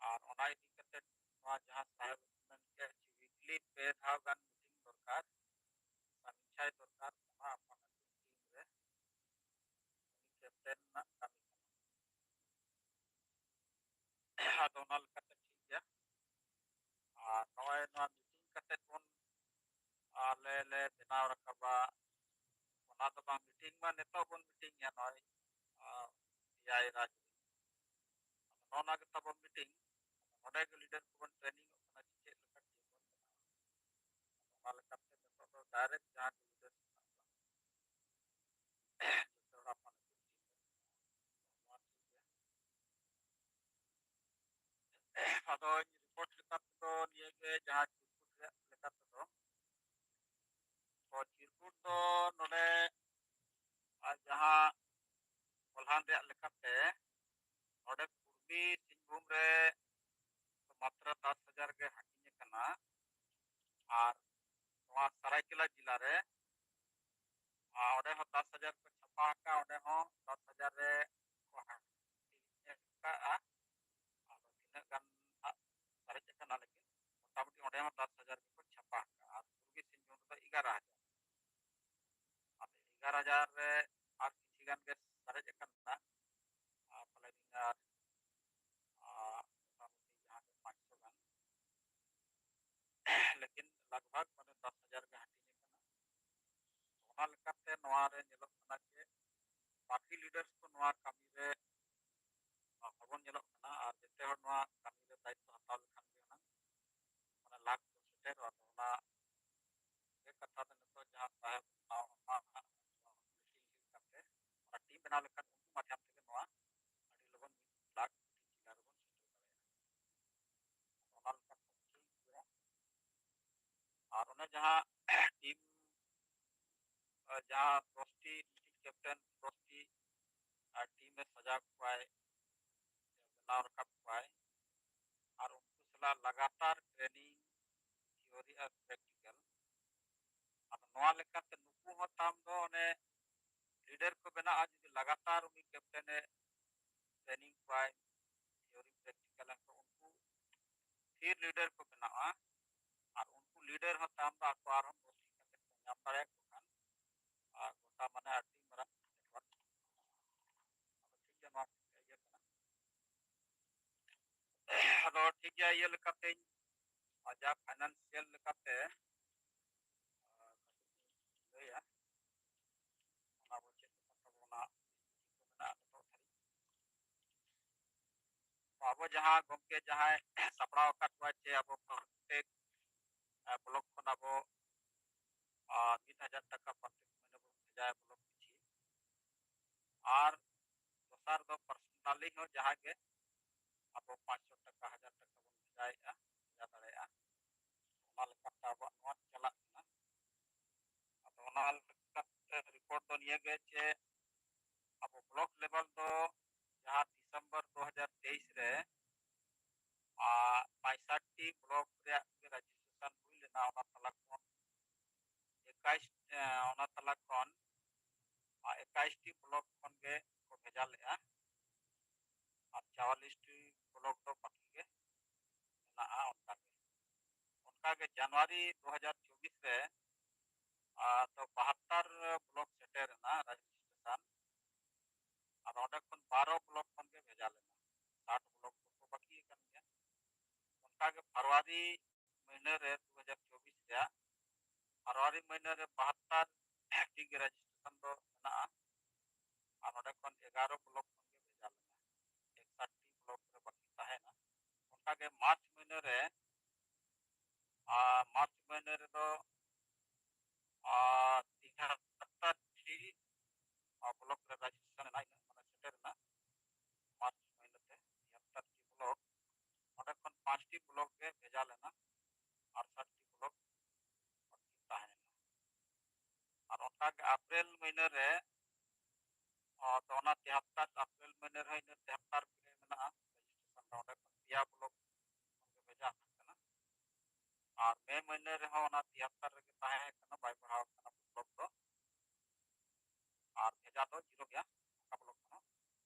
ᱟᱨ ᱚᱱᱟ ᱤᱫᱤ ᱠᱟᱛᱮ ᱱᱚᱣᱟ ᱡᱟᱦᱟᱸ ᱥᱟᱦᱮᱵ ᱢᱮᱱ ᱠᱮᱫ ᱡᱮ weekly ᱯᱮ ᱫᱷᱟᱣ ᱜᱟᱱ meeting ᱫᱚᱨᱠᱟᱨ, ᱥᱟᱢᱤᱠᱷᱟᱭ ᱫᱚᱨᱠᱟᱨ, ᱚᱱᱟ ᱟᱯᱟᱱ ᱟᱹᱯᱤᱱ ᱴᱤᱢ ᱨᱮ ᱩᱱᱤ ᱠᱮᱯᱴᱮᱱ ᱨᱮᱱᱟᱜ ᱠᱟᱹᱢᱤ ᱠᱟᱱᱟ᱾ ᱟᱫᱚ ᱚᱱᱟ ᱞᱮᱠᱟᱛᱮ ᱴᱷᱤᱠ ᱜᱮᱭᱟ᱾ ᱟᱨ ᱱᱚᱜᱼᱚᱭ ᱱᱚᱣᱟ meeting ᱠᱟᱛᱮ ᱵᱚᱱ ᱟᱞᱮ ᱞᱮ ᱵᱮᱱᱟᱣ ᱨᱟᱠᱟᱵᱟ, ᱚᱱᱟ ᱫᱚ ᱵᱟᱝ, meeting ᱢᱟ ᱱᱤᱛᱚᱜ ᱵᱚᱱ meeting ᱮᱫ ᱱᱚᱜᱼᱚᱭ, ᱟᱨ ᱮᱭᱟᱭ ᱨᱟᱡᱽ ᱨᱮ᱾ ᱟᱫᱚ ᱱᱚᱜᱼᱚ ᱱᱚᱣᱟ ᱜᱮ ᱛᱟᱵᱚᱱ meeting᱾ ᱱᱚᱰᱮ ᱜᱮ leader ᱠᱚᱵᱚᱱ training ᱚᱜ ᱠᱟᱱᱟ ᱡᱮ ᱪᱮᱫ ᱞᱮᱠᱟ team ᱵᱚᱱ ᱵᱮᱱᱟᱣᱟ᱾ ᱚᱱᱟ ᱞᱮᱠᱟᱛᱮ ᱱᱤᱛᱚᱜ ᱫᱚ direct ᱡᱟᱦᱟᱸ ᱜᱮ leader ᱢᱮᱱᱟᱜ ᱠᱚᱣᱟ, ᱡᱚᱛᱚ ᱦᱚᱲ ᱟᱯᱟᱱ ᱟᱹᱯᱤᱱ team ᱵᱚᱱ ᱵᱮᱱᱟᱣᱟ᱾ ᱱᱚᱣᱟ ᱴᱷᱤᱠ ᱜᱮᱭᱟ᱾ ᱟᱫᱚᱧ report ᱞᱮᱠᱟ ᱛᱮᱫᱚ ᱱᱤᱭᱟᱹ ᱜᱮ ᱡᱟᱦᱟᱸ ᱪᱤᱨᱠᱩᱴ ᱨᱮᱭᱟᱜ ᱞᱮᱠᱟ ᱛᱮᱫᱚ, ᱛᱚ ᱪᱤᱨᱠᱩᱴ ᱫᱚ ᱱᱚᱰᱮ ᱟᱨ ᱡᱟᱦᱟᱸ ᱯᱨᱚᱫᱷᱟᱱ ᱨᱮᱭᱟᱜ ᱞᱮᱠᱟᱛᱮ ᱱᱚᱰᱮ ᱯᱩᱨᱵᱤ ᱥᱤᱝᱵᱷᱩᱢ ᱨᱮ ᱢᱟᱛᱨᱟ ᱫᱚᱥ ᱦᱟᱡᱟᱨ ᱜᱮ ᱦᱟᱹᱴᱤᱧ ᱟᱠᱟᱱᱟ᱾ ᱟᱨ ᱱᱚᱣᱟ ᱥᱟᱨᱟᱭᱠᱮᱞᱟ ᱡᱮᱞᱟ ᱨᱮ, ᱟᱨ ᱚᱸᱰᱮ ᱦᱚᱸ ᱫᱚᱥ ᱦᱟᱡᱟᱨ ᱠᱚ ᱪᱷᱟᱯᱟ ᱟᱠᱟᱫᱼᱟ, ᱚᱸᱰᱮ ᱦᱚᱸ ᱫᱚᱥ ᱦᱟᱡᱟᱨ ᱨᱮ ᱠᱚ ᱦᱟᱹᱴᱤᱧ ᱟᱠᱟᱫᱼᱟ᱾ ᱟᱫᱚ ᱛᱤᱱᱟᱹᱜ ᱜᱟᱱ ᱦᱟᱸᱜ ᱥᱟᱨᱮᱡ ᱟᱠᱟᱱᱟ, ᱞᱮᱠᱤᱱ ᱢᱚᱴᱟᱢᱩᱴᱤ ᱚᱸᱰᱮ ᱦᱚᱸ ᱫᱚᱥ ᱦᱟᱡᱟᱨ ᱜᱮᱠᱚ ᱪᱷᱟᱯᱟ ᱟᱠᱟᱫᱼᱟ᱾ ᱟᱨ ᱯᱩᱨᱵᱤ ᱥᱤᱝᱵᱷᱩᱢ ᱨᱮᱫᱚ ᱮᱜᱟᱨᱚ ᱦᱟᱡᱟᱨ᱾ ᱟᱫᱚ ᱮᱜᱟᱨᱚ ᱦᱟᱡᱟᱨ ᱨᱮ ᱟᱨ ᱠᱤᱪᱷᱤ ᱜᱟᱱ ᱜᱮ ᱥᱟᱨᱮᱡ ᱟᱠᱟᱱᱟ᱾ ᱟᱨ ᱯᱟᱞᱮ ᱱᱤᱭᱟᱹ ᱟᱨ, ᱟᱨ ᱢᱚᱴᱟᱢᱩᱴᱤ ᱡᱟᱦᱟᱸ ᱜᱮ ᱯᱟᱸᱪᱥᱚ ᱜᱟᱱ, ᱞᱮᱠᱤᱱ ᱞᱟᱜᱽ ᱵᱷᱟᱜᱽ ᱢᱟᱱᱮ ᱫᱚᱥ ᱦᱟᱡᱟᱨ ᱜᱮ ᱦᱟᱹᱴᱤᱧ ᱟᱠᱟᱱᱟ᱾ ᱚᱱᱟ ᱞᱮᱠᱟᱛᱮ ᱱᱚᱣᱟ ᱨᱮ ᱧᱮᱞᱚᱜ ᱠᱟᱱᱟ ᱡᱮ ᱵᱟᱹᱠᱤ leaders ᱠᱚ ᱱᱚᱣᱟ ᱠᱟᱹᱢᱤ ᱨᱮ ᱵᱟᱵᱚᱱ ᱧᱮᱞᱚᱜ ᱠᱟᱱᱟ, ᱟᱨ ᱡᱮᱛᱮ ᱦᱚᱲ ᱱᱚᱣᱟ ᱠᱟᱹᱢᱤ ᱨᱮ ᱫᱟᱭᱤᱛᱛᱚ ᱦᱟᱛᱟᱣ ᱞᱮᱠᱷᱟᱱ ᱜᱮ ᱦᱩᱱᱟᱹᱝ ᱚᱱᱟ ᱞᱟᱠᱷ ᱠᱚ ᱥᱮᱴᱮᱨᱚᱜᱼᱟ᱾ ᱛᱚ ᱚᱱᱟ ᱜᱮ ᱠᱟᱛᱷᱟ ᱫᱚ ᱱᱤᱛᱚᱜ ᱡᱟᱦᱟᱸ ᱥᱟᱦᱮᱵ ᱚᱱᱟ ᱚᱱᱟ ᱱᱟᱦᱟᱜ ᱚᱱᱟ ᱴᱤᱢ ᱵᱮᱱᱟᱣ ᱞᱮᱠᱷᱟᱱ ᱩᱱᱠᱩ ᱢᱟᱫᱽᱫᱷᱚᱢ ᱛᱮᱜᱮ ᱱᱚᱣᱟ ᱟᱹᱰᱤ ᱞᱚᱜᱚᱱ ᱢᱤᱫ ᱞᱟᱠᱷ ᱠᱳᱴᱤ ᱡᱮᱞᱟ ᱨᱮᱵᱚᱱ ᱥᱮᱴᱮᱨ ᱫᱟᱲᱮᱭᱟᱜᱼᱟ᱾ ᱚᱱᱟ ᱞᱮᱠᱟᱛᱮ ᱴᱷᱤᱠ ᱜᱮᱭᱟ᱾ ᱟᱨ ᱚᱱᱮ ᱡᱟᱦᱟᱸ ᱴᱤᱢ ᱡᱟᱦᱟᱸ ᱫᱚᱥᱴᱤ ᱢᱤᱫᱴᱤᱡ ᱠᱮᱯᱴᱮᱱ ᱫᱚᱥᱴᱤ ᱟᱨ ᱴᱤᱢ ᱮ ᱥᱟᱡᱟᱣ ᱠᱚᱣᱟᱭ, ᱵᱮᱱᱟᱣ ᱨᱟᱠᱟᱵ ᱠᱚᱣᱟᱭ, ᱟᱨ ᱩᱱᱠᱩ ᱥᱟᱞᱟᱜ ᱞᱟᱜᱟᱛᱟᱨ training, theory ᱟᱨ practical᱾ ᱟᱫᱚ ᱱᱚᱣᱟ ᱞᱮᱠᱟᱛᱮ ᱱᱩᱠᱩ ᱦᱚᱸ ᱛᱟᱢ ᱫᱚ ᱚᱱᱮ leader ᱠᱚ ᱵᱮᱱᱟᱜᱼᱟ᱾ ᱡᱩᱫᱤ ᱞᱟᱜᱟᱛᱟᱨ ᱩᱱᱤ ᱠᱮᱯᱴᱮᱱ ᱮ training ᱠᱚᱣᱟᱭ, theory practical ᱮᱱᱠᱷᱟᱱ ᱩᱱᱠᱩ ᱛᱷᱤᱨ leader ᱠᱚ ᱵᱮᱱᱟᱜᱼᱟ᱾ ᱟᱨ ᱩᱱᱠᱩ leader ᱦᱚᱸ ᱛᱟᱭᱚᱢ ᱫᱚ ᱟᱠᱚ ᱟᱨᱦᱚᱸ ᱵᱚᱥᱛᱤ ᱠᱟᱛᱮ ᱠᱚ ᱧᱟᱢ ᱫᱟᱲᱮᱭᱟᱠᱚ ᱠᱷᱟᱱ, ᱟᱨ ᱜᱚᱴᱟ ᱢᱟᱱᱮ ᱟᱹᱰᱤ ᱢᱟᱨᱟᱝ network᱾ ᱟᱫᱚ ᱴᱷᱤᱠ ᱜᱮᱭᱟ, ᱱᱚᱣᱟ ᱤᱭᱟᱹ ᱠᱟᱱᱟ᱾ ᱟᱫᱚ ᱴᱷᱤᱠ ᱜᱮᱭᱟ, ᱤᱭᱟᱹ ᱞᱮᱠᱟᱛᱮᱧ ᱡᱟ financial ᱞᱮᱠᱟᱛᱮ ᱞᱟᱹᱭᱟ, ᱚᱱᱟ ᱵᱚᱱ ᱪᱮᱫ ᱞᱮᱠᱟ ᱛᱟᱵᱚᱱᱟ ᱢᱮᱱᱟᱜᱼᱟ ᱱᱤᱛᱚᱜ ᱫᱷᱟᱹᱨᱤᱡ᱾ ᱟᱵᱚ ᱡᱟᱦᱟᱸ ᱜᱚᱢᱠᱮ ᱡᱟᱦᱟᱸᱭ ᱥᱟᱯᱲᱟᱣ ᱟᱠᱟᱫ ᱠᱚᱣᱟ ᱡᱮ ᱟᱵᱚ ᱯᱨᱚᱛᱮᱠ, ᱟᱸ, block ᱠᱷᱚᱱ ᱟᱵᱚ, ᱟᱸ, ᱢᱤᱫ ᱦᱟᱡᱟᱨ ᱴᱟᱠᱟ ᱯᱨᱚᱛᱮᱠ ᱢᱟᱹᱦᱱᱟᱹ ᱵᱚᱱ ᱵᱷᱮᱡᱟᱭᱟ block ᱯᱤᱪᱷᱤ᱾ ᱟᱨ ᱫᱚᱥᱟᱨ ᱫᱚ personally ᱦᱚᱸ ᱡᱟᱦᱟᱸ ᱜᱮ ᱟᱵᱚ ᱯᱟᱸᱪᱥᱚ ᱴᱟᱠᱟ, ᱦᱟᱡᱟᱨ ᱴᱟᱠᱟ ᱵᱚᱱ ᱵᱷᱮᱡᱟᱭᱮᱫᱼᱟ, ᱵᱷᱮᱡᱟ ᱫᱟᱲᱮᱭᱟᱜᱼᱟ᱾ ᱚᱱᱟ ᱞᱮᱠᱟᱛᱮ ᱟᱵᱚᱣᱟᱜ ᱱᱚᱣᱟ ᱪᱟᱞᱟᱜ ᱠᱟᱱᱟ᱾ ᱟᱫᱚ ᱚᱱᱟ ᱞᱮᱠᱟᱛᱮ report ᱫᱚ ᱱᱤᱭᱟᱹ ᱜᱮ ᱡᱮ ᱟᱵᱚ block level ᱫᱚ ᱡᱟᱦᱟᱸ December ᱫᱩ ᱦᱟᱡᱟᱨ ᱛᱮᱭᱤᱥ ᱨᱮ, ᱟᱨ, ᱯᱚᱸᱭᱥᱟᱴᱴᱤ block ᱨᱮᱭᱟᱜ ᱜᱮ registration ᱦᱩᱭ ᱞᱮᱱᱟ, ᱚᱱᱟ ᱛᱟᱞᱟ ᱠᱷᱚᱱ ᱮᱠᱟᱭᱤᱥ, ᱮ, ᱚᱱᱟ ᱛᱟᱞᱟ ᱠᱷᱚᱱ, ᱟᱨ, ᱮᱠᱟᱭᱤᱥᱴᱤ block ᱠᱷᱚᱱ ᱜᱮ ᱠᱚ ᱵᱷᱮᱡᱟ ᱞᱮᱫᱼᱟ᱾ ᱟᱨ ᱪᱩᱣᱟᱞᱞᱤᱥᱴᱤ block ᱫᱚ ᱵᱟᱹᱠᱤ ᱜᱮ ᱢᱮᱱᱟᱜᱼᱟ᱾ ᱚᱱᱠᱟ ᱜᱮ, ᱚᱱᱠᱟ ᱜᱮ January ᱫᱩ ᱦᱟᱡᱟᱨ ᱪᱚᱵᱵᱤᱥ ᱨᱮ, ᱟᱨ, ᱫᱚ ᱵᱟᱦᱟᱛᱛᱚᱨ block ᱥᱮᱴᱮᱨ ᱮᱱᱟ registration᱾ ᱟᱫᱚ ᱚᱸᱰᱮ ᱠᱷᱚᱱ ᱵᱟᱨᱚ block ᱠᱷᱚᱱ ᱜᱮ ᱵᱷᱮᱡᱟ ᱞᱮᱱᱟ᱾ ᱥᱟᱴ block ᱫᱚᱠᱚ ᱵᱟᱹᱠᱤ ᱟᱠᱟᱱ ᱜᱮᱭᱟ᱾ ᱚᱱᱠᱟ ᱜᱮ February ᱢᱟᱹᱦᱱᱟᱹ ᱨᱮ ᱫᱩ ᱦᱟᱡᱟᱨ ᱪᱚᱵᱵᱤᱥ ᱨᱮᱭᱟᱜ February ᱢᱟᱹᱦᱱᱟᱹ ᱨᱮ ᱵᱟᱦᱟᱛᱛᱚᱨ ᱜᱮ ᱨᱮᱡᱤᱥᱴᱨᱮᱥᱚᱱ ᱫᱚ ᱢᱮᱱᱟᱜᱼᱟ᱾ ᱟᱨ ᱚᱸᱰᱮ ᱠᱷᱚᱱ ᱮᱜᱟᱨᱚ ᱵᱞᱚᱠ ᱠᱷᱚᱱ ᱜᱮ ᱵᱷᱮᱡᱟ ᱞᱮᱱᱟ, ᱮᱠᱥᱟᱴᱴᱤ ᱵᱞᱚᱠ ᱨᱮ ᱵᱟᱹᱠᱤ ᱛᱟᱦᱮᱸᱱᱟ᱾ ᱚᱱᱠᱟᱜᱮ ᱢᱟᱨᱪ ᱢᱟᱹᱦᱱᱟᱹ ᱨᱮ, ᱟᱨ ᱢᱟᱨᱪ ᱢᱟᱹᱦᱱᱟᱹ ᱨᱮᱫᱚ ᱟᱨ ᱛᱤᱦᱟᱛᱛᱟᱨ ᱴᱤ ᱵᱞᱚᱠ ᱨᱮ ᱨᱮᱡᱤᱥᱴᱨᱮᱥᱚᱱ ᱮᱱᱟ, ᱤᱱᱟᱹᱜ ᱢᱟᱱᱮ ᱥᱮᱴᱮᱨ ᱮᱱᱟ ᱢᱟᱨᱪ ᱢᱟᱹᱦᱱᱟᱹ ᱛᱮ ᱛᱤᱦᱟᱛᱛᱟᱨ ᱴᱤ ᱵᱞᱚᱠ᱾ ᱚᱸᱰᱮ ᱠᱷᱚᱱ ᱯᱟᱸᱪᱴᱤ ᱵᱞᱚᱠ ᱜᱮ ᱵᱷᱮᱡᱟ ᱞᱮᱱᱟ, ᱟᱨ ᱥᱟᱛᱴᱤ ᱵᱞᱚᱠ ᱵᱟᱹᱠᱤ ᱛᱟᱦᱮᱸ ᱞᱮᱱᱟ᱾ ᱟᱨ ᱚᱱᱠᱟᱜᱮ ᱮᱯᱨᱤᱞ ᱢᱟᱹᱦᱱᱟᱹ ᱨᱮ, ᱟᱫᱚ ᱚᱱᱟ ᱛᱤᱦᱟᱛᱛᱟᱨ, ᱮᱯᱨᱤᱞ ᱢᱟᱹᱦᱱᱟᱹ ᱨᱮᱦᱚᱸ ᱤᱱᱟᱹ ᱛᱤᱦᱟᱛᱛᱟᱨ ᱜᱮ ᱢᱮᱱᱟᱜᱼᱟ ᱨᱮᱡᱤᱥᱴᱨᱮᱥᱚᱱ ᱫᱚ, ᱚᱸᱰᱮ ᱠᱷᱚᱱ ᱯᱮᱭᱟ ᱵᱞᱚᱠ ᱠᱷᱚᱱ ᱜᱮ ᱵᱷᱮᱡᱟ ᱟᱠᱟᱱ ᱠᱟᱱᱟ᱾ ᱟᱨ ᱢᱮ ᱢᱟᱹᱦᱱᱟᱹ ᱨᱮᱦᱚᱸ ᱚᱱᱟ ᱛᱤᱦᱟᱛᱛᱟᱨ ᱨᱮᱜᱮ ᱛᱟᱦᱮᱸ ᱠᱟᱱᱟ, ᱵᱟᱭ ᱵᱟᱲᱦᱟᱣ ᱠᱟᱱᱟ ᱵᱞᱚᱠ ᱫᱚ᱾ ᱟᱨ ᱵᱷᱮᱡᱟ ᱫᱚ ᱡᱤᱨᱳ ᱜᱮᱭᱟ, ᱚᱠᱟ ᱵᱞᱚᱠ ᱠᱷᱚᱱ ᱦᱚᱸ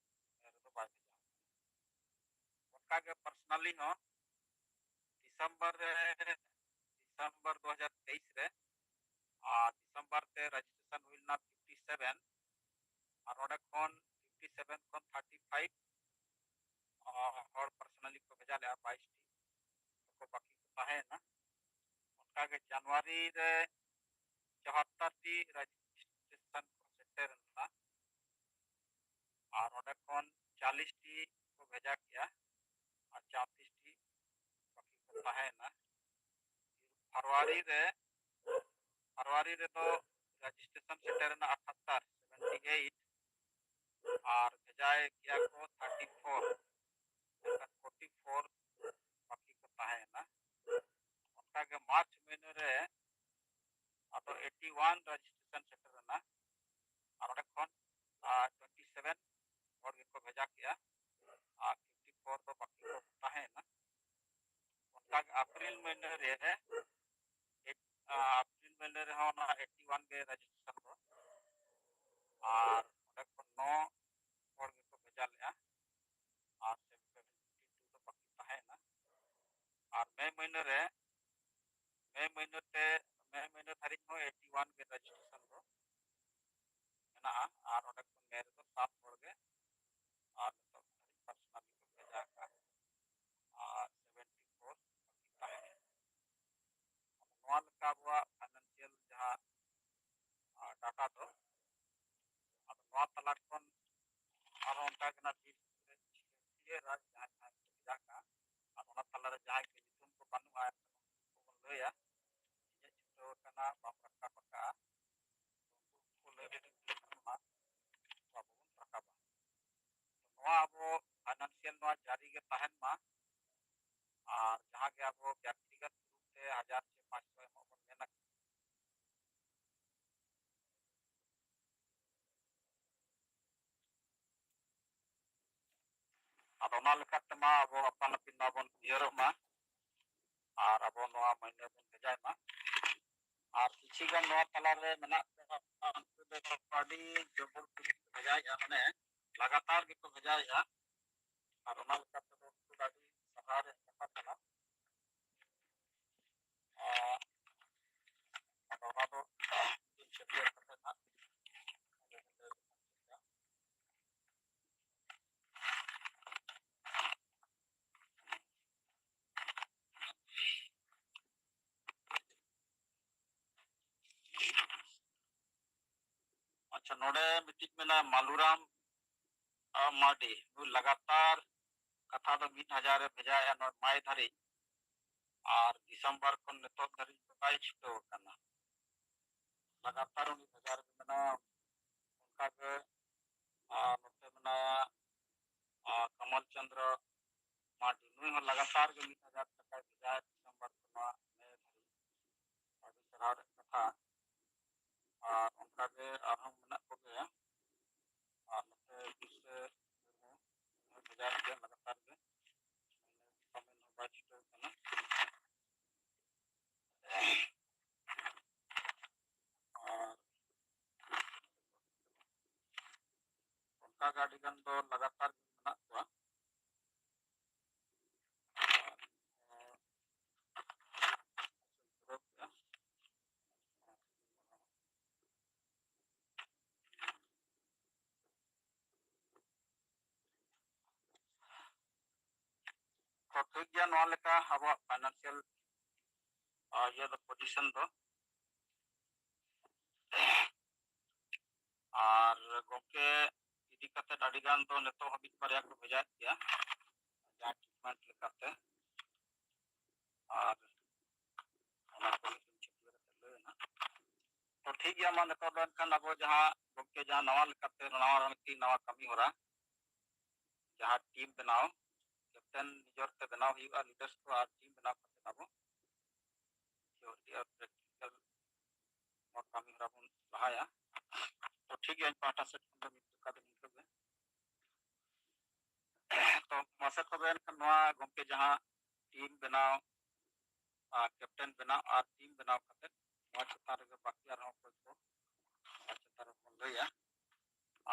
ᱢᱮ ᱨᱮᱫᱚ ᱵᱟᱭ ᱵᱷᱮᱡᱟ ᱟᱠᱟᱱᱟ᱾ ᱚᱱᱠᱟᱜᱮ ᱯᱟᱨᱥᱚᱱᱟᱞᱤ ᱦᱚᱸ ᱰᱤᱥᱮᱢᱵᱚᱨ ᱨᱮ, ᱰᱤᱥᱮᱢᱵᱚᱨ ᱫᱩ ᱦᱟᱡᱟᱨ ᱛᱮᱭᱤᱥ ᱨᱮ, ᱟᱨ ᱰᱤᱥᱮᱢᱵᱚᱨ ᱛᱮ ᱨᱮᱡᱤᱥᱴᱨᱮᱥᱚᱱ ᱦᱩᱭ ᱞᱮᱱᱟ ᱯᱷᱤᱯᱴᱤ ᱥᱮᱵᱷᱮᱱ, ᱟᱨ ᱚᱸᱰᱮ ᱠᱷᱚᱱ ᱯᱷᱤᱯᱴᱤ ᱥᱮᱵᱷᱮᱱ ᱠᱷᱚᱱ ᱛᱷᱟᱨᱴᱤ ᱯᱷᱟᱭᱤᱵᱷ ᱦᱚᱲ ᱯᱟᱨᱥᱚᱱᱟᱞᱤ ᱠᱚ ᱵᱷᱮᱡᱟ ᱞᱮᱫᱼᱟ, ᱵᱟᱭᱤᱥ ᱴᱤ ᱠᱚ ᱵᱟᱹᱠᱤ ᱠᱚ ᱛᱟᱦᱮᱸᱭᱮᱱᱟ᱾ ᱚᱱᱠᱟᱜᱮ ᱡᱟᱱᱩᱣᱟᱨᱤ ᱨᱮ ᱪᱩᱣᱟᱛᱛᱳᱨ ᱴᱤ ᱨᱮᱡᱤᱥᱴᱨᱮᱥᱚᱱ ᱠᱚ ᱥᱮᱴᱮᱨ ᱮᱱᱟ, ᱟᱨ ᱚᱸᱰᱮ ᱠᱷᱚᱱ ᱪᱟᱞᱤᱥ ᱴᱤ ᱠᱚ ᱵᱷᱮᱡᱟ ᱠᱮᱜᱼᱟ, ᱟᱨ ᱪᱟᱣᱛᱨᱤᱥ ᱴᱤ ᱵᱟᱹᱠᱤ ᱠᱚ ᱛᱟᱦᱮᱸᱭᱮᱱᱟ᱾ ᱯᱷᱮᱵᱽᱨᱩᱣᱟᱨᱤ ᱨᱮ, ᱯᱷᱮᱵᱽᱨᱩᱣᱟᱨᱤ ᱨᱮᱫᱚ ᱨᱮᱡᱤᱥᱴᱨᱮᱥᱚᱱ ᱥᱮᱴᱮᱨ ᱮᱱᱟ ᱟᱴᱷᱟᱛᱛᱟᱨ, ᱥᱮᱵᱷᱮᱱᱴᱤ ᱮᱭᱤᱴ, ᱟᱨ ᱵᱷᱮᱡᱟᱭ ᱠᱮᱜᱼᱟ ᱠᱚ ᱛᱷᱟᱨᱴᱤ ᱯᱷᱳᱨ, ᱢᱮᱱᱠᱷᱟᱱ ᱯᱷᱳᱨᱴᱤ ᱯᱷᱳᱨ ᱵᱟᱹᱠᱤ ᱠᱚ ᱛᱟᱦᱮᱸᱭᱮᱱᱟ᱾ ᱚᱱᱠᱟᱜᱮ ᱢᱟᱨᱪ ᱢᱟᱹᱦᱱᱟᱹ ᱨᱮ ᱟᱫᱚ ᱮᱭᱤᱴᱤ ᱳᱣᱟᱱ ᱨᱮᱡᱤᱥᱴᱨᱮᱥᱚᱱ ᱥᱮᱴᱮᱨ ᱮᱱᱟ, ᱟᱨ ᱚᱸᱰᱮ ᱠᱷᱚᱱ, ᱟᱨ, ᱴᱩᱭᱮᱱᱴᱤ ᱥᱮᱵᱷᱮᱱ ᱦᱚᱲ ᱜᱮᱠᱚ ᱵᱷᱮᱡᱟ ᱠᱮᱜᱼᱟ, ᱟᱨ ᱯᱷᱤᱯᱴᱤ ᱯᱷᱳᱨ ᱫᱚ ᱵᱟᱹᱠᱤ ᱠᱚ ᱛᱟᱦᱮᱸᱭᱮᱱᱟ᱾ ᱚᱱᱠᱟᱜᱮ ᱮᱯᱨᱤᱞ ᱢᱟᱹᱦᱱᱟᱹ ᱨᱮ, ᱮ-, ᱟᱨ ᱮᱯᱨᱤᱞ ᱢᱟᱹᱦᱱᱟᱹ ᱨᱮᱦᱚᱸ ᱚᱱᱟ ᱮᱭᱤᱴᱤ ᱳᱣᱟᱱ ᱜᱮ ᱨᱮᱡᱤᱥᱴᱨᱮᱥᱚᱱ ᱫᱚ, ᱟᱨ ᱚᱸᱰᱮ ᱠᱷᱚᱱ ᱱᱚ ᱦᱚᱲ ᱜᱮᱠᱚ ᱵᱷᱮᱡᱟ ᱞᱮᱜᱼᱟ, ᱟᱨ ᱥᱮᱵᱷᱮᱱᱴᱤ ᱴᱩ ᱫᱚ ᱵᱟᱹᱠᱤ ᱛᱟᱦᱮᱸᱭᱮᱱᱟ᱾ ᱟᱨ ᱢᱮ ᱢᱟᱹᱦᱱᱟᱹ ᱨᱮ, ᱢᱮ ᱢᱟᱹᱦᱱᱟᱹ ᱛᱮ, ᱢᱮ ᱢᱟᱹᱦᱱᱟᱹ ᱫᱷᱟᱹᱨᱤᱡ ᱦᱚᱸ ᱮᱭᱤᱴᱤ ᱳᱣᱟᱱ ᱜᱮ ᱨᱮᱡᱤᱥᱴᱨᱮᱥᱚᱱ ᱫᱚ ᱢᱮᱱᱟᱜᱼᱟ, ᱟᱨ ᱚᱸᱰᱮ ᱠᱷᱚᱱ ᱢᱮ ᱨᱮᱫᱚ ᱥᱟᱛ ᱦᱚᱲ ᱜᱮ, ᱟᱨ ᱱᱤᱛᱚᱜ ᱫᱷᱟᱹᱨᱤᱡ ᱯᱟᱨᱥᱚᱱᱟᱞ ᱜᱮᱠᱚ ᱵᱷᱮᱡᱟ ᱟᱠᱟᱫᱼᱟ, ᱟᱨ ᱥᱮᱵᱷᱮᱱᱴᱤ ᱯᱷᱳᱨ ᱵᱟᱹᱠᱤ ᱛᱟᱦᱮᱸᱭᱮᱱᱟ᱾ ᱱᱚᱣᱟ ᱞᱮᱠᱟ ᱟᱵᱚᱣᱟᱜ ᱯᱷᱟᱭᱱᱟᱱᱥᱤᱭᱟᱞ ᱡᱟᱦᱟᱸ ᱰᱟᱴᱟ ᱫᱚ᱾ ᱟᱫᱚ ᱱᱚᱣᱟ ᱛᱟᱞᱟ ᱠᱷᱚᱱ ᱟᱨᱦᱚᱸ ᱚᱱᱠᱟ ᱜᱮ ᱱᱟᱜ ᱵᱤᱨ ᱥᱩᱠᱨᱤ ᱨᱟᱡᱽ ᱡᱟᱦᱟᱸᱭ ᱡᱟᱦᱟᱸᱭ ᱠᱚ ᱵᱷᱮᱡᱟ ᱠᱟᱜᱼᱟ, ᱟᱨ ᱚᱱᱟ ᱛᱟᱞᱟᱨᱮ ᱡᱟᱦᱟᱸᱭ ᱠᱚ ᱧᱩᱛᱩᱢ ᱠᱚ ᱵᱟᱹᱱᱩᱜᱼᱟ, ᱩᱱᱠᱩ ᱵᱚᱱ ᱞᱟᱹᱭᱟ, ᱤᱧᱟᱹᱜ ᱪᱷᱩᱴᱟᱹᱣ ᱟᱠᱟᱱᱟ, ᱵᱟᱢ ᱨᱟᱠᱟᱵ ᱟᱠᱟᱫᱼᱟ, ᱩᱱᱠᱩ ᱠᱚ ᱞᱟᱹᱭ ᱞᱮᱠᱷᱟᱱ ᱟᱵᱚ ᱵᱚᱱ ᱨᱟᱠᱟᱵᱟ᱾ ᱱᱚᱣᱟ ᱟᱵᱚ ᱯᱷᱟᱭᱱᱟᱱᱥᱤᱭᱟᱞ ᱱᱚᱣᱟ ᱡᱟᱹᱨᱤ ᱜᱮ ᱛᱟᱦᱮᱱ ᱢᱟ, ᱟᱨ ᱡᱟᱦᱟᱸ ᱜᱮ ᱟᱵᱚ ᱵᱮᱠᱛᱤᱜᱚᱛ ᱨᱩᱯ ᱛᱮ ᱦᱟᱡᱟᱨ ᱪᱮ ᱯᱟᱸᱪᱥᱚ ᱮᱢᱚᱜ ᱵᱚᱱ ᱢᱮᱱ ᱟᱠᱟᱫ, ᱟᱫᱚ ᱚᱱᱟ ᱞᱮᱠᱟᱛᱮ ᱢᱟ ᱟᱵᱚ ᱟᱯᱟᱱ ᱟᱹᱯᱤᱱ ᱢᱟᱵᱚᱱ ᱩᱭᱦᱟᱹᱨᱚᱜ ᱢᱟ, ᱟᱨ ᱟᱵᱚ ᱱᱚᱣᱟ ᱢᱟᱹᱦᱱᱟᱹ ᱵᱚᱱ ᱵᱷᱮᱡᱟᱭ ᱢᱟ᱾ ᱟᱨ ᱠᱤᱪᱷᱤ ᱜᱟᱱ ᱱᱚᱣᱟ ᱛᱟᱞᱟᱨᱮ ᱢᱮᱱᱟᱜ ᱠᱚᱣᱟ, ᱩᱱᱠᱩ ᱫᱚ ᱟᱹᱰᱤ ᱡᱚᱵᱚᱨ ᱠᱚ ᱵᱷᱮᱡᱟᱭᱮᱫᱼᱟ, ᱢᱟᱱᱮ ᱞᱟᱜᱟᱛᱟᱨ ᱜᱮᱠᱚ ᱵᱷᱮᱡᱟᱭᱮᱫᱼᱟ᱾ ᱟᱨ ᱚᱱᱟ ᱞᱮᱠᱟ ᱛᱮᱫᱚ ᱩᱱᱠᱩ ᱫᱚ ᱟᱹᱰᱤ ᱥᱟᱨᱦᱟᱣ ᱨᱮᱭᱟᱜ ᱠᱟᱛᱷᱟ ᱠᱟᱱᱟ᱾ ᱟᱨ ᱟᱫᱚ ᱚᱱᱟ ᱫᱚ ᱤᱧ ᱪᱷᱟᱹᱴᱭᱟᱹᱨ ᱠᱟᱛᱮ ᱱᱟᱜ ᱟᱪᱪᱷᱟ, ᱱᱚᱰᱮ ᱢᱤᱫᱴᱤᱡ ᱢᱮᱱᱟᱭᱟ ᱢᱟᱞᱩᱨᱟᱢ, ᱟ, ᱢᱟᱨᱰᱤ᱾ ᱱᱩᱭ ᱞᱟᱜᱟᱛᱟᱨ ᱠᱟᱛᱷᱟ ᱫᱚ ᱢᱤᱫ ᱦᱟᱡᱟᱨ ᱮ ᱵᱷᱮᱡᱟᱭᱮᱫᱼᱟ ᱱᱚᱣᱟ ᱢᱟᱭ ᱫᱷᱟᱹᱨᱤᱡ, ᱟᱨ ᱰᱤᱥᱮᱢᱵᱚᱨ ᱠᱷᱚᱱ ᱱᱤᱛᱚᱜ ᱫᱷᱟᱹᱨᱤᱡ ᱫᱚ ᱵᱟᱭ ᱪᱷᱩᱴᱟᱹᱣ ᱟᱠᱟᱱᱟ᱾ ᱞᱟᱜᱟᱛᱟᱨ ᱩᱱᱤ ᱵᱷᱮᱡᱟ ᱨᱮᱜᱮ ᱢᱮᱱᱟᱭᱟ᱾ ᱚᱱᱠᱟᱜᱮ, ᱟ, ᱱᱚᱛᱮ ᱢᱮᱱᱟᱭᱟ, ᱟ, ᱠᱟᱢᱟᱞ ᱪᱚᱸᱫᱽᱨᱚ ᱢᱟᱨᱰᱤ, ᱱᱩᱭ ᱦᱚᱸ ᱞᱟᱜᱟᱛᱟᱨ ᱜᱮ ᱢᱤᱫ ᱦᱟᱡᱟᱨ ᱴᱟᱠᱟᱭ ᱵᱷᱮᱡᱟᱭᱮᱫ ᱰᱤᱥᱮᱢᱵᱚᱨ ᱠᱷᱚᱱᱟᱜ ᱢᱮ ᱫᱷᱟᱹᱵᱤᱡ᱾ ᱟᱹᱰᱤ ᱥᱟᱨᱦᱟᱣ ᱨᱮᱭᱟᱜ ᱠᱟᱛᱷᱟ᱾ ᱟᱨ ᱚᱱᱠᱟᱜᱮ ᱟᱨᱦᱚᱸ ᱢᱮᱱᱟᱜ ᱠᱚᱜᱮᱭᱟ᱾ ᱟᱨ ᱱᱚᱛᱮ ᱵᱤᱨᱥᱟᱹ ᱢᱩᱨᱢᱩ, ᱱᱩᱭ ᱵᱷᱮᱡᱟᱭᱮᱫ ᱜᱮᱭᱟ ᱞᱟᱜᱟᱛᱟᱨ ᱜᱮ, ᱠᱟᱹᱢᱤ ᱦᱚᱸ ᱵᱟᱭ ᱪᱷᱩᱴᱟᱹᱣ ᱠᱟᱱᱟ᱾ ᱟᱨ ᱚᱱᱠᱟᱜᱮ ᱟᱹᱰᱤ ᱜᱟᱱ ᱫᱚ ᱞᱟᱜᱟᱛᱟᱨ ᱜᱮ ᱢᱮᱱᱟᱜ ᱠᱚᱣᱟ᱾ ᱛᱚ ᱴᱷᱤᱠ ᱜᱮᱭᱟ, ᱱᱚᱣᱟ ᱞᱮᱠᱟ ᱟᱵᱚᱣᱟᱜ ᱯᱷᱟᱭᱱᱟᱱᱥᱤᱭᱟᱞ, ᱟ, ᱤᱭᱟᱹ ᱫᱚ, ᱯᱚᱡᱤᱥᱚᱱ ᱫᱚ᱾ ᱟᱨ ᱜᱚᱢᱠᱮ ᱤᱫᱤ ᱠᱟᱛᱮ ᱟᱹᱰᱤ ᱜᱟᱱ ᱫᱚ ᱱᱤᱛᱚᱜ ᱦᱟᱹᱵᱤᱡ ᱵᱟᱨᱭᱟ ᱠᱚ ᱵᱷᱮᱡᱟᱭᱮᱫ ᱜᱮᱭᱟ, ᱡᱟᱦᱟᱸ ᱴᱨᱤᱴᱢᱮᱱᱴ ᱞᱮᱠᱟᱛᱮ᱾ ᱟᱨ ᱚᱱᱟ ᱠᱚ ᱧᱩᱛᱩᱢ ᱪᱷᱟᱹᱴᱭᱟᱹᱨ ᱠᱟᱛᱮ ᱞᱟᱹᱭ ᱮᱱᱟ᱾ ᱛᱚ ᱴᱷᱤᱠ ᱜᱮᱭᱟ, ᱢᱟ ᱱᱤᱛᱚᱜ ᱫᱚ ᱮᱱᱠᱷᱟᱱ ᱟᱵᱚ ᱡᱟᱦᱟᱸ ᱜᱚᱢᱠᱮ ᱡᱟᱦᱟᱸ ᱱᱟᱣᱟ ᱞᱮᱠᱟᱛᱮ ᱱᱟᱣᱟ ᱢᱤᱫᱴᱤᱡ ᱱᱟᱣᱟ ᱠᱟᱹᱢᱤ ᱦᱚᱨᱟ, ᱡᱟᱦᱟᱸ ᱴᱤᱢ ᱵᱮᱱᱟᱣ, ᱠᱮᱯᱴᱮᱱ ᱱᱤᱡᱚᱨ ᱛᱮ ᱵᱮᱱᱟᱣ ᱦᱩᱭᱩᱜᱼᱟ, ᱞᱤᱰᱟᱨᱥ ᱠᱚ ᱟᱨ ᱴᱤᱢ ᱵᱮᱱᱟᱣ ᱠᱟᱛᱮ ᱟᱵᱚ ᱛᱷᱤᱭᱳᱨᱤ ᱟᱨ ᱯᱨᱮᱠᱴᱤᱠᱟᱞ ᱱᱚᱣᱟ ᱠᱟᱹᱢᱤ ᱦᱚᱨᱟ ᱵᱚᱱ ᱞᱟᱦᱟᱭᱟ᱾ ᱛᱚ ᱴᱷᱤᱠ ᱜᱮᱭᱟ, ᱤᱧ ᱯᱟᱦᱴᱟ ᱥᱮᱫ ᱠᱷᱚᱱ ᱫᱚ ᱱᱤᱛ ᱞᱮᱠᱟ ᱫᱚ ᱱᱤᱝᱠᱟᱹ ᱜᱮ᱾ ᱛᱚ ᱢᱟᱥᱮ ᱛᱚᱵᱮ ᱮᱱᱠᱷᱟᱱ ᱱᱚᱣᱟ ᱜᱚᱢᱠᱮ ᱡᱟᱦᱟᱸ ᱴᱤᱢ ᱵᱮᱱᱟᱣ ᱟᱨ ᱠᱮᱯᱴᱮᱱ ᱵᱮᱱᱟᱣ ᱟᱨ ᱴᱤᱢ ᱵᱮᱱᱟᱣ ᱠᱟᱛᱮ ᱱᱚᱣᱟ ᱪᱮᱛᱟᱱ ᱨᱮᱜᱮ ᱵᱟᱹᱠᱤ ᱟᱨᱦᱚᱸ ᱚᱠᱚᱭ ᱠᱚ ᱱᱚᱣᱟ ᱪᱮᱛᱟᱱ ᱨᱮᱵᱚᱱ ᱞᱟᱹᱭᱟ,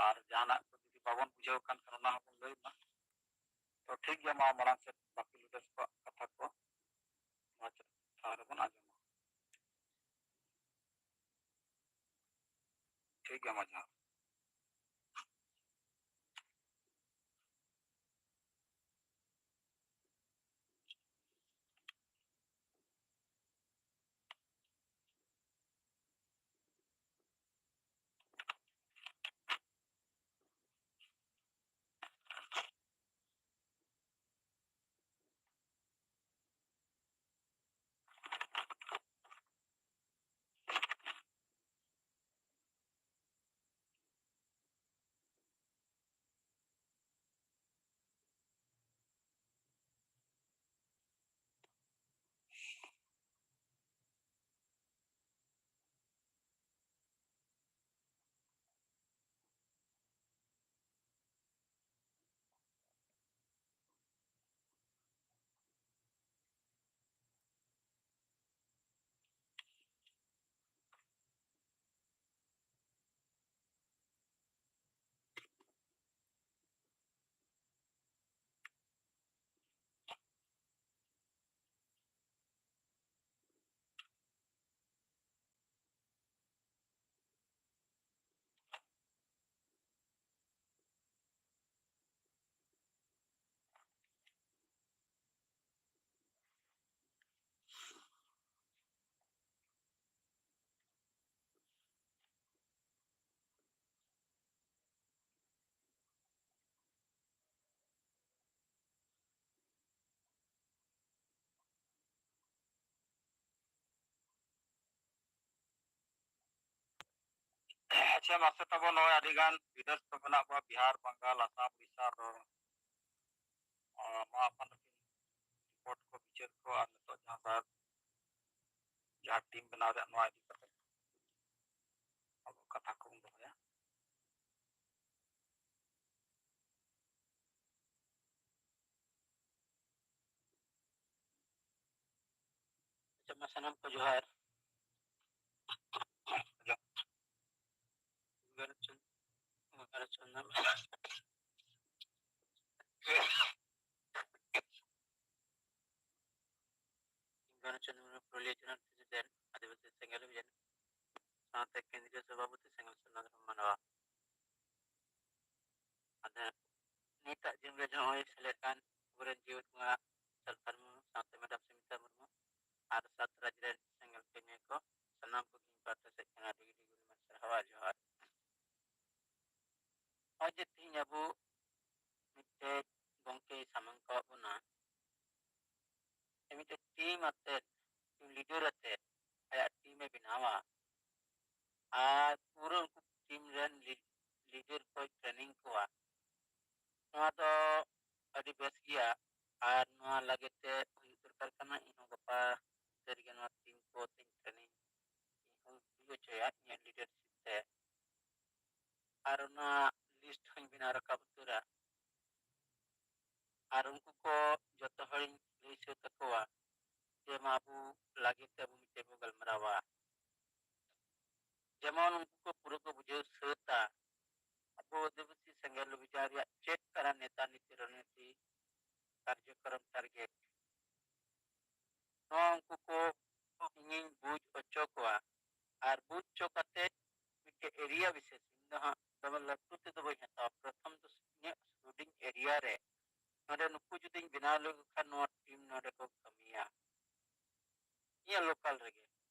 ᱟᱨ ᱡᱟᱦᱟᱱᱟᱜ ᱠᱚ ᱡᱩᱫᱤ ᱵᱟᱵᱚᱱ ᱵᱩᱡᱷᱟᱹᱣ ᱠᱟᱱ ᱠᱷᱟᱱ ᱚᱱᱟ ᱦᱚᱸᱵᱚᱱ ᱞᱟᱹᱭ ᱢᱟ᱾ ᱛᱚ ᱴᱷᱤᱠ ᱜᱮᱭᱟ, ᱢᱟ ᱢᱟᱲᱟᱝ ᱥᱮᱫ ᱵᱟᱹᱠᱤ ᱞᱤᱰᱟᱨᱥ ᱠᱚᱣᱟᱜ ᱠᱟᱛᱷᱟ ᱠᱚ ᱱᱚᱣᱟ ᱪᱮᱛᱟᱱ ᱨᱮᱵᱚᱱ ᱟᱸᱡᱚᱢᱟ᱾ ᱴᱷᱤᱠ ᱜᱮᱭᱟ, ᱢᱟ ᱡᱚᱦᱟᱨ᱾ ᱟᱪᱪᱷᱟ, ᱢᱟᱥᱮ ᱛᱟᱵᱚ ᱱᱚᱜᱼᱚᱭ ᱟᱹᱰᱤ ᱜᱟᱱ ᱵᱤᱫᱮᱥ ᱨᱮ ᱢᱮᱱᱟᱜ ᱵᱚᱱᱟ, ᱵᱤᱦᱟᱨ, ᱵᱟᱝᱜᱟᱞ, ᱟᱥᱟᱢ, ᱩᱲᱤᱥᱥᱟ ᱨᱮ, ᱟᱨ ᱱᱚᱣᱟ ᱟᱯᱟᱱ ᱟᱹᱯᱤᱱ ᱨᱤᱯᱳᱨᱴ ᱠᱚ, ᱵᱤᱪᱟᱹᱨ ᱠᱚ, ᱟᱨ ᱱᱤᱛᱚᱜ ᱡᱟᱦᱟᱸ ᱥᱟᱨ, ᱡᱟᱦᱟᱸ ᱴᱤᱢ ᱵᱮᱱᱟᱣ ᱨᱮᱭᱟᱜ, ᱱᱚᱣᱟ ᱤᱫᱤ ᱠᱟᱛᱮ ᱟᱵᱚ ᱠᱟᱛᱷᱟ ᱠᱚᱵᱚᱱ ᱫᱚᱦᱚᱭᱟ᱾ ᱟᱪᱪᱷᱟ, ᱢᱟ ᱥᱟᱱᱟᱢ ᱠᱚ ᱡᱚᱦᱟᱨ᱾ ᱜᱷᱟᱨᱚᱸᱡᱽ ᱪᱚᱸᱫ-, ᱜᱷᱟᱨᱚᱸᱡᱽ ᱪᱚᱸᱫ-, ᱜᱷᱟᱨᱚᱸᱡᱽ ᱪᱚᱸᱫ ᱢᱩᱨᱢᱩ, ᱯᱩᱨᱩᱞᱤᱭᱟᱹ ᱡᱮᱞᱟ ᱯᱨᱮᱥᱤᱰᱮᱱᱴ, ᱟᱹᱫᱤᱵᱟᱹᱥᱤ ᱥᱮᱸᱜᱮᱞ ᱚᱵᱷᱤᱡᱟᱱ, ᱥᱟᱶᱛᱮ ᱠᱮᱱᱫᱨᱤᱭᱚ ᱥᱚᱵᱷᱟᱯᱚᱛᱤ ᱥᱮᱸᱜᱮᱞ ᱥᱮᱱᱟ ᱫᱷᱚᱨᱚᱢ ᱢᱟᱱᱣᱟ᱾ ᱟᱫᱚ ᱱᱤᱛᱟᱜ ᱡᱩᱜᱽ ᱨᱮ ᱱᱚᱜᱼᱚᱭ ᱥᱮᱞᱮᱫ ᱠᱟᱱ ᱟᱵᱚᱨᱮᱱ ᱡᱤᱣᱮᱫ ᱵᱚᱸᱜᱟ ᱥᱟᱞᱠᱷᱟᱱ ᱢᱩᱨᱢᱩ ᱥᱟᱶᱛᱮ ᱢᱮᱰᱟᱢ ᱥᱩᱢᱤᱛᱟ ᱢᱩᱨᱢᱩ ᱟᱨ ᱥᱟᱛ ᱨᱟᱡᱽ ᱨᱮᱱ ᱥᱮᱸᱜᱮᱞ ᱠᱟᱹᱢᱤᱭᱟᱹ ᱠᱚ, ᱥᱟᱱᱟᱢ ᱠᱚᱜᱮ ᱤᱧ ᱯᱟᱦᱴᱟ ᱥᱮᱫ ᱠᱷᱚᱱ ᱟᱹᱰᱤ ᱟᱹᱰᱤ ᱜᱩᱱᱢᱟᱱ ᱥᱟᱨᱦᱟᱣ ᱟᱨ ᱡᱚᱦᱟᱨ᱾ ᱱᱚᱜᱼᱚᱭ ᱡᱮ ᱛᱮᱦᱮᱧ ᱟᱵᱚ ᱢᱤᱫᱴᱮᱡ ᱜᱚᱢᱠᱮᱭ ᱥᱟᱢᱟᱝ ᱠᱟᱜ ᱵᱚᱱᱟ, ᱥᱮ ᱢᱤᱫᱴᱮᱡ ᱴᱤᱢ ᱟᱛᱮᱫ, ᱴᱤᱢ ᱞᱤᱰᱟᱨ ᱟᱛᱮᱫ ᱟᱭᱟᱜ ᱴᱤᱢ ᱮ ᱵᱮᱱᱟᱣᱟ ᱟᱨ ᱯᱩᱨᱟᱹ ᱩᱱᱠᱩ ᱴᱤᱢ ᱨᱮᱱ ᱞᱤ-, ᱞᱤᱰᱟᱨ ᱠᱚᱭ ᱴᱨᱮᱱᱤᱝ ᱠᱚᱣᱟ᱾ ᱱᱚᱣᱟ ᱫᱚ ᱟᱹᱰᱤ ᱵᱮᱥ ᱜᱮᱭᱟ ᱟᱨ ᱱᱚᱣᱟ ᱞᱟᱹᱜᱤᱫ ᱛᱮ ᱦᱩᱭᱩᱜ ᱫᱚᱨᱠᱟᱨ ᱠᱟᱱᱟ᱾ ᱤᱧᱦᱚᱸ ᱜᱟᱯᱟ ᱥᱟᱹᱨᱤᱜᱮ ᱱᱚᱣᱟ ᱴᱤᱢ ᱠᱚ ᱛᱤᱧ ᱴᱨᱮᱱᱤᱝ ᱤᱧ ᱦᱚᱸ ᱦᱩᱭ ᱦᱚᱪᱚᱭᱟ ᱤᱧᱟᱹᱜ ᱞᱤᱰᱟᱨᱥᱤᱯ ᱛᱮ᱾ ᱟᱨ ᱚᱱᱟ ᱞᱤᱥᱴ ᱦᱚᱸᱧ ᱵᱮᱱᱟᱣ ᱨᱟᱠᱟᱵ ᱩᱛᱟᱹᱨᱟ᱾ ᱟᱨ ᱩᱱᱠᱩ ᱠᱚ ᱡᱚᱛᱚ ᱦᱚᱲᱤᱧ ᱞᱟᱹᱭ ᱥᱟᱹᱛ ᱟᱠᱚᱣᱟ ᱡᱮ ᱢᱟ ᱟᱵᱚ ᱞᱟᱹᱜᱤᱫ ᱛᱮ ᱟᱵᱚ ᱢᱤᱫᱴᱮᱡ ᱵᱚ ᱜᱟᱞᱢᱟᱨᱟᱣᱟ᱾ ᱡᱮᱢᱚᱱ ᱩᱱᱠᱩ ᱠᱚ ᱯᱩᱨᱟᱹ ᱠᱚ ᱵᱩᱡᱷᱟᱹᱣ ᱥᱟᱹᱛᱟ ᱟᱵᱚ ᱟᱹᱫᱤᱵᱟᱹᱥᱤ ᱥᱮᱸᱜᱮᱞ ᱚᱵᱷᱤᱡᱟᱱ ᱨᱮᱭᱟᱜ ᱪᱮᱫ ᱠᱟᱱᱟ ᱱᱮᱛᱟ ᱱᱤᱛᱤ ᱨᱚᱱᱱᱤᱛᱤ ᱠᱟᱨᱡᱚᱠᱨᱚᱢ ᱴᱟᱨᱜᱮᱴ᱾ ᱱᱚᱣᱟ ᱩᱱᱠᱩ ᱠᱚ ᱤᱧᱤᱧ ᱵᱩᱡᱽ ᱦᱚᱪᱚ ᱠᱚᱣᱟ᱾ ᱟᱨ ᱵᱩᱡᱽ ᱦᱚᱪᱚ ᱠᱟᱛᱮ ᱢᱤᱫᱴᱮᱡ ᱮᱨᱤᱭᱟ ᱵᱤᱥᱮᱥ, ᱤᱧ ᱫᱚ ᱦᱟᱸᱜ ᱫᱚᱢᱮ ᱞᱟᱹᱴᱩ ᱛᱮᱫᱚ ᱵᱟᱹᱧ ᱦᱟᱛᱟᱣᱟ᱾ ᱯᱨᱚᱛᱷᱚᱢ ᱫᱚ ᱤᱧᱟᱹᱜ ᱦᱩᱰᱤᱧ ᱮᱨᱤᱭᱟ ᱨᱮ ᱱᱚᱰᱮ ᱱᱩᱠᱩ ᱡᱩᱫᱤᱧ ᱵᱮᱱᱟᱣ ᱞᱮᱠᱚ ᱠᱷᱟᱱ ᱱᱚᱣᱟ ᱴᱤᱢ ᱱᱚᱰᱮ ᱠᱚ ᱠᱟᱹᱢᱤᱭᱟ᱾ ᱤᱧᱟᱹᱜ ᱞᱳᱠᱟᱞ ᱨᱮᱜᱮ᱾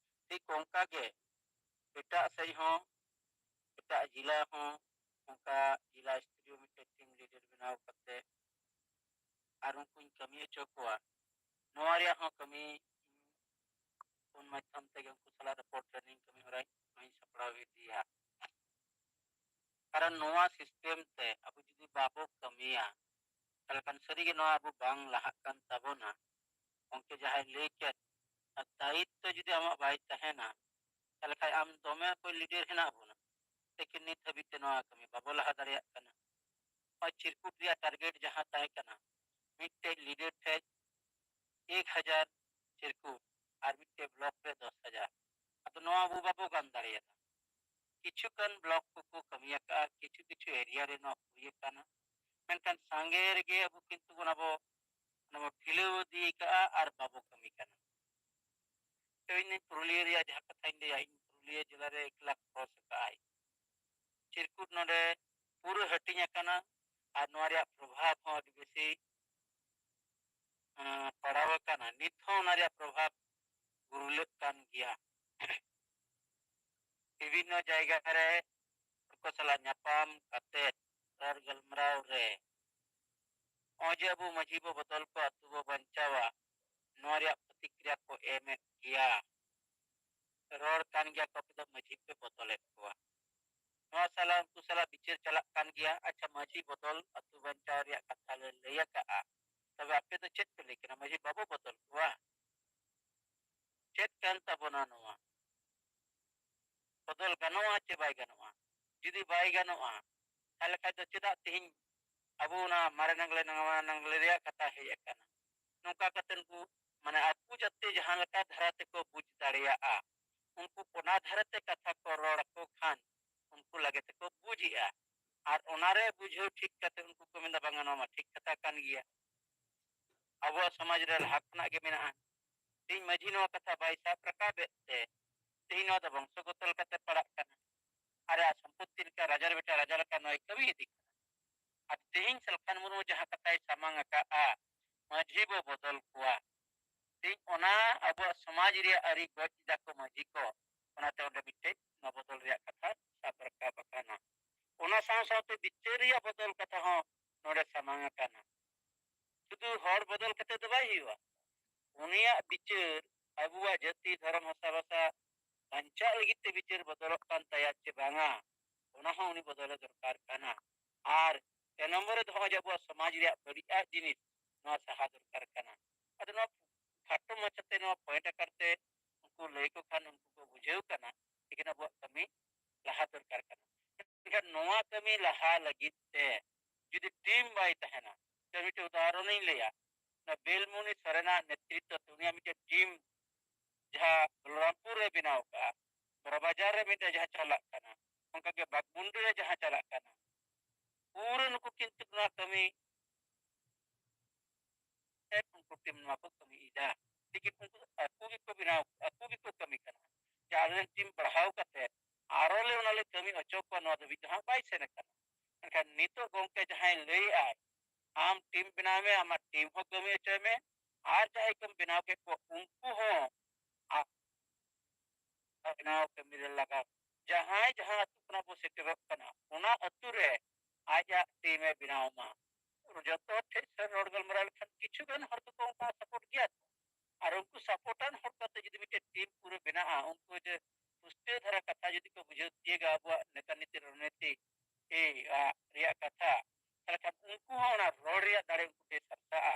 ᱴᱷᱤᱠ ᱚᱱᱠᱟ ᱜᱮ ᱮᱴᱟᱜ ᱥᱮᱫ ᱦᱚᱸ, ᱮᱴᱟᱜ ᱡᱮᱞᱟ ᱦᱚᱸ ᱚᱱᱠᱟ ᱡᱮᱞᱟ ᱥᱛᱚᱨᱤᱭᱚ ᱢᱤᱫᱴᱮᱱ ᱴᱤᱢ ᱞᱤᱰᱟᱨ ᱵᱮᱱᱟᱣ ᱠᱟᱛᱮ ᱟᱨ ᱩᱱᱠᱩᱧ ᱠᱟᱹᱢᱤ ᱦᱚᱪᱚ ᱠᱚᱣᱟ᱾ ᱱᱚᱣᱟ ᱨᱮᱭᱟᱜ ᱦᱚᱸ ᱠᱟᱹᱢᱤ ᱯᱷᱳᱱ ᱢᱟᱫᱽᱫᱷᱚᱢ ᱛᱮᱜᱮ ᱩᱱᱠᱩ ᱥᱟᱞᱟᱜ ᱨᱚᱯᱚᱲ, ᱴᱨᱮᱱᱤᱝ ᱠᱟᱹᱢᱤ ᱦᱚᱨᱟᱧ ᱱᱚᱣᱟᱧ ᱥᱟᱯᱲᱟᱣ ᱤᱫᱤᱭᱟ᱾ ᱠᱟᱨᱚᱱ ᱱᱚᱣᱟ system ᱛᱮ ᱟᱵᱚ ᱡᱩᱫᱤ ᱵᱟᱵᱚ ᱠᱟᱹᱢᱤᱭᱟ, ᱛᱟᱦᱚᱞᱮ ᱠᱷᱟᱱ ᱥᱟᱹᱨᱤᱜᱮ ᱱᱚᱣᱟ ᱟᱵᱚ ᱵᱟᱝ ᱞᱟᱦᱟᱜ ᱠᱟᱱ ᱛᱟᱵᱚᱱᱟ᱾ ᱜᱚᱢᱠᱮ ᱡᱟᱦᱟᱸᱭ ᱞᱟᱹᱭ ᱠᱮᱫ, ᱟᱨ ᱫᱟᱭᱤᱛᱛᱚ ᱡᱩᱫᱤ ᱟᱢᱟᱜ ᱵᱟᱭ ᱛᱟᱦᱮᱱᱟ, ᱛᱟᱦᱚᱞᱮ ᱠᱷᱟᱱ ᱟᱢ ᱫᱚᱢᱮ ᱚᱠᱚᱭ leader ᱦᱮᱱᱟᱜ ᱵᱚᱱᱟ, ᱞᱮᱠᱤᱱ ᱱᱤᱛ ᱦᱟᱹᱵᱤᱡ ᱛᱮ ᱱᱚᱣᱟ ᱠᱟᱹᱢᱤ ᱵᱟᱵᱚ ᱞᱟᱦᱟ ᱫᱟᱲᱮᱭᱟᱜ ᱠᱟᱱᱟ᱾ ᱱᱚᱣᱟ ᱪᱤᱨᱠᱩᱴ ᱨᱮᱭᱟᱜ target ᱡᱟᱦᱟᱸ ᱛᱟᱦᱮᱸ ᱠᱟᱱᱟ, ᱢᱤᱫᱴᱮᱡ leader ᱴᱷᱮᱡ ᱮᱠ ᱦᱟᱡᱟᱨ ᱪᱤᱨᱠᱩᱴ ᱟᱨ ᱢᱤᱫᱴᱮᱡ block ᱨᱮ ᱫᱚᱥ ᱦᱟᱡᱟᱨ᱾ ᱟᱫᱚ ᱱᱚᱣᱟ ᱟᱵᱚ ᱵᱟᱵᱚ ᱜᱟᱱ ᱫᱟᱲᱮᱭᱟᱫᱟ᱾ ᱠᱤᱪᱷᱩ ᱜᱟᱱ block ᱠᱚᱠᱚ ᱠᱟᱹᱢᱤ ᱟᱠᱟᱫᱼᱟ, ᱠᱤᱪᱷᱩ ᱠᱤᱪᱷᱩ area ᱨᱮ ᱱᱚᱣᱟ ᱦᱩᱭ ᱟᱠᱟᱱᱟ, ᱢᱮᱱᱠᱷᱟᱱ ᱥᱟᱸᱜᱮ ᱨᱮᱜᱮ ᱟᱵᱚ ᱠᱤᱱᱛᱩ ᱵᱚᱱ ᱟᱵᱚ ᱚᱱᱟ ᱵᱚ ᱰᱷᱤᱞᱟᱹᱣ ᱤᱫᱤ ᱟᱠᱟᱫᱼᱟ ᱟᱨ ᱵᱟᱵᱚ ᱠᱟᱹᱢᱤ ᱠᱟᱱᱟ᱾ ᱛᱚ ᱤᱧ ᱯᱩᱨᱩᱞᱤᱭᱟᱹ ᱨᱮᱭᱟᱜ ᱡᱟᱦᱟᱸ ᱠᱟᱛᱷᱟᱧ ᱞᱟᱹᱭᱟ, ᱤᱧ ᱯᱩᱨᱩᱞᱤᱭᱟᱹ ᱡᱮᱞᱟ ᱨᱮ ᱮᱠ ᱞᱟᱠᱷ cross ᱟᱠᱟᱫᱼᱟᱭ᱾ ᱪᱤᱨᱠᱩᱴ ᱱᱚᱰᱮ ᱯᱩᱨᱟᱹ ᱦᱟᱹᱴᱤᱧ ᱟᱠᱟᱱᱟ ᱟᱨ ᱱᱚᱣᱟ ᱨᱮᱭᱟᱜ ᱯᱨᱚᱵᱷᱟᱵᱽ ᱦᱚᱸ ᱟᱹᱰᱤ ᱵᱮᱥᱤ, ᱟᱸ, ᱯᱟᱲᱟᱣ ᱟᱠᱟᱱᱟ᱾ ᱱᱤᱛ ᱦᱚᱸ ᱚᱱᱟ ᱨᱮᱭᱟᱜ ᱯᱨᱚᱵᱷᱟᱵᱽ ᱜᱩᱨᱞᱟᱹᱜ ᱠᱟᱱ ᱜᱮᱭᱟ᱾ ᱵᱤᱵᱷᱤᱱᱱᱚ ᱡᱟᱭᱜᱟ ᱨᱮ ᱦᱚᱲ ᱠᱚ ᱥᱟᱞᱟᱜ ᱧᱟᱯᱟᱢ ᱠᱟᱛᱮ ᱨᱚᱲ ᱜᱟᱞᱢᱟᱨᱟᱣ ᱨᱮ ᱱᱚᱜᱼᱚᱭ ᱡᱮ ᱟᱵᱚ ᱢᱟᱹᱡᱷᱤ ᱵᱚ ᱵᱚᱫᱚᱞ ᱠᱚᱣᱟ, ᱟᱹᱛᱩ ᱵᱚ ᱵᱟᱧᱪᱟᱣᱟ, ᱱᱚᱣᱟ ᱨᱮᱭᱟᱜ ᱯᱨᱚᱛᱤᱠᱨᱤᱭᱟ ᱠᱚ ᱮᱢᱮᱫ ᱜᱮᱭᱟ᱾ ᱨᱚᱲ ᱠᱟᱱ ᱜᱮᱭᱟ ᱠᱚ, ᱟᱯᱮ ᱫᱚ ᱢᱟᱹᱡᱷᱤ ᱯᱮ ᱵᱚᱫᱚᱞᱮᱫ ᱠᱚᱣᱟ᱾ ᱱᱚᱣᱟ ᱥᱟᱞᱟᱜ ᱩᱱᱠᱩ ᱥᱟᱞᱟᱜ ᱵᱤᱪᱟᱹᱨ ᱪᱟᱞᱟᱜ ᱠᱟᱱ ᱜᱮᱭᱟ᱾ ᱟᱪᱪᱷᱟ, ᱢᱟᱹᱡᱷᱤ ᱵᱚᱫᱚᱞ ᱟᱹᱛᱩ ᱵᱟᱧᱪᱟᱣ ᱨᱮᱭᱟᱜ ᱠᱟᱛᱷᱟ ᱞᱮ ᱞᱟᱹᱭ ᱟᱠᱟᱜᱼᱟ, ᱛᱚᱵᱮ ᱟᱯᱮ ᱫᱚ ᱪᱮᱫ ᱯᱮ ᱞᱟᱹᱭ ᱠᱟᱱᱟ, ᱢᱟᱹᱡᱷᱤ ᱵᱟᱵᱚ ᱵᱚᱫᱚᱞ ᱠᱚᱣᱟ? ᱪᱮᱫ ᱠᱟᱱ ᱛᱟᱵᱚᱱᱟ ᱱᱚᱣᱟ? ᱵᱚᱫᱚᱞ ᱜᱟᱱᱚᱜᱼᱟ ᱪᱮ ᱵᱟᱭ ᱜᱟᱱᱚᱜᱼᱟ? ᱡᱩᱫᱤ ᱵᱟᱭ ᱜᱟᱱᱚᱜᱼᱟ, ᱛᱟᱦᱚᱞᱮ ᱠᱷᱟᱡ ᱫᱚ ᱪᱮᱫᱟᱜ ᱛᱮᱦᱮᱧ ᱟᱵᱚ ᱚᱱᱟ ᱢᱟᱨᱮ ᱱᱟᱝᱜᱽᱞᱮ ᱱᱟᱣᱟ ᱱᱟᱝᱜᱽᱞᱮ ᱨᱮᱭᱟᱜ ᱠᱟᱛᱷᱟ ᱦᱮᱡ ᱟᱠᱟᱱᱟ? ᱱᱚᱝᱠᱟ ᱠᱟᱛᱮ ᱩᱱᱠᱩ, ᱢᱟᱱᱮ, ᱟᱠᱚ ᱡᱟᱛᱮ ᱡᱟᱦᱟᱸ ᱞᱮᱠᱟ ᱫᱷᱟᱨᱟ ᱛᱮᱠᱚ ᱵᱩᱡᱽ ᱫᱟᱲᱮᱭᱟᱜᱼᱟ, ᱩᱱᱠᱩ ᱚᱱᱟ ᱫᱷᱟᱨᱮ ᱛᱮ ᱠᱟᱛᱷᱟ ᱠᱚ ᱨᱚᱲ ᱟᱠᱚ ᱠᱷᱟᱱ ᱩᱱᱠᱩ ᱞᱟᱜᱮ ᱛᱮᱠᱚ ᱵᱩᱡᱽ ᱮᱜᱼᱟ᱾ ᱟᱨ ᱚᱱᱟᱨᱮ ᱵᱩᱡᱷᱟᱹᱣ ᱴᱷᱤᱠ ᱠᱟᱛᱮ ᱩᱱᱠᱩ ᱠᱚ ᱢᱮᱱᱫᱟ, "ᱵᱟᱝᱟ, ᱱᱚᱣᱟ ᱢᱟ ᱴᱷᱤᱠ ᱠᱟᱛᱷᱟ ᱠᱟᱱ ᱜᱮᱭᱟ, ᱟᱵᱚᱣᱟᱜ ᱥᱚᱢᱟᱡᱽ ᱨᱮ ᱞᱟᱦᱟ ᱠᱷᱚᱱᱟᱜ ᱜᱮ ᱢᱮᱱᱟᱜᱼᱟ, ᱛᱮᱦᱮᱧ ᱢᱟᱹᱡᱷᱤ ᱱᱚᱣᱟ ᱠᱟᱛᱷᱟ ᱵᱟᱭ ᱥᱟᱵ ᱨᱟᱠᱟᱵᱮᱫ ᱛᱮ ᱛᱮᱦᱮᱧ ᱱᱚᱣᱟ ᱫᱚ ᱵᱚᱝᱥᱚᱜᱚᱛᱚ ᱞᱮᱠᱟᱛᱮ ᱯᱟᱲᱟᱜ ᱠᱟᱱᱟ, ᱟᱨ ᱟᱡ ᱥᱚᱢᱯᱚᱛᱛᱤ ᱞᱮᱠᱟ ᱨᱟᱡᱟ ᱨᱮ ᱵᱮᱴᱟ ᱨᱟᱡᱟ ᱞᱮᱠᱟ ᱱᱚᱣᱟᱭ ᱠᱟᱹᱢᱤ ᱤᱫᱤ ᱠᱟᱱᱟ᱾ ᱟᱨ ᱛᱮᱦᱮᱧ ᱥᱟᱞᱠᱷᱟᱱ ᱢᱩᱨᱢᱩ ᱡᱟᱦᱟᱸ ᱠᱟᱛᱷᱟᱭ ᱥᱟᱢᱟᱝ ᱟᱠᱟᱫᱼᱟ, ᱢᱟᱹᱡᱷᱤ ᱵᱚ ᱵᱚᱫᱚᱞ ᱠᱚᱣᱟ, ᱛᱮᱦᱮᱧ ᱚᱱᱟ ᱟᱵᱚᱣᱟᱜ ᱥᱚᱢᱟᱡᱽ ᱨᱮᱭᱟᱜ ᱟᱹᱨᱤ ᱜᱚᱡ ᱮᱫᱟ ᱠᱚ ᱢᱟᱹᱡᱷᱤ ᱠᱚ, ᱚᱱᱟᱛᱮ ᱚᱸᱰᱮ ᱢᱤᱫᱴᱮᱡ ᱱᱚᱣᱟ ᱵᱚᱫᱚᱞ ᱨᱮᱭᱟᱜ ᱠᱟᱛᱷᱟ ᱥᱟᱵ ᱨᱟᱠᱟᱵ ᱟᱠᱟᱱᱟ᱾ ᱚᱱᱟ ᱥᱟᱶ ᱥᱟᱶᱛᱮ ᱵᱤᱪᱟᱹᱨ ᱨᱮᱭᱟᱜ ᱵᱚᱫᱚᱞ ᱠᱟᱛᱷᱟ ᱦᱚᱸ ᱱᱚᱰᱮ ᱥᱟᱢᱟᱝ ᱟᱠᱟᱱᱟ᱾ ᱥᱩᱫᱷᱩ ᱦᱚᱲ ᱵᱚᱫᱚᱞ ᱠᱟᱛᱮ ᱫᱚ ᱵᱟᱭ ᱦᱩᱭᱩᱜᱼᱟ, ᱩᱱᱤᱭᱟᱜ ᱵᱤᱪᱟᱹᱨ ᱟᱵᱚᱣᱟᱜ ᱡᱟᱹᱛᱤ, ᱫᱷᱚᱨᱚᱢ, ᱵᱷᱟᱥᱟ, ᱵᱷᱟᱥᱟ ᱵᱟᱧᱪᱟᱜ ᱞᱟᱹᱜᱤᱫ ᱛᱮ ᱵᱤᱪᱟᱹᱨ ᱵᱚᱫᱚᱞᱚᱜ ᱠᱟᱱ ᱛᱟᱭᱟ ᱪᱮ ᱵᱟᱝᱟ, ᱚᱱᱟ ᱦᱚᱸ ᱩᱱᱤ ᱵᱚᱫᱚᱞᱮ ᱫᱚᱨᱠᱟᱨ ᱠᱟᱱᱟ᱾ ᱟᱨ ᱯᱮ ᱱᱚᱢᱵᱚᱨ ᱨᱮ ᱫᱚ ᱱᱚᱜᱼᱚᱭ ᱡᱮ ᱟᱵᱚᱣᱟᱜ ᱥᱚᱢᱟᱡᱽ ᱨᱮᱭᱟᱜ ᱵᱟᱹᱲᱤᱡᱟᱜ ᱡᱤᱱᱤᱥ, ᱱᱚᱣᱟ ᱥᱟᱦᱟ ᱫᱚᱨᱠᱟᱨ ᱠᱟᱱᱟ᱾ ᱟᱫᱚ ᱱᱚᱣᱟ ᱠᱷᱟᱴᱚ ᱢᱟᱪᱷᱟᱛᱮ ᱱᱚᱣᱟ point ᱟᱠᱟᱨ ᱛᱮ ᱩᱱᱠᱩ ᱞᱟᱹᱭ ᱠᱚ ᱠᱷᱟᱱ ᱩᱱᱠᱩ ᱠᱚ ᱵᱩᱡᱷᱟᱹᱣ ᱠᱟᱱᱟ, ᱞᱮᱠᱤᱱ ᱟᱵᱚᱣᱟᱜ ᱠᱟᱹᱢᱤ ᱞᱟᱦᱟ ᱫᱚᱨᱠᱟᱨ ᱠᱟᱱᱟ᱾ ᱢᱮᱱᱠᱷᱟᱱ ᱱᱚᱣᱟ ᱠᱟᱹᱢᱤ ᱞᱟᱦᱟ ᱞᱟᱹᱜᱤᱫ ᱛᱮ ᱡᱩᱫᱤ team ᱵᱟᱭ ᱛᱟᱦᱮᱱᱟ, ᱛᱚ ᱢᱤᱫᱴᱮᱱ ᱩᱫᱟᱦᱚᱨᱚᱱᱤᱧ ᱞᱟᱹᱭᱟ, ᱚᱱᱟ ᱵᱮᱞᱢᱩᱱᱤ ᱥᱚᱨᱮᱱᱟᱜ ᱱᱮᱛᱨᱤᱛᱛᱚ ᱛᱮ ᱩᱱᱤᱭᱟᱜ ᱢᱤᱫᱴᱮᱱ team ᱡᱟᱦᱟᱸ ᱵᱚᱞᱨᱟᱢᱯᱩᱨ ᱨᱮ ᱵᱮᱱᱟᱣ ᱠᱟᱜᱼᱟ, ᱵᱚᱲᱟ ᱵᱟᱡᱟᱨ ᱨᱮ ᱢᱤᱫᱴᱮᱱ ᱡᱟᱦᱟᱸ ᱪᱟᱞᱟᱜ ᱠᱟᱱᱟ, ᱚᱱᱠᱟᱜᱮ ᱵᱟᱜᱽᱢᱩᱱᱰᱤ ᱨᱮ ᱡᱟᱦᱟᱸ ᱪᱟᱞᱟᱜ ᱠᱟᱱᱟ, ᱯᱩᱨᱟᱹ ᱱᱩᱠᱩ ᱠᱤᱱᱛᱩ ᱱᱚᱣᱟ ᱠᱟᱹᱢᱤ ᱩᱱᱠᱩ team ᱱᱚᱣᱟ ᱠᱚ ᱠᱟᱹᱢᱤᱭᱮᱫᱟ᱾ ᱞᱮᱠᱤᱱ ᱩᱱᱠᱩ ᱟᱠᱚ ᱜᱮᱠᱚ ᱵᱮᱱᱟᱣ, ᱟᱠᱚ ᱜᱮᱠᱚ ᱠᱟᱹᱢᱤ ᱠᱟᱱᱟ᱾ ᱡᱮ ᱟᱞᱮ ᱨᱮᱱ team ᱵᱟᱲᱦᱟᱣ ᱠᱟᱛᱮ ᱟᱨᱚ ᱞᱮ ᱚᱱᱟ ᱞᱮ ᱠᱟᱹᱢᱤ ᱦᱚᱪᱚ ᱠᱚᱣᱟ, ᱱᱚᱣᱟ ᱫᱷᱟᱹᱵᱤᱡ ᱫᱚ ᱦᱟᱸᱜ ᱵᱟᱭ ᱥᱮᱱ ᱟᱠᱟᱱᱟ᱾ ᱢᱮᱱᱠᱷᱟᱱ ᱱᱤᱛᱚᱜ ᱜᱚᱢᱠᱮ ᱡᱟᱦᱟᱸᱭ ᱞᱟᱹᱭᱮᱫᱼᱟᱭ, ᱟᱢ team ᱵᱮᱱᱟᱣ ᱢᱮ, ᱟᱢᱟᱜ team ᱦᱚᱸ ᱠᱟᱹᱢᱤ ᱦᱚᱪᱚᱭ ᱢᱮ, ᱟᱨ ᱡᱟᱦᱟᱸᱭ ᱠᱚᱢ ᱵᱮᱱᱟᱣ ᱠᱮᱫ ᱠᱚᱣᱟ ᱩᱱᱠᱩ ᱦᱚᱸ ᱟ-, ᱵᱮᱱᱟᱣ ᱠᱟᱹᱢᱤ ᱨᱮ ᱞᱟᱜᱟᱣ᱾ ᱡᱟᱦᱟᱸᱭ ᱡᱟᱦᱟᱸ ᱟᱹᱛᱩ ᱠᱷᱚᱱᱟᱜ ᱵᱚ ᱥᱮᱴᱮᱨᱚᱜ ᱠᱟᱱᱟ, ᱚᱱᱟ ᱟᱹᱛᱩ ᱨᱮ ᱟᱡᱟᱜ team ᱮ ᱵᱮᱱᱟᱣ ᱢᱟ᱾ ᱡᱚᱛᱚ ᱦᱚᱲ ᱴᱷᱮᱱ ᱥᱮ ᱨᱚᱲ ᱜᱟᱞᱢᱟᱨᱟᱣ ᱞᱮᱠᱷᱟᱱ ᱠᱤᱪᱷᱩ ᱜᱟᱱ ᱦᱚᱲ ᱫᱚᱠᱚ ᱚᱱᱠᱟ support ᱜᱮᱭᱟ ᱠᱚ᱾ ᱟᱨ ᱩᱱᱠᱩ supporter ᱦᱚᱲ ᱠᱟᱛᱮ ᱡᱩᱫᱤ ᱢᱤᱫᱴᱮᱱ team ᱯᱩᱨᱟᱹ ᱵᱮᱱᱟᱜᱼᱟ, ᱩᱱᱠᱩ ᱡᱮ ᱯᱩᱥᱴᱟᱹᱣ ᱫᱷᱟᱨᱟ ᱠᱟᱛᱷᱟ ᱡᱩᱫᱤ ᱠᱚ ᱵᱩᱡᱷᱟᱹᱣ ᱛᱤᱭᱟᱹᱜᱟ ᱟᱵᱚᱣᱟᱜ ᱱᱮᱛᱟ ᱱᱤᱛᱤ ᱨᱚᱱᱱᱤᱛᱤ ᱮ, ᱟ, ᱨᱮᱭᱟᱜ ᱠᱟᱛᱷᱟ, ᱛᱟᱦᱞᱮ ᱠᱷᱟᱱ ᱩᱱᱠᱩ ᱦᱚᱸ ᱚᱱᱟ ᱨᱚᱲ ᱨᱮᱭᱟᱜ ᱫᱟᱲᱮ ᱩᱱᱠᱩ ᱴᱷᱮᱱ ᱥᱟᱨᱥᱟᱜᱼᱟ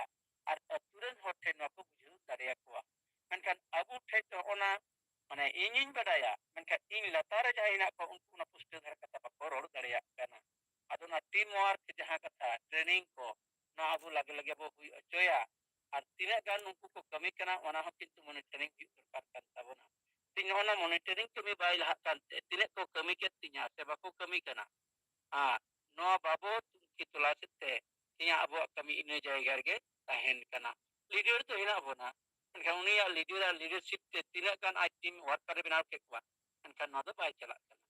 ᱟᱨ ᱟᱹᱛᱩ ᱨᱮᱱ ᱦᱚᱲ ᱴᱷᱮᱱ ᱱᱚᱣᱟ ᱠᱚ ᱵᱩᱡᱷᱟᱹᱣ ᱫᱟᱲᱮᱭᱟᱠᱚᱣᱟ᱾ ᱢᱮᱱᱠᱷᱟᱱ ᱟᱵᱚ ᱴᱷᱮᱱ ᱫᱚ ᱚᱱᱟ, ᱢᱟᱱᱮ, ᱤᱧᱤᱧ ᱵᱟᱰᱟᱭᱟ, ᱢᱮᱱᱠᱷᱟᱱ ᱤᱧ ᱞᱟᱛᱟᱨ ᱨᱮ ᱡᱟᱦᱟᱸᱭ ᱦᱮᱱᱟᱜ ᱠᱚᱣᱟ, ᱩᱱᱠᱩ ᱚᱱᱟ ᱯᱩᱥᱴᱟᱹᱣ ᱫᱷᱟᱨᱟ ᱠᱟᱛᱷᱟ ᱵᱟᱠᱚ ᱨᱚᱲ ᱫᱟᱲᱮᱭᱟᱜ ᱠᱟᱱᱟ᱾ ᱟᱫᱚ ᱚᱱᱟ team work ᱡᱟᱦᱟᱸ ᱠᱟᱛᱷᱟ, training ᱠᱚ, ᱱᱚᱣᱟ ᱟᱵᱚ ᱞᱟᱜᱮ ᱞᱟᱜᱮ ᱵᱚ ᱦᱩᱭ ᱦᱚᱪᱚᱭᱟ᱾ ᱟᱨ ᱛᱤᱱᱟᱹᱜ ᱜᱟᱱ ᱩᱱᱠᱩ ᱠᱚ ᱠᱟᱹᱢᱤ ᱠᱟᱱᱟ, ᱚᱱᱟ ᱦᱚᱸ ᱠᱤᱱᱛᱩ monitoring ᱦᱩᱭᱩᱜ ᱫᱚᱨᱠᱟᱨ ᱠᱟᱱ ᱛᱟᱵᱚᱱᱟ᱾ ᱛᱮᱦᱮᱧ ᱱᱚᱜᱼᱚ ᱱᱟ monitoring ᱠᱟᱹᱢᱤ ᱵᱟᱭ ᱞᱟᱦᱟᱜ ᱠᱟᱱᱛᱮ ᱛᱤᱱᱟᱹᱜ ᱠᱚ ᱠᱟᱹᱢᱤ ᱠᱮᱫ ᱛᱤᱧᱟ ᱥᱮ ᱵᱟᱠᱚ ᱠᱟᱹᱢᱤ ᱠᱟᱱᱟ, ᱟᱨ ᱱᱚᱣᱟ ᱵᱟᱵᱚᱛ ᱛᱩᱱᱠᱷᱤ ᱛᱚᱞᱟᱥ ᱛᱮ ᱛᱮᱦᱮᱧᱟᱜ ᱟᱵᱚᱣᱟᱜ ᱠᱟᱹᱢᱤ ᱤᱱᱟᱹ ᱡᱟᱭᱜᱟ ᱨᱮᱜᱮ ᱛᱟᱦᱮᱱ ᱠᱟᱱᱟ᱾ Leader ᱫᱚ ᱦᱮᱱᱟᱜ ᱵᱚᱱᱟ, ᱢᱮᱱᱠᱷᱟᱱ ᱩᱱᱤᱭᱟᱜ leader ᱟᱨ leadership ᱛᱮ ᱛᱤᱱᱟᱹᱜ ᱜᱟᱱ ᱟᱡ team worker ᱮ ᱵᱮᱱᱟᱣ ᱠᱮᱫ ᱠᱚᱣᱟ, ᱢᱮᱱᱠᱷᱟᱱ ᱱᱚᱣᱟ ᱫᱚ ᱵᱟᱭ ᱪᱟᱞᱟᱜ ᱠᱟᱱᱟ᱾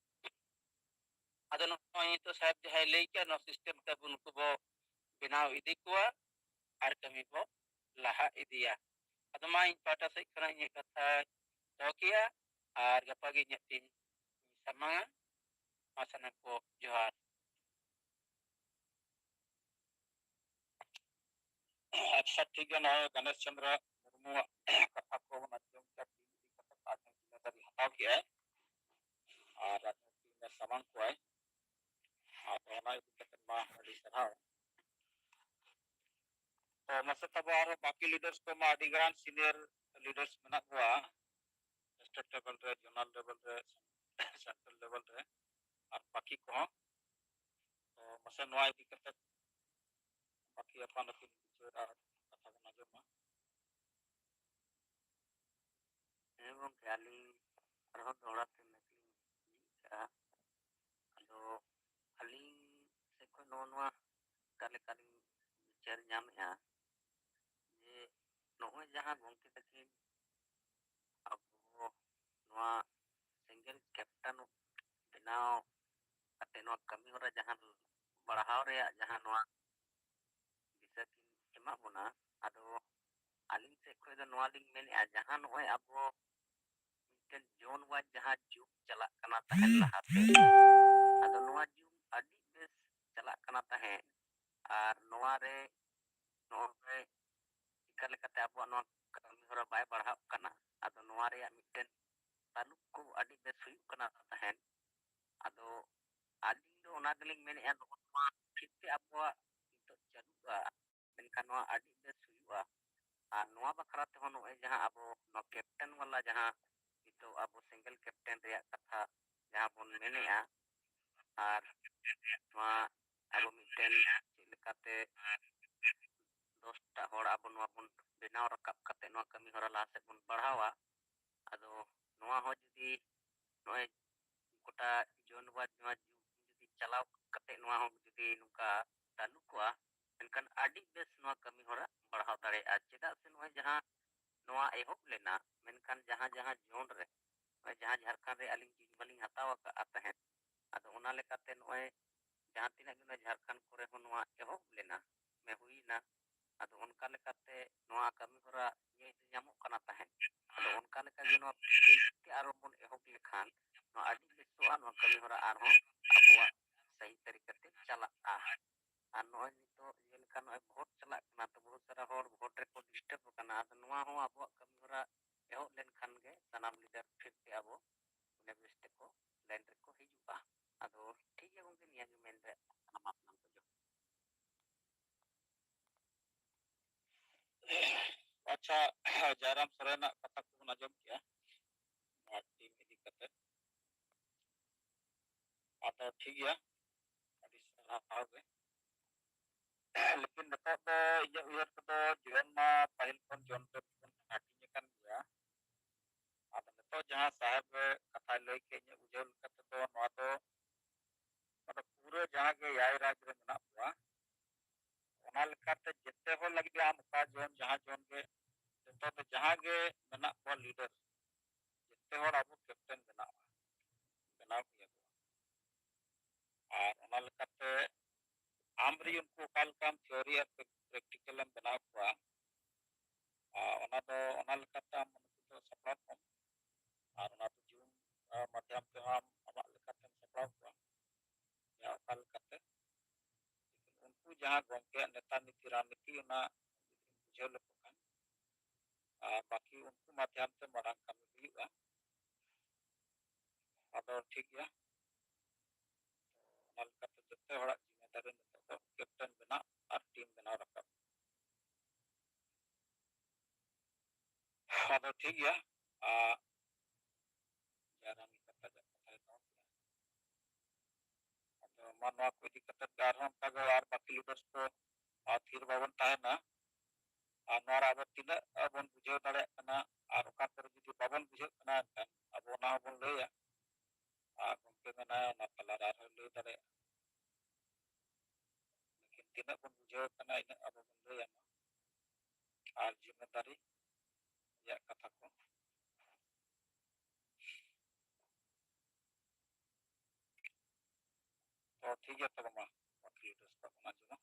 ᱟᱫᱚ ᱱᱚᱜᱼᱚᱭ ᱱᱤᱛᱚᱜ ᱥᱟᱦᱮᱵᱽ ᱡᱟᱦᱟᱸᱭ ᱞᱟᱹᱭ ᱠᱮᱜᱼᱟ, ᱱᱚᱣᱟ system ᱛᱮ ᱟᱵᱚ ᱱᱩᱠᱩ ᱵᱚ ᱵᱮᱱᱟᱣ ᱤᱫᱤ ᱠᱚᱣᱟ ᱟᱨ ᱠᱟᱹᱢᱤ ᱵᱚ ᱞᱟᱦᱟ ᱤᱫᱤᱭᱟ᱾ ᱟᱫᱚ ᱢᱟ ᱤᱧ ᱯᱟᱦᱴᱟ ᱥᱮᱫ ᱠᱷᱚᱱᱟᱜ ᱤᱧᱟᱹᱜ ᱠᱟᱛᱷᱟᱧ ᱫᱚᱦᱚ ᱠᱮᱜᱼᱟ ᱟᱨ ᱜᱟᱯᱟ ᱜᱮ ᱤᱧᱟᱹᱜ team ᱥᱟᱢᱟᱝᱟ᱾ ᱢᱟ ᱥᱟᱱᱟᱢ ᱠᱚ ᱡᱚᱦᱟᱨ᱾ ᱟᱪᱪᱷᱟ, ᱴᱷᱤᱠ ᱜᱮᱭᱟ᱾ ᱱᱚᱜᱼᱚᱭ ᱜᱚᱱᱮᱥ ᱪᱚᱸᱫᱽᱨᱚ ᱢᱩᱨᱢᱩᱣᱟᱜ ᱠᱟᱛᱷᱟ ᱠᱚ ᱚᱱᱟ ᱡᱚᱢ ᱪᱟᱯ ᱫᱤᱱ ᱤᱫᱤ ᱠᱟᱛᱮ ᱟᱡ ᱦᱚᱸ ᱡᱤᱢᱟᱹᱫᱟᱨᱤ ᱦᱟᱛᱟᱣ ᱠᱮᱜᱼᱟᱭ ᱟᱨ ᱟᱡ ᱦᱚᱸ ᱴᱤᱢ ᱮ ᱥᱟᱢᱟᱝ ᱠᱚᱣᱟᱭ᱾ ᱟᱫᱚ ᱚᱱᱟ ᱤᱫᱤ ᱠᱟᱛᱮ ᱢᱟ ᱟᱹᱰᱤ ᱥᱟᱨᱦᱟᱣ᱾ ᱛᱚ ᱢᱟᱥᱮ ᱛᱚᱵᱮ ᱟᱨᱦᱚᱸ ᱵᱟᱹᱠᱤ leaders ᱠᱚᱢᱟ ᱟᱹᱰᱤ ᱜᱟᱱ senior leaders ᱢᱮᱱᱟᱜ ᱠᱚᱣᱟ, state level ᱨᱮ, zonal level ᱨᱮ, central level ᱨᱮ, ᱟᱨ ᱵᱟᱹᱠᱤ ᱠᱚᱦᱚᱸ᱾ ᱛᱚ ᱢᱟᱥᱮ ᱱᱚᱣᱟ ᱤᱫᱤ ᱠᱟᱛᱮ ᱵᱟᱹᱠᱤ ᱟᱯᱟᱱ ᱟᱹᱯᱤᱱ ᱵᱤᱪᱟᱹᱨ ᱟᱨ ᱠᱟᱛᱷᱟ ᱵᱚᱱ ᱟᱸᱡᱚᱢᱟ᱾ ᱦᱮᱸ ᱜᱚᱢᱠᱮ, ᱟᱹᱞᱤᱧ ᱟᱨᱦᱚᱸ ᱫᱚᱦᱲᱟ ᱛᱮ ᱢᱮᱥᱮᱡᱽ ᱞᱤᱧ ᱠᱟᱜᱼᱟ᱾ ᱟᱫᱚ ᱟᱹᱞᱤᱧ ᱥᱮᱫ ᱠᱷᱚᱱ ᱱᱚᱜᱼᱚ ᱱᱚᱣᱟ ᱚᱠᱟ ᱞᱮᱠᱟᱞᱤᱧ ᱵᱤᱪᱟᱹᱨ ᱧᱟᱢᱮᱜᱼᱟ ᱡᱮ ᱱᱚᱜᱼᱚᱭ ᱡᱟᱦᱟᱸ ᱜᱚᱢᱠᱮ ᱛᱟᱹᱠᱤᱱ ᱟᱵᱚ ᱱᱚᱣᱟ ᱥᱮᱸᱜᱮᱞ captain ᱵᱮᱱᱟᱣ ᱠᱟᱛᱮ ᱱᱚᱣᱟ ᱠᱟᱹᱢᱤ ᱦᱚᱨᱟ ᱡᱟᱦᱟᱸ ᱵᱟᱲᱦᱟᱣ ᱨᱮᱭᱟᱜ ᱡᱟᱦᱟᱸ ᱱᱚᱣᱟ ᱫᱤᱥᱟᱹ ᱠᱤᱱ ᱮᱢᱟᱜ ᱵᱚᱱᱟ, ᱟᱫᱚ ᱟᱹᱞᱤᱧ ᱥᱮᱫ ᱠᱷᱚᱱ ᱫᱚ ᱱᱚᱣᱟ ᱞᱤᱧ ᱢᱮᱱᱮᱫᱼᱟ, ᱡᱟᱦᱟᱸ ᱱᱚᱜᱼᱚᱭ ᱟᱵᱚ ᱢᱤᱫᱴᱮᱱ ᱡᱚᱱ ᱣᱟᱨ ᱡᱟᱦᱟᱸ ᱡᱩᱜᱽ ᱪᱟᱞᱟᱜ ᱠᱟᱱᱟ ᱛᱟᱦᱮᱸᱱ ᱞᱟᱦᱟᱛᱮ, ᱟᱫᱚ ᱱᱚᱣᱟ ᱡᱩᱜᱽ ᱟᱹᱰᱤ ᱵᱮᱥ ᱪᱟᱞᱟᱜ ᱠᱟᱱᱟ ᱛᱟᱦᱮᱸᱫ᱾ ᱟᱨ ᱱᱚᱣᱟ ᱨᱮ ᱱᱚᱜᱼᱚᱭ ᱪᱤᱠᱟ ᱞᱮᱠᱟᱛᱮ ᱟᱵᱚᱣᱟᱜ ᱱᱚᱣᱟ ᱠᱟᱹᱢᱤ ᱦᱚᱨᱟ ᱵᱟᱭ ᱵᱟᱲᱦᱟᱜ ᱠᱟᱱᱟ, ᱟᱫᱚ ᱱᱚᱣᱟ ᱨᱮᱭᱟᱜ ᱢᱤᱫᱴᱮᱱ ᱛᱟᱞᱩᱠ ᱠᱚ ᱟᱹᱰᱤ ᱵᱮᱥ ᱦᱩᱭᱩᱜ ᱠᱟᱱᱟ ᱛᱟᱦᱮᱸᱫ᱾ ᱟᱫᱚ ᱟᱹᱞᱤᱧ ᱫᱚ ᱚᱱᱟ ᱜᱮᱞᱤᱧ ᱢᱮᱱᱮᱫᱼᱟ, ᱱᱚᱜᱼᱚ ᱱᱚᱣᱟ ᱯᱷᱤᱨ ᱛᱮ ᱟᱵᱚᱣᱟᱜ ᱱᱤᱛᱚᱜ ᱪᱟᱹᱞᱩᱜᱼᱟ, ᱢᱮᱱᱠᱷᱟᱱ ᱱᱚᱣᱟ ᱟᱹᱰᱤ ᱵᱮᱥ ᱦᱩᱭᱩᱜᱼᱟ᱾ ᱟᱨ ᱱᱚᱣᱟ ᱵᱟᱠᱷᱨᱟ ᱛᱮᱦᱚᱸ ᱱᱚᱜᱼᱚᱭ ᱡᱟᱦᱟᱸ ᱟᱵᱚ ᱱᱚᱣᱟ captain ᱵᱟᱞᱟ ᱡᱟᱦᱟᱸ ᱱᱤᱛᱚᱜ ᱟᱵᱚ ᱥᱮᱸᱜᱮᱞ captain ᱨᱮᱭᱟᱜ ᱠᱟᱛᱷᱟ ᱡᱟᱦᱟᱸ ᱵᱚᱱ ᱢᱮᱱᱮᱫᱼᱟ, ᱟᱨ ᱱᱚᱣᱟ ᱟᱵᱚ ᱢᱤᱫᱴᱮᱱ ᱪᱮᱫ ᱞᱮᱠᱟᱛᱮ ᱫᱚᱥᱴᱟ ᱦᱚᱲ ᱟᱵᱚ ᱱᱚᱣᱟ ᱵᱚᱱ ᱵᱮᱱᱟᱣ ᱨᱟᱠᱟᱵ ᱠᱟᱛᱮ ᱱᱚᱣᱟ ᱠᱟᱹᱢᱤ ᱦᱚᱨᱟ ᱞᱟᱦᱟ ᱥᱮᱫ ᱵᱚᱱ ᱵᱟᱲᱦᱟᱣᱟ᱾ ᱟᱫᱚ ᱱᱚᱣᱟ ᱦᱚᱸ ᱡᱩᱫᱤ ᱱᱚᱜᱼᱚᱭ ᱜᱚᱴᱟ ᱡᱚᱱ ᱣᱟᱨ ᱱᱚᱣᱟ ᱡᱩᱜᱽ ᱡᱩᱫᱤ ᱪᱟᱞᱟᱣ ᱠᱟᱛᱮ ᱱᱚᱣᱟ ᱦᱚᱸ ᱡᱩᱫᱤ ᱱᱚᱝᱠᱟ ᱪᱟᱹᱞᱩ ᱠᱚᱜᱼᱟ, ᱮᱱᱠᱷᱟᱱ ᱟᱹᱰᱤ ᱵᱮᱥ ᱱᱚᱣᱟ ᱠᱟᱹᱢᱤ ᱦᱚᱨᱟ ᱵᱟᱲᱦᱟᱣ ᱫᱟᱲᱮᱭᱟᱜᱼᱟ᱾ ᱪᱮᱫᱟᱜ ᱥᱮ ᱱᱚᱜᱼᱚᱭ ᱡᱟᱦᱟᱸ ᱱᱚᱣᱟ ᱮᱦᱚᱵ ᱞᱮᱱᱟ, ᱢᱮᱱᱠᱷᱟᱱ ᱡᱟᱦᱟᱸ ᱡᱟᱦᱟᱸ ᱡᱚᱱ ᱨᱮ, ᱱᱚᱜᱼᱚᱭ ᱡᱟᱦᱟᱸ ᱡᱷᱟᱲᱠᱷᱚᱸᱰ ᱨᱮ ᱟᱹᱞᱤᱧ ᱡᱤᱞ ᱢᱟᱞᱤᱧ ᱦᱟᱛᱟᱣ ᱟᱠᱟᱫᱼᱟ ᱛᱟᱦᱮᱸᱫ, ᱟᱫᱚ ᱚᱱᱟ ᱞᱮᱠᱟᱛᱮ ᱱᱚᱜᱼᱚᱭ ᱡᱟᱦᱟᱸ ᱛᱤᱱᱟᱹᱜ ᱜᱮ ᱱᱚᱣᱟ ᱡᱷᱟᱲᱠᱷᱚᱸᱰ ᱠᱚᱨᱮ ᱦᱚᱸ ᱱᱚᱣᱟ ᱮᱦᱚᱵ ᱞᱮᱱᱟ, ᱢᱮ ᱦᱩᱭᱱᱟ, ᱟᱫᱚ ᱚᱱᱠᱟ ᱞᱮᱠᱟᱛᱮ ᱱᱚᱣᱟ ᱠᱟᱹᱢᱤ ᱦᱚᱨᱟ ᱧᱮᱞ ᱧᱟᱢᱚᱜ ᱠᱟᱱᱟ ᱛᱟᱦᱮᱸᱫ᱾ ᱟᱫᱚ ᱚᱱᱠᱟ ᱞᱮᱠᱟᱜᱮ ᱱᱚᱣᱟ ᱯᱷᱤᱨ ᱛᱮ ᱟᱨᱚ ᱵᱚᱱ ᱮᱦᱚᱵ ᱞᱮᱠᱷᱟᱱ ᱱᱚᱣᱟ ᱟᱹᱰᱤ ᱵᱮᱥᱚᱜᱼᱟ, ᱱᱚᱣᱟ ᱠᱟᱹᱢᱤ ᱦᱚᱨᱟ ᱟᱨᱦᱚᱸ ᱟᱵᱚᱣᱟᱜ ᱥᱟᱹᱦᱤ ᱛᱟᱹᱨᱤᱠᱟ ᱛᱮ ᱪᱟᱞᱟᱜᱼᱟ᱾ ᱟᱨ ᱱᱚᱜᱼᱚᱭ ᱱᱤᱛᱚᱜ ᱡᱮᱞᱮᱠᱟ ᱱᱚᱜᱼᱚᱭ ᱵᱷᱳᱴ ᱪᱟᱞᱟᱜ ᱠᱟᱱᱟ, ᱛᱚ ᱵᱚᱦᱩᱛ ᱥᱟᱨᱟ ᱦᱚᱲ ᱵᱷᱳᱴ ᱨᱮᱠᱚ ᱰᱤᱥᱴᱟᱨᱵ ᱟᱠᱟᱱᱟ᱾ ᱟᱫᱚ ᱱᱚᱣᱟ ᱦᱚᱸ ᱟᱵᱚᱣᱟᱜ ᱠᱟᱹᱢᱤ ᱦᱚᱨᱟ ᱮᱦᱚᱵ ᱞᱮᱱᱠᱷᱟᱱ ᱜᱮ ᱥᱟᱱᱟᱢ ᱞᱤᱰᱟᱨ ᱯᱷᱤᱨ ᱛᱮ ᱟᱵᱚ ᱱᱮᱵᱮᱥ ᱛᱮᱠᱚ ᱞᱟᱭᱤᱱ ᱨᱮᱠᱚ ᱦᱤᱡᱩᱜᱼᱟ᱾ ᱟᱫᱚ ᱴᱷᱤᱠ ᱜᱮᱭᱟ ᱜᱚᱢᱠᱮ, ᱱᱤᱭᱟᱹ ᱜᱮ ᱢᱮᱱ ᱨᱮ ᱥᱟᱱᱟᱢ ᱟᱜ ᱥᱟᱱᱟᱢ ᱠᱚ ᱡᱚᱦᱟᱨ᱾ ᱟᱪᱪᱷᱟ, ᱡᱟᱭᱨᱟᱢ ᱥᱚᱨᱮᱱᱟᱜ ᱠᱟᱛᱷᱟ ᱠᱚᱵᱚᱱ ᱟᱸᱡᱚᱢ ᱠᱮᱜᱼᱟ ᱱᱚᱣᱟ ᱴᱤᱢ ᱤᱫᱤ ᱠᱟᱛᱮ᱾ ᱟᱫᱚ ᱴᱷᱤᱠ ᱜᱮᱭᱟ, ᱟᱹᱰᱤ ᱥᱟᱨᱦᱟᱣ ᱜᱮ᱾ ᱞᱮᱠᱤᱱ ᱱᱤᱛᱚᱜ ᱫᱚ ᱤᱧᱟᱹᱜ ᱩᱭᱦᱟᱹᱨ ᱛᱮᱫᱚ ᱡᱩᱣᱟᱹᱱ ᱢᱟ ᱯᱟᱹᱦᱤᱞ ᱠᱷᱚᱱ ᱡᱩᱣᱟᱹᱱ ᱨᱮ ᱵᱚᱱ ᱦᱟᱹᱴᱤᱧ ᱟᱠᱟᱱ ᱜᱮᱭᱟ᱾ ᱟᱫᱚ ᱱᱤᱛᱚᱜ ᱡᱟᱦᱟᱸ ᱥᱟᱦᱮᱵᱽ ᱠᱟᱛᱷᱟᱭ ᱞᱟᱹᱭ ᱠᱮᱫ, ᱤᱧᱟᱹᱜ ᱵᱩᱡᱷᱟᱹᱣ ᱞᱮᱠᱟ ᱛᱮᱫᱚ ᱱᱚᱣᱟ ᱫᱚ, ᱱᱚᱣᱟ ᱫᱚ ᱯᱩᱨᱟᱹ ᱡᱟᱦᱟᱸ ᱜᱮ ᱮᱭᱟᱭ ᱨᱟᱡᱽ ᱨᱮ ᱢᱮᱱᱟᱜ ᱠᱚᱣᱟ, ᱚᱱᱟ ᱞᱮᱠᱟᱛᱮ ᱡᱮᱛᱮ ᱦᱚᱲ ᱞᱟᱹᱜᱤᱫ ᱟᱢ ᱚᱠᱟ ᱡᱚᱱ, ᱡᱟᱦᱟᱸ ᱡᱚᱱ ᱜᱮ, ᱡᱚᱛᱚ ᱫᱚ ᱡᱟᱦᱟᱸ ᱜᱮ ᱢᱮᱱᱟᱜ ᱠᱚᱣᱟ ᱞᱤᱰᱟᱨ, ᱡᱮᱛᱮ ᱦᱚᱲ ᱟᱵᱚ ᱠᱮᱯᱴᱮᱱ ᱵᱮᱱᱟᱣ, ᱵᱮᱱᱟᱣ ᱦᱩᱭ ᱟᱵᱚᱱᱟ᱾ ᱟᱨ ᱚᱱᱟ ᱞᱮᱠᱟᱛᱮ ᱟᱢ ᱨᱮ ᱩᱱᱠᱩ ᱚᱠᱟ ᱞᱮᱠᱟᱱ ᱛᱷᱤᱭᱳᱨᱤ ᱟᱨ ᱯᱨᱮᱠᱴᱤᱠᱮᱞ ᱮᱢ ᱵᱮᱱᱟᱣ ᱠᱚᱣᱟ, ᱟᱨ ᱚᱱᱟ ᱫᱚ, ᱚᱱᱟ ᱞᱮᱠᱟᱛᱮ ᱟᱢ ᱩᱱᱠᱩ ᱫᱚ ᱥᱟᱯᱲᱟᱣ ᱠᱚᱢ᱾ ᱟᱨ ᱚᱱᱟ ᱫᱚ ᱡᱩᱢ, ᱟᱨ ᱢᱟᱫᱽᱫᱷᱚᱢ ᱛᱮᱦᱚᱸ ᱟᱢ ᱟᱢᱟᱜ ᱞᱮᱠᱟᱛᱮᱢ ᱥᱟᱯᱲᱟᱣ ᱠᱚᱣᱟ᱾ ᱡᱟ ᱚᱠᱟ ᱞᱮᱠᱟᱛᱮ ᱩᱱᱠᱩ ᱡᱟᱦᱟᱸ ᱜᱚᱢᱠᱮᱭᱟᱜ ᱱᱮᱛᱟ ᱱᱤᱛᱤ ᱨᱟᱡᱽᱱᱤᱛᱤ ᱚᱱᱟ ᱡᱩᱫᱤᱢ ᱵᱩᱡᱷᱟᱹᱣ ᱞᱮᱠᱚ ᱠᱷᱟᱱ, ᱟᱨ ᱵᱟᱹᱠᱤ ᱩᱱᱠᱩ ᱢᱟᱫᱽᱫᱷᱚᱢ ᱛᱮ ᱢᱟᱨᱟᱝ ᱠᱟᱹᱢᱤ ᱦᱩᱭᱩᱜᱼᱟ᱾ ᱟᱫᱚ ᱴᱷᱤᱠ ᱜᱮᱭᱟ, ᱚᱱᱟ ᱞᱮᱠᱟᱛᱮ ᱡᱚᱛᱚ ᱦᱚᱲᱟᱜ ᱡᱤᱢᱢᱮᱫᱟᱨᱤ ᱱᱤᱛᱚᱜ ᱫᱚ ᱠᱮᱯᱴᱮᱱ ᱵᱮᱱᱟᱣ ᱟᱨ ᱴᱤᱢ ᱵᱮᱱᱟᱣ ᱨᱟᱠᱟᱵ᱾ ᱟᱫᱚ ᱴᱷᱤᱠ ᱜᱮᱭᱟ, ᱟᱨ ᱡᱟᱦᱟᱱᱟᱜ ᱢᱤᱫ ᱠᱟᱛᱷᱟ ᱨᱮᱭᱟᱜ ᱠᱟᱛᱷᱟ ᱜᱮ ᱛᱟᱦᱮᱸ ᱠᱟᱱᱟ᱾ ᱟᱫᱚ ᱢᱟ ᱱᱚᱣᱟ ᱠᱚ ᱤᱫᱤ ᱠᱟᱛᱮ ᱜᱮ ᱟᱨᱦᱚᱸ ᱚᱱᱠᱟ ᱜᱮ ᱟᱨ ᱵᱟᱹᱠᱤ ᱞᱤᱰᱟᱨᱥ ᱠᱚ, ᱟᱨ ᱛᱷᱤᱨ ᱵᱟᱵᱚᱱ ᱛᱟᱦᱮᱱᱟ᱾ ᱟᱨ ᱱᱚᱣᱟ ᱨᱮ ᱟᱵᱚ ᱛᱤᱱᱟᱹᱜ ᱵᱚᱱ ᱵᱩᱡᱷᱟᱹᱣ ᱫᱟᱲᱮᱭᱟᱜ ᱠᱟᱱᱟ, ᱟᱨ ᱚᱠᱟ ᱠᱚᱨᱮ ᱡᱩᱫᱤ ᱵᱟᱵᱚᱱ ᱵᱩᱡᱷᱟᱹᱜ ᱠᱟᱱᱟ, ᱮᱱᱠᱷᱟᱱ ᱟᱵᱚ ᱚᱱᱟ ᱦᱚᱸᱵᱚᱱ ᱞᱟᱹᱭᱟ᱾ ᱟᱨ ᱜᱚᱢᱠᱮ ᱢᱮᱱᱟᱭᱟ, ᱚᱱᱟ ᱛᱟᱞᱟᱨᱮ ᱟᱨᱦᱚᱸ ᱞᱟᱹᱭ ᱫᱟᱲᱮᱭᱟᱜᱼᱟ᱾ ᱞᱮᱠᱤᱱ ᱛᱤᱱᱟᱹᱜ ᱵᱚᱱ ᱵᱩᱡᱷᱟᱹᱣ ᱠᱟᱱᱟ, ᱤᱱᱟᱹᱜ ᱟᱵᱚ ᱵᱚᱱ ᱞᱟᱹᱭᱟ ᱟᱨ ᱡᱤᱢᱢᱮᱫᱟᱨᱤ ᱨᱮᱭᱟᱜ ᱠᱟᱛᱷᱟ ᱠᱚ᱾ ᱛᱚ ᱴᱷᱤᱠ ᱜᱮᱭᱟ, ᱛᱚᱵᱮ ᱢᱟ ᱵᱟᱹᱠᱤ ᱨᱟᱹᱥᱠᱟᱹ ᱵᱚᱱ ᱟᱸᱡᱚᱢᱟ᱾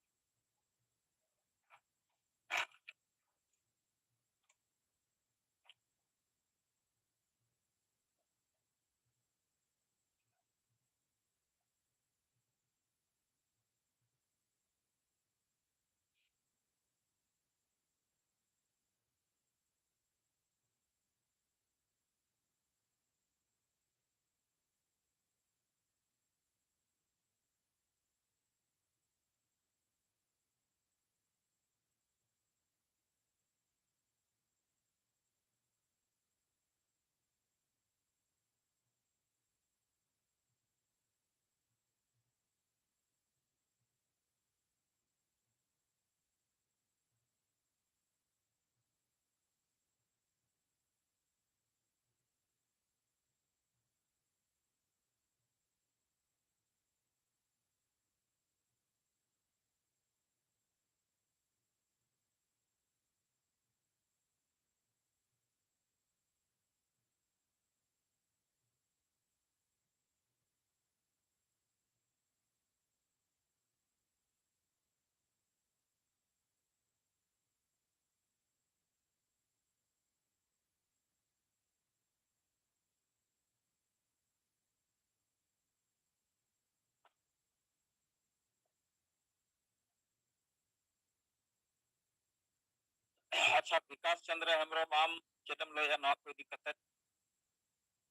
ᱟᱪᱪᱷᱟ, ᱵᱤᱠᱟᱥ ᱪᱚᱸᱫᱽᱨᱚ ᱦᱮᱢᱵᱨᱚᱢ, ᱟᱢ ᱪᱮᱫ ᱮᱢ ᱞᱟᱹᱭᱮᱫᱼᱟ ᱱᱚᱣᱟ ᱠᱚ ᱤᱫᱤ ᱠᱟᱛᱮ?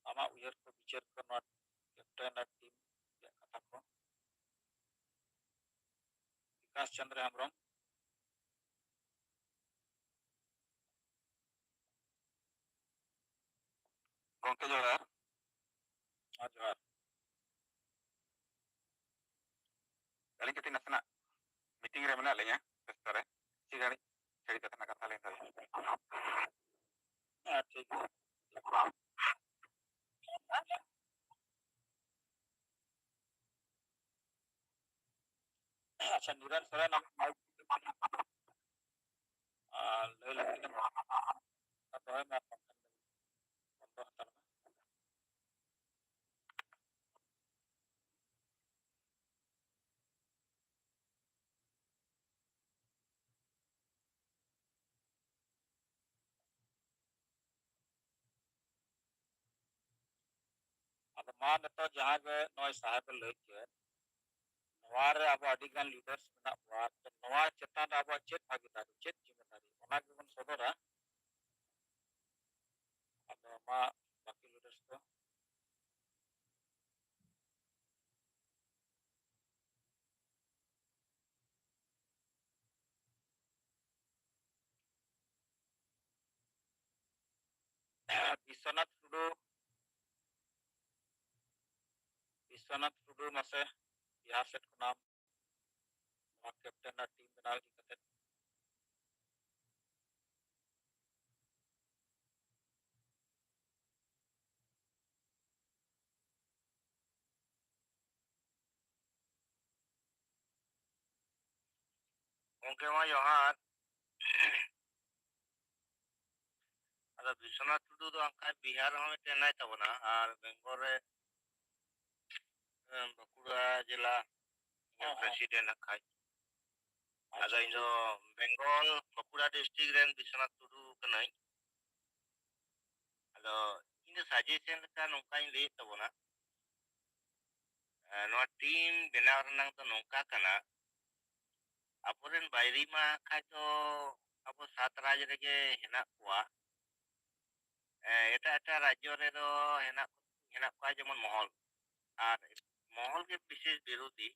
ᱟᱢᱟᱜ ᱩᱭᱦᱟᱹᱨ ᱠᱚ, ᱵᱤᱪᱟᱹᱨ ᱠᱚ, ᱱᱚᱣᱟ ᱠᱮᱯᱴᱮᱱ ᱟᱨ ᱴᱤᱢ ᱨᱮᱭᱟᱜ ᱠᱟᱛᱷᱟ ᱠᱚ᱾ ᱵᱤᱠᱟᱥ ᱪᱚᱸᱫᱽᱨᱚ ᱦᱮᱢᱵᱨᱚᱢ᱾ ᱜᱚᱢᱠᱮ ᱡᱚᱦᱟᱨ᱾ ᱦᱮᱸ, ᱡᱚᱦᱟᱨ᱾ ᱟᱹᱞᱤᱧ ᱠᱟᱹᱴᱤᱡ ᱱᱟᱥᱮᱱᱟᱜ ᱢᱤᱴᱤᱝ ᱨᱮ ᱢᱮᱱᱟᱜ ᱞᱤᱧᱟ, ᱵᱮᱥᱛᱚ ᱨᱮ᱾ ᱠᱤᱪᱷᱩ ᱜᱷᱟᱹᱲᱤᱡ ᱪᱷᱟᱹᱲᱤ ᱠᱟᱛᱮ ᱱᱟᱜ ᱠᱟᱛᱷᱟ ᱞᱤᱧ ᱫᱚᱦᱚᱭᱟ᱾ ᱦᱮᱸ, ᱴᱷᱤᱠ ᱜᱮᱭᱟ᱾ ᱟᱪᱪᱷᱟ, ᱱᱤᱨᱚᱱ ᱥᱚᱨᱮᱱ, ᱟᱢ ᱢᱟᱭᱤᱠ ᱟᱨ ᱞᱟᱹᱭ ᱞᱟᱹᱜᱤᱫ ᱮᱢ ᱫᱚᱦᱚᱭ ᱢᱮ, ᱟᱨ ᱵᱟᱝᱠᱷᱟᱱ ᱵᱚᱱᱫᱚ ᱦᱟᱛᱟᱲ ᱢᱮ᱾ ᱟᱫᱚ ᱢᱟ ᱱᱤᱛᱚᱜ ᱡᱟᱦᱟᱸ ᱜᱮ ᱱᱚᱜᱼᱚᱭ ᱥᱟᱦᱮᱵᱮ ᱞᱟᱹᱭ ᱠᱮᱫ, ᱱᱚᱣᱟ ᱨᱮ ᱟᱵᱚ ᱟᱹᱰᱤ ᱜᱟᱱ ᱞᱤᱰᱟᱨᱥ ᱢᱮᱱᱟᱜ ᱠᱚᱣᱟ, ᱛᱚ ᱱᱚᱣᱟ ᱪᱮᱛᱟᱱ ᱨᱮ ᱟᱵᱚᱣᱟᱜ ᱪᱮᱫ ᱵᱷᱟᱹᱜᱤᱫᱟᱨᱤ, ᱪᱮᱫ ᱡᱤᱢᱢᱮᱫᱟᱨᱤ, ᱚᱱᱟ ᱜᱮᱵᱚᱱ ᱥᱚᱫᱚᱨᱟ᱾ ᱟᱫᱚ ᱢᱟ ᱵᱟᱹᱠᱤ ᱞᱤᱰᱟᱨᱥ ᱠᱚ᱾ ᱵᱤᱥᱥᱚᱱᱟᱛᱷ ᱴᱩᱰᱩ, ᱵᱤᱥᱥᱚᱱᱟᱛᱷ ᱴᱩᱰᱩ, ᱢᱟᱥᱮ ᱵᱤᱦᱟᱨ ᱥᱮᱫ ᱠᱷᱚᱱᱟᱜ ᱱᱚᱣᱟ ᱠᱮᱯᱴᱮᱱ ᱟᱨ ᱴᱤᱢ ᱵᱮᱱᱟᱣ ᱤᱫᱤ ᱠᱟᱛᱮ᱾ ᱜᱚᱢᱠᱮ ᱢᱟ ᱡᱚᱦᱟᱨ᱾ ᱟᱫᱚ ᱵᱤᱥᱥᱚᱱᱟᱛᱷ ᱴᱩᱰᱩ ᱫᱚ ᱦᱟᱸᱜ ᱠᱷᱟᱡ ᱵᱤᱦᱟᱨ ᱨᱮᱦᱚᱸ ᱢᱤᱫᱴᱮᱱ ᱦᱮᱱᱟᱭ ᱛᱟᱵᱚᱱᱟ, ᱟᱨ ᱵᱮᱝᱜᱚᱞ ᱨᱮ, ᱮᱸ, ᱵᱟᱸᱠᱩᱲᱟ ᱡᱮᱞᱟ ᱦᱮᱸ, ᱦᱮᱸ᱾ ᱯᱨᱮᱥᱤᱰᱮᱱᱴ ᱦᱟᱸᱜ ᱠᱷᱟᱡ᱾ ᱟᱪᱪᱷᱟ, ᱟᱫᱚ ᱤᱧ ᱫᱚ ᱵᱮᱝᱜᱚᱞ ᱵᱟᱸᱠᱩᱲᱟ ᱰᱤᱥᱴᱨᱤᱠᱴ ᱨᱮᱱ ᱵᱤᱥᱥᱚᱱᱟᱛᱷ ᱴᱩᱰᱩ ᱠᱟᱹᱱᱟᱹᱧ᱾ ᱟᱫᱚ ᱤᱧ ᱫᱚ ᱥᱟᱡᱮᱥᱚᱱ ᱞᱮᱠᱟ ᱱᱚᱝᱠᱟᱧ ᱞᱟᱹᱭᱮᱫ ᱛᱟᱵᱚᱱᱟ, ᱮᱸ, ᱱᱚᱣᱟ ᱴᱤᱢ ᱵᱮᱱᱟᱣ ᱨᱮᱱᱟᱜ ᱫᱚ ᱱᱚᱝᱠᱟ ᱠᱟᱱᱟ, ᱟᱵᱚᱨᱮᱱ ᱵᱟᱭᱨᱤ ᱢᱟ ᱠᱷᱟᱡ ᱫᱚ ᱟᱵᱚ ᱥᱟᱛ ᱨᱟᱡᱽ ᱨᱮᱜᱮ ᱦᱮᱱᱟᱜ ᱠᱚᱣᱟ᱾ ᱮ, ᱮᱴᱟᱜ ᱮᱴᱟᱜ ᱨᱟᱡᱽᱡᱚ ᱨᱮᱫᱚ ᱦᱮᱱᱟᱜ, ᱦᱮᱱᱟᱜ ᱠᱚᱣᱟ ᱡᱮᱢᱚᱱ ᱢᱚᱦᱚᱞ, ᱟᱨ ᱢᱚᱦᱚᱞ ᱜᱮ ᱵᱤᱥᱮᱥ ᱵᱤᱨᱳᱫᱷᱤ᱾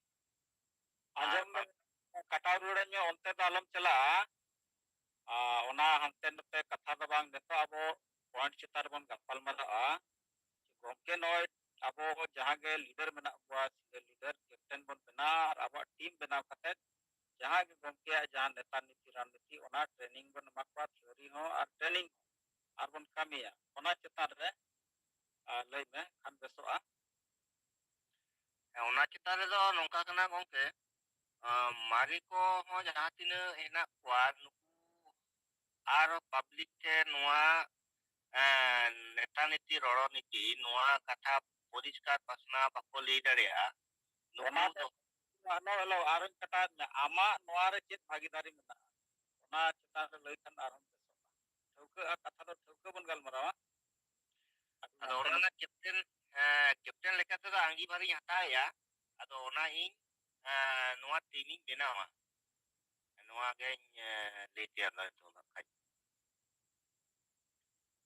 ᱟᱸᱡᱚᱢ ᱟᱨ ᱢᱮ, ᱠᱟᱴᱟᱣ ᱨᱩᱣᱟᱹᱲ ᱢᱮ, ᱚᱱᱛᱮ ᱫᱚ ᱟᱞᱚᱢ ᱪᱟᱞᱟᱜᱼᱟ᱾ ᱟᱨ ᱚᱱᱟ ᱦᱟᱱᱛᱮ ᱱᱟᱛᱮ ᱠᱟᱛᱷᱟ ᱫᱚ ᱵᱟᱝ, ᱱᱤᱛᱚᱜ ᱟᱵᱚ point ᱪᱮᱛᱟᱱ ᱨᱮᱵᱚᱱ ᱜᱟᱯᱟᱞ ᱢᱟᱨᱟᱜᱼᱟ᱾ ᱜᱚᱢᱠᱮ, ᱱᱚᱜᱼᱚᱭ ᱟᱵᱚ ᱡᱟᱦᱟᱸ ᱜᱮ leader ᱢᱮᱱᱟᱜ ᱠᱚᱣᱟ, senior leader, captain ᱵᱚᱱ ᱵᱮᱱᱟᱣᱟ ᱟᱨ ᱟᱵᱚᱣᱟᱜ team ᱵᱮᱱᱟᱣ ᱠᱟᱛᱮ ᱡᱟᱦᱟᱸ ᱜᱮ ᱜᱚᱢᱠᱮᱭᱟᱜ ᱡᱟᱦᱟᱸ ᱱᱮᱛᱟ ᱱᱤᱛᱤ ᱨᱟᱡᱽᱱᱤᱛᱤ, ᱚᱱᱟ training ᱵᱚᱱ ᱮᱢᱟ ᱠᱚᱣᱟ, theory ᱦᱚᱸ ᱟᱨ training ᱦᱚᱸ, ᱟᱨ ᱵᱚᱱ ᱠᱟᱹᱢᱤᱭᱟ ᱚᱱᱟ ᱪᱮᱛᱟᱱ ᱨᱮ᱾ ᱟᱨ ᱞᱟᱹᱭ ᱢᱮ ᱠᱷᱟᱱ ᱵᱮᱥᱚᱜᱼᱟ᱾ ᱦᱮᱸ, ᱚᱱᱟ ᱪᱮᱛᱟᱱ ᱨᱮᱫᱚ ᱱᱚᱝᱠᱟ ᱠᱟᱱᱟ ᱜᱚᱢᱠᱮ, ᱟᱸ, ᱢᱟᱨᱮ ᱠᱚᱦᱚᱸ ᱡᱟᱦᱟᱸ ᱛᱤᱱᱟᱹᱜ ᱦᱮᱱᱟᱜ ᱠᱚᱣᱟ, ᱱᱩᱠᱩ ᱟᱨ public ᱴᱷᱮᱱ ᱱᱚᱣᱟ, ᱮᱸ, ᱱᱮᱛᱟ ᱱᱤᱛᱤ, ᱨᱚᱲᱚ ᱱᱤᱛᱤ, ᱱᱚᱣᱟ ᱠᱟᱛᱷᱟ ᱯᱚᱨᱤᱥᱠᱟᱨ ᱯᱟᱥᱱᱟᱣ ᱵᱟᱠᱚ ᱞᱟᱹᱭ ᱫᱟᱲᱮᱭᱟᱜᱼᱟ᱾ ᱱᱩᱠᱩ ᱚᱱᱟ ᱫᱚ ᱫᱚ, ᱦᱮᱞᱳ, ᱦᱮᱞᱳ, ᱟᱨᱚᱧ ᱠᱟᱴᱟᱣᱮᱫ ᱢᱮᱭᱟ᱾ ᱟᱢᱟᱜ ᱱᱚᱣᱟ ᱨᱮ ᱪᱮᱫ ᱵᱷᱟᱜᱤᱫᱟᱨᱤ ᱢᱮᱱᱟᱜᱼᱟ? ᱚᱱᱟ ᱪᱮᱛᱟᱱ ᱨᱮ ᱞᱟᱹᱭ ᱠᱷᱟᱱ ᱟᱨᱦᱚᱸ ᱵᱮᱥᱚᱜᱼᱟ᱾ ᱴᱷᱟᱹᱣᱠᱟᱹ ᱟᱨ ᱠᱟᱛᱷᱟ ᱫᱚ ᱴᱷᱟᱹᱣᱠᱟᱹ ᱵᱚᱱ ᱜᱟᱞᱢᱟᱨᱟᱣᱟ᱾ ᱟᱫᱚ ᱚᱱᱟ ᱨᱮᱱᱟᱜ captain, ᱮᱸ, captain ᱞᱮᱠᱟ ᱛᱮᱫᱚ ᱟᱸᱜᱤᱵᱷᱟᱨᱤᱧ ᱦᱟᱛᱟᱣᱮᱜᱼᱟ᱾ ᱟᱫᱚ ᱚᱱᱟ ᱤᱧ, ᱮᱸ, ᱱᱚᱣᱟ team ᱤᱧ ᱵᱮᱱᱟᱣᱟ᱾ ᱱᱚᱣᱟ ᱜᱮᱧ, ᱮᱸ, ᱞᱟᱹᱭ ᱛᱮᱭᱟᱨ ᱫᱟ ᱱᱤᱛᱚᱜ ᱫᱚ ᱠᱷᱟᱡ᱾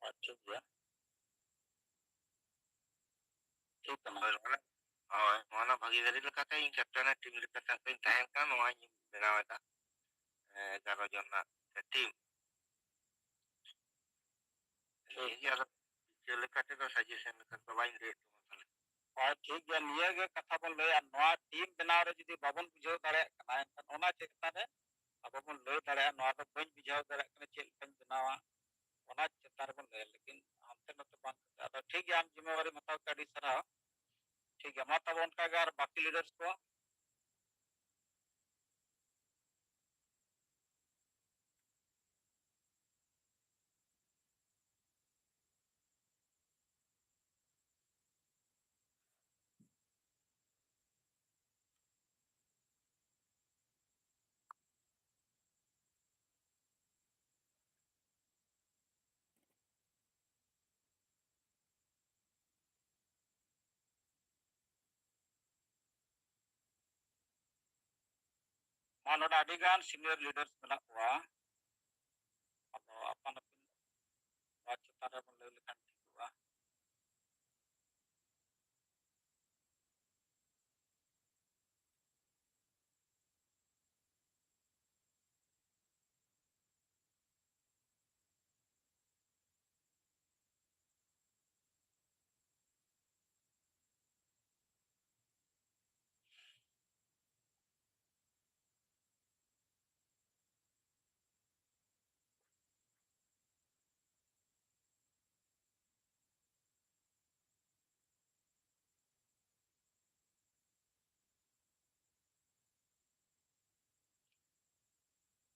ᱟᱪᱪᱷᱟ, ᱴᱷᱤᱠ ᱜᱮᱭᱟ᱾ ᱴᱷᱤᱠ ᱠᱟᱱᱟ᱾ ᱦᱳᱭ, ᱱᱚᱣᱟ, ᱦᱳᱭ, ᱱᱚᱣᱟ ᱨᱮᱱᱟᱜ ᱵᱷᱟᱜᱤᱫᱟᱨᱤ ᱞᱮᱠᱟᱛᱮ ᱤᱧ captain ᱟᱜ team ᱞᱮᱠᱟᱛᱮ ᱦᱟᱸᱜ ᱤᱧ ᱛᱟᱦᱮᱱ ᱠᱟᱱᱟ, ᱱᱚᱣᱟᱧ ᱵᱮᱱᱟᱣ ᱮᱫᱟ᱾ ᱮᱸ, ᱮᱜᱟᱨᱚ ᱡᱚᱱ ᱨᱮᱱᱟᱜ team᱾ ᱴᱷᱤᱠ᱾ ᱱᱤᱭᱟᱹ ᱜᱮ ᱟᱫᱚ ᱪᱮᱫ ᱞᱮᱠᱟ ᱛᱮᱫᱚ suggestion ᱞᱮᱠᱟ ᱛᱮᱫᱚ ᱵᱟᱹᱧ ᱞᱟᱹᱭᱮᱫ ᱛᱟᱵᱚᱱ ᱛᱟᱦᱞᱮ᱾ ᱦᱳᱭ, ᱴᱷᱤᱠ ᱜᱮᱭᱟ, ᱱᱤᱭᱟᱹ ᱜᱮ ᱠᱟᱛᱷᱟ ᱵᱚᱱ ᱞᱟᱹᱭᱟ, ᱱᱚᱣᱟ team ᱵᱮᱱᱟᱣ ᱨᱮ ᱡᱩᱫᱤ ᱵᱟᱵᱚᱱ ᱵᱩᱡᱷᱟᱹᱣ ᱫᱟᱲᱮᱭᱟᱜ ᱠᱟᱱᱟ, ᱮᱱᱠᱷᱟᱱ ᱚᱱᱟ ᱪᱮᱛᱟᱱ ᱨᱮ ᱟᱵᱚ ᱵᱚᱱ ᱞᱟᱹᱭ ᱫᱟᱲᱮᱭᱟᱜᱼᱟ, ᱱᱚᱣᱟ ᱫᱚ ᱵᱟᱹᱧ ᱵᱩᱡᱷᱟᱹᱣ ᱫᱟᱲᱮᱭᱟᱜ ᱠᱟᱱᱟ, ᱪᱮᱫ ᱞᱮᱠᱟᱧ ᱵᱮᱱᱟᱣᱟ, ᱚᱱᱟ ᱪᱮᱛᱟᱱ ᱨᱮᱵᱚᱱ ᱞᱟᱹᱭᱟ᱾ ᱞᱮᱠᱤᱱ ᱦᱟᱱᱛᱮ ᱱᱟᱛᱮ ᱵᱟᱝ ᱠᱟᱛᱮ᱾ ᱟᱫᱚ ᱴᱷᱤᱠ ᱜᱮᱭᱟ, ᱟᱢ ᱡᱤᱢᱢᱮᱣᱟᱨᱤᱢ ᱦᱟᱛᱟᱣ ᱠᱮᱫᱟ, ᱟᱹᱰᱤ ᱥᱟᱨᱦᱟᱣ᱾ ᱴᱷᱤᱠ ᱜᱮᱭᱟ, ᱢᱟ ᱛᱚᱵᱮ ᱚᱱᱠᱟ ᱜᱮ ᱟᱨ ᱵᱟᱹᱠᱤ leaders ᱠᱚ᱾ ᱢᱟ, ᱱᱚᱰᱮ ᱟᱹᱰᱤ ᱜᱟᱱ senior leaders ᱢᱮᱱᱟᱜ ᱠᱚᱣᱟ᱾ ᱵᱚᱱ ᱞᱟᱹᱭ ᱞᱮᱠᱷᱟᱱ ᱴᱷᱤᱠᱚᱜᱼᱟ᱾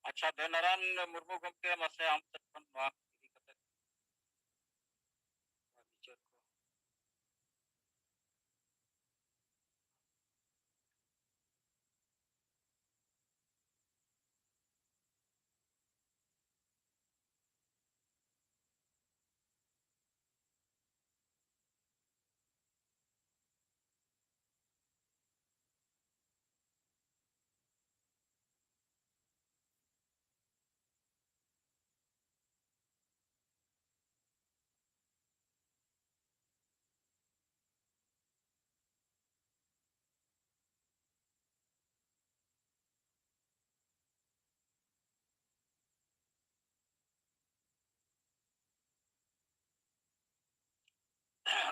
ᱟᱪᱪᱷᱟ, ᱫᱮᱣᱱᱟᱨᱟᱭᱚᱱ ᱢᱩᱨᱢᱩ ᱜᱚᱢᱠᱮ, ᱢᱟᱥᱮ ᱟᱢ ᱥᱮᱫ ᱠᱷᱚᱱ ᱱᱚᱣᱟ ᱤᱫᱤ ᱠᱟᱛᱮ ᱵᱤᱪᱟᱹᱨ ᱠᱚ᱾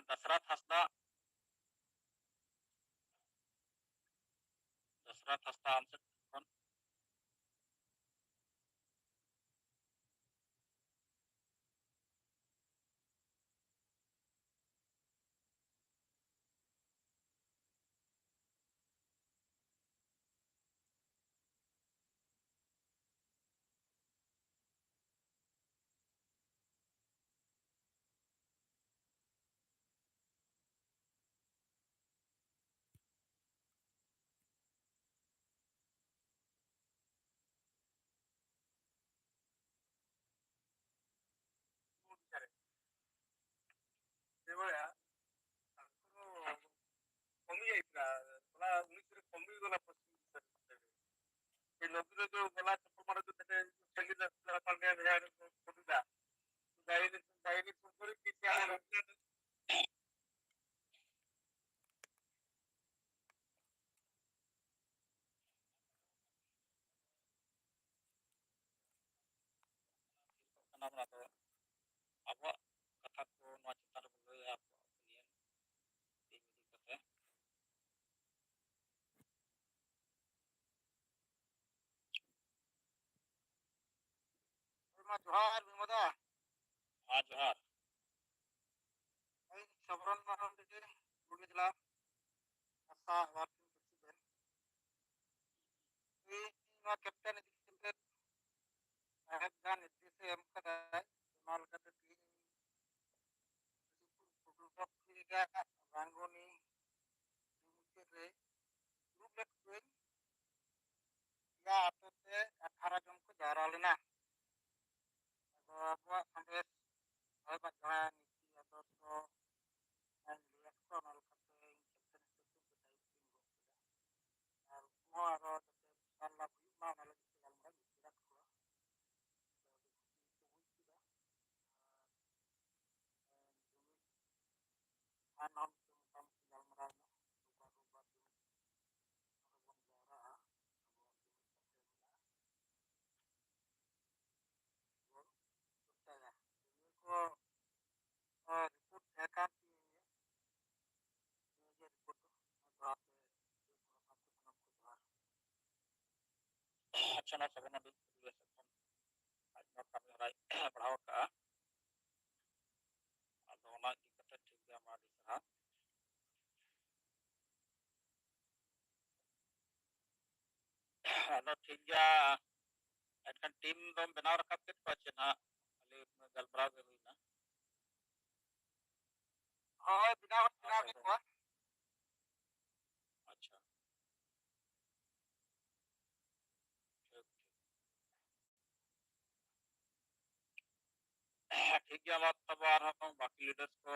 ᱫᱟᱥᱨᱟᱛ ᱦᱟᱸᱥᱫᱟ, ᱫᱟᱥᱨᱟᱛ ᱦᱟᱸᱥᱫᱟ, ᱟᱢ ᱥᱮᱫ ᱠᱷᱚᱱ᱾ ᱚᱱᱟ ᱫᱚ ᱟᱵᱚᱣᱟᱜ ᱠᱟᱛᱷᱟ ᱠᱚ ᱱᱚᱣᱟ ᱪᱮᱛᱟᱱ ᱨᱮᱵᱚᱱ ᱞᱟᱹᱭᱟ, ᱟᱵᱚᱣᱟᱜ opinion ᱤᱫᱤ ᱠᱟᱛᱮ᱾ ᱦᱳᱭ, ᱢᱟ ᱡᱚᱦᱟᱨ, ᱵᱤᱢᱚᱞ ᱫᱟ᱾ ᱦᱮᱸ, ᱡᱚᱦᱟᱨ᱾ ᱦᱳᱭ, ᱥᱚᱵᱨᱚᱱ ᱢᱟᱨᱟᱝ ᱨᱮᱜᱮ ᱜᱩᱲᱤ ᱡᱮᱞᱟ ᱟᱥᱟ working president᱾ ᱤᱧ ᱱᱚᱣᱟ captain ᱤᱫᱤ ᱠᱟᱛᱮ ᱥᱟᱦᱮᱵ ᱡᱟᱦᱟᱸ ᱱᱤᱨᱫᱮᱥ ᱮ ᱮᱢ ᱠᱟᱫᱟᱭ, ᱚᱱᱟ ᱞᱮᱠᱟᱛᱮ ᱛᱮᱦᱮᱧ ᱯᱷᱩᱴᱵᱚᱞ ᱨᱮᱭᱟᱜ ᱨᱟᱝᱜᱚᱱᱤ ᱢᱩᱪᱟᱹᱫ ᱨᱮ ᱫᱩᱲᱩᱵ ᱞᱮᱫ ᱠᱚᱣᱟᱹᱧ᱾ ᱯᱮᱭᱟ ᱟᱛᱳ ᱛᱮ ᱟᱴᱷᱟᱨᱚ ᱡᱚᱱ ᱠᱚ ᱡᱟᱣᱨᱟ ᱞᱮᱱᱟ᱾ ᱟᱫᱚ ᱟᱵᱚᱣᱟᱜ ᱥᱟᱸᱫᱮᱥ ᱥᱟᱦᱮᱵᱟᱜ ᱡᱟᱦᱟᱸ ᱱᱤᱛᱤ ᱟᱫᱚᱨᱥᱚ ᱡᱟᱦᱟᱸᱧ ᱞᱟᱹᱭᱟᱫ ᱠᱚᱣᱟ, ᱚᱱᱟ ᱞᱮᱠᱟᱛᱮ ᱤᱧ captain ᱦᱤᱥᱟᱹᱵ ᱛᱮ ᱩᱱᱠᱩ ᱫᱟᱭᱤᱛᱛᱚᱧ ᱜᱚᱜ ᱠᱮᱫᱟ᱾ ᱟᱨ ᱩᱱᱠᱩ ᱦᱚᱸ ᱟᱨᱚ ᱡᱟᱛᱮ ᱵᱤᱥᱟᱞ ᱞᱟᱵᱷ ᱦᱩᱭᱩᱜ ᱢᱟ, ᱚᱱᱟ ᱞᱟᱹᱜᱤᱫ ᱛᱮ ᱜᱟᱞᱢᱟᱨᱟᱣ ᱤᱧ ᱩᱭᱦᱟᱹᱨᱟᱫ ᱠᱚᱣᱟ᱾ ᱟᱫᱚ ᱟᱹᱰᱤ ᱠᱩᱥᱤ ᱜᱮᱠᱚ ᱵᱩᱡᱽ ᱠᱮᱫᱟ᱾ ᱟᱨ, ᱮᱸ, ᱡᱩᱢᱤᱫ ᱟᱨ ᱱᱚᱣᱟ ᱢᱤᱫᱴᱮᱱ ᱢᱚᱴᱟᱢᱩᱴᱤ ᱜᱟᱞᱢᱟᱨᱟᱣ ᱮᱱᱟ᱾ ᱨᱳᱵᱵᱟᱨ, ᱨᱳᱵᱵᱟᱨ ᱫᱤᱱ ᱟᱨᱚ ᱵᱚᱱ ᱡᱟᱣᱨᱟᱜᱼᱟ᱾ ᱟᱵᱚᱣᱟᱜ ᱡᱩᱢᱤᱫ ᱠᱟᱛᱮ ᱢᱮᱱᱟᱜᱼᱟ᱾ ᱵᱚᱱ ᱪᱚᱨᱪᱟᱭᱟ᱾ ᱱᱤᱭᱟᱹ ᱠᱚ, ᱟᱨ report ᱛᱟᱦᱮᱸ ᱠᱟᱱ ᱛᱤᱧᱟᱹ᱾ ᱱᱤᱭᱟᱹ ᱜᱮ report ᱫᱚ᱾ ᱫᱚᱦᱲᱟ ᱛᱮ ᱥᱟᱱᱟᱢ ᱠᱚ ᱡᱚᱦᱟᱨ᱾ ᱟᱪᱪᱷᱟ, ᱱᱚᱣᱟ ᱥᱟᱹᱜᱩᱱ ᱟᱹᱰᱤ ᱯᱩᱨᱩᱞᱤᱭᱟᱹ ᱥᱮᱫ ᱠᱷᱚᱱ ᱟᱡ ᱱᱚᱣᱟ ᱠᱟᱹᱢᱤ ᱦᱚᱨᱟᱭ ᱵᱟᱲᱦᱟᱣ ᱟᱠᱟᱫᱼᱟ᱾ ᱟᱫᱚ ᱚᱱᱟ ᱤᱫᱤ ᱠᱟᱛᱮ ᱴᱷᱤᱠ ᱜᱮᱭᱟ, ᱢᱟ ᱟᱹᱰᱤ ᱥᱟᱨᱦᱟᱣ᱾ ᱟᱫᱚ ᱴᱷᱤᱠ ᱜᱮᱭᱟ, ᱮᱱᱠᱷᱟᱱ team ᱫᱚᱢ ᱵᱮᱱᱟᱣ ᱨᱟᱠᱟᱵ ᱠᱮᱫ ᱠᱚᱣᱟ ᱪᱮ ᱱᱟᱦᱟᱜ? ᱠᱷᱟᱹᱞᱤ ᱜᱟᱞᱢᱟᱨᱟᱣ ᱜᱮ ᱦᱩᱭᱱᱟ᱾ ᱦᱳᱭ, ᱵᱮᱱᱟᱣ ᱦᱚᱸ ᱵᱮᱱᱟᱣ ᱟᱪᱪᱷᱟ, ᱠᱮᱫ ᱠᱚᱣᱟ᱾ ᱟᱪᱪᱷᱟ᱾ ᱴᱷᱤᱠ, ᱴᱷᱤᱠ᱾ ᱴᱷᱤᱠ ᱜᱮᱭᱟ, ᱢᱟ ᱛᱚᱵᱮ ᱟᱨᱦᱚᱸ ᱵᱟᱹᱠᱤ leaders ᱠᱚ᱾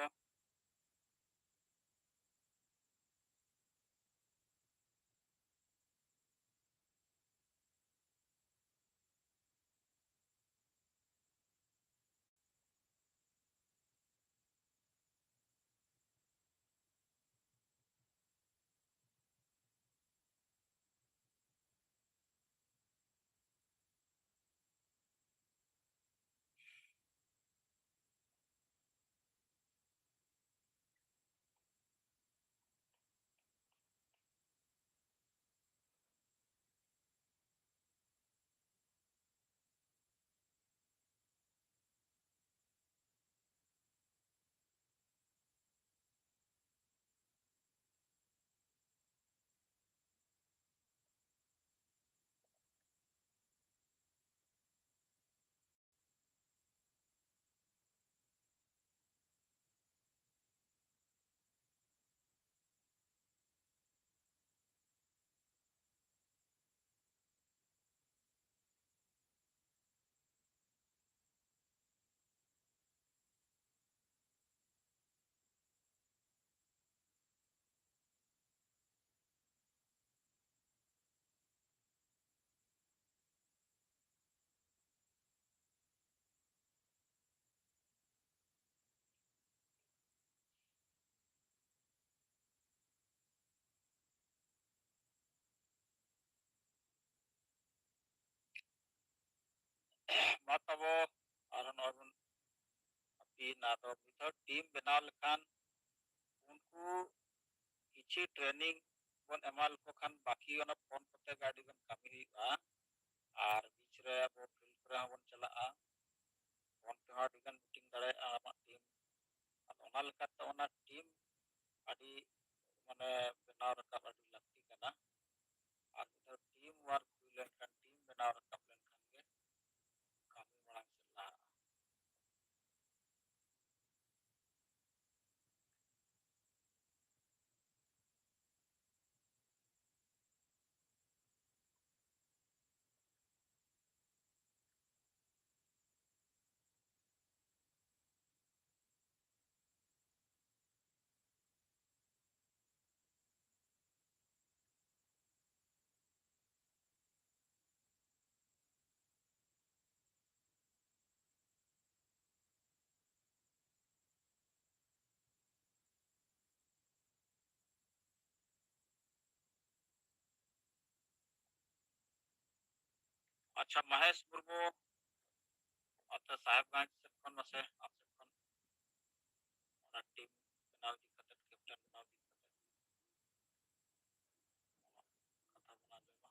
ᱛᱟᱵᱚ ᱟᱨᱦᱚᱸ ᱱᱚᱜᱼᱚᱭ ᱵᱚᱱ ᱦᱟᱹᱯᱤᱭᱮᱱᱟ᱾ ᱟᱫᱚ ᱢᱤᱫ ᱫᱷᱟᱣ ᱴᱤᱢ ᱵᱮᱱᱟᱣ ᱞᱮᱠᱷᱟᱱ ᱩᱱᱠᱩ ᱠᱤᱪᱷᱩ ᱴᱨᱮᱱᱤᱝ ᱵᱚᱱ ᱮᱢᱟ ᱞᱮᱠᱚ ᱠᱷᱟᱱ ᱵᱟᱹᱠᱤ ᱚᱱᱟ ᱯᱷᱳᱱ ᱠᱚᱛᱮ ᱜᱮ ᱟᱹᱰᱤ ᱜᱟᱱ ᱠᱟᱹᱢᱤ ᱦᱩᱭᱩᱜᱼᱟ᱾ ᱟᱨ ᱵᱤᱪ ᱨᱮ ᱟᱵᱚ ᱯᱷᱤᱞᱰ ᱠᱚᱨᱮ ᱦᱚᱸᱵᱚᱱ ᱪᱟᱞᱟᱜᱼᱟ, ᱯᱷᱳᱱ ᱛᱮᱦᱚᱸ ᱟᱹᱰᱤ ᱜᱟᱱ ᱢᱤᱴᱤᱝ ᱫᱟᱲᱮᱭᱟᱜᱼᱟ ᱟᱢᱟᱜ ᱴᱤᱢ᱾ ᱟᱫᱚ ᱚᱱᱟ ᱞᱮᱠᱟᱛᱮ ᱚᱱᱟ ᱴᱤᱢ ᱟᱹᱰᱤ ᱢᱟᱱᱮ ᱵᱮᱱᱟᱣ ᱨᱟᱠᱟᱵ ᱟᱹᱰᱤ ᱞᱟᱹᱠᱛᱤ ᱠᱟᱱᱟ᱾ ᱟᱨ ᱢᱤᱫ ᱫᱷᱟᱣ ᱴᱤᱢ ᱣᱟᱨᱠ ᱦᱩᱭ ᱞᱮᱱᱠᱷᱟᱱ, ᱴᱤᱢ ᱵᱮᱱᱟᱣ ᱨᱟᱠᱟᱵ ᱞᱮᱱᱠᱷᱟᱱ ᱜᱮ ᱠᱟᱹᱢᱤ ᱢᱟᱲᱟᱝ ᱥᱮᱫ ᱞᱟᱦᱟᱜᱼᱟ᱾ ᱟᱪᱪᱷᱟ, ᱢᱚᱦᱮᱥ ᱢᱩᱨᱢᱩ, ᱚᱱᱛᱮ ᱥᱟᱦᱮᱵᱽᱜᱚᱸᱡᱽ ᱥᱮᱫ ᱠᱷᱚᱱ ᱢᱟᱥᱮ ᱟᱢ ᱥᱮᱫ ᱠᱷᱚᱱ ᱚᱱᱟ ᱴᱤᱢ ᱵᱮᱱᱟᱣ ᱤᱫᱤ ᱠᱟᱛᱮ, ᱠᱮᱯᱴᱮᱱ ᱵᱮᱱᱟᱣ ᱤᱫᱤ ᱠᱟᱛᱮ ᱠᱟᱛᱷᱟ ᱵᱚᱱ ᱟᱸᱡᱚᱢᱟ᱾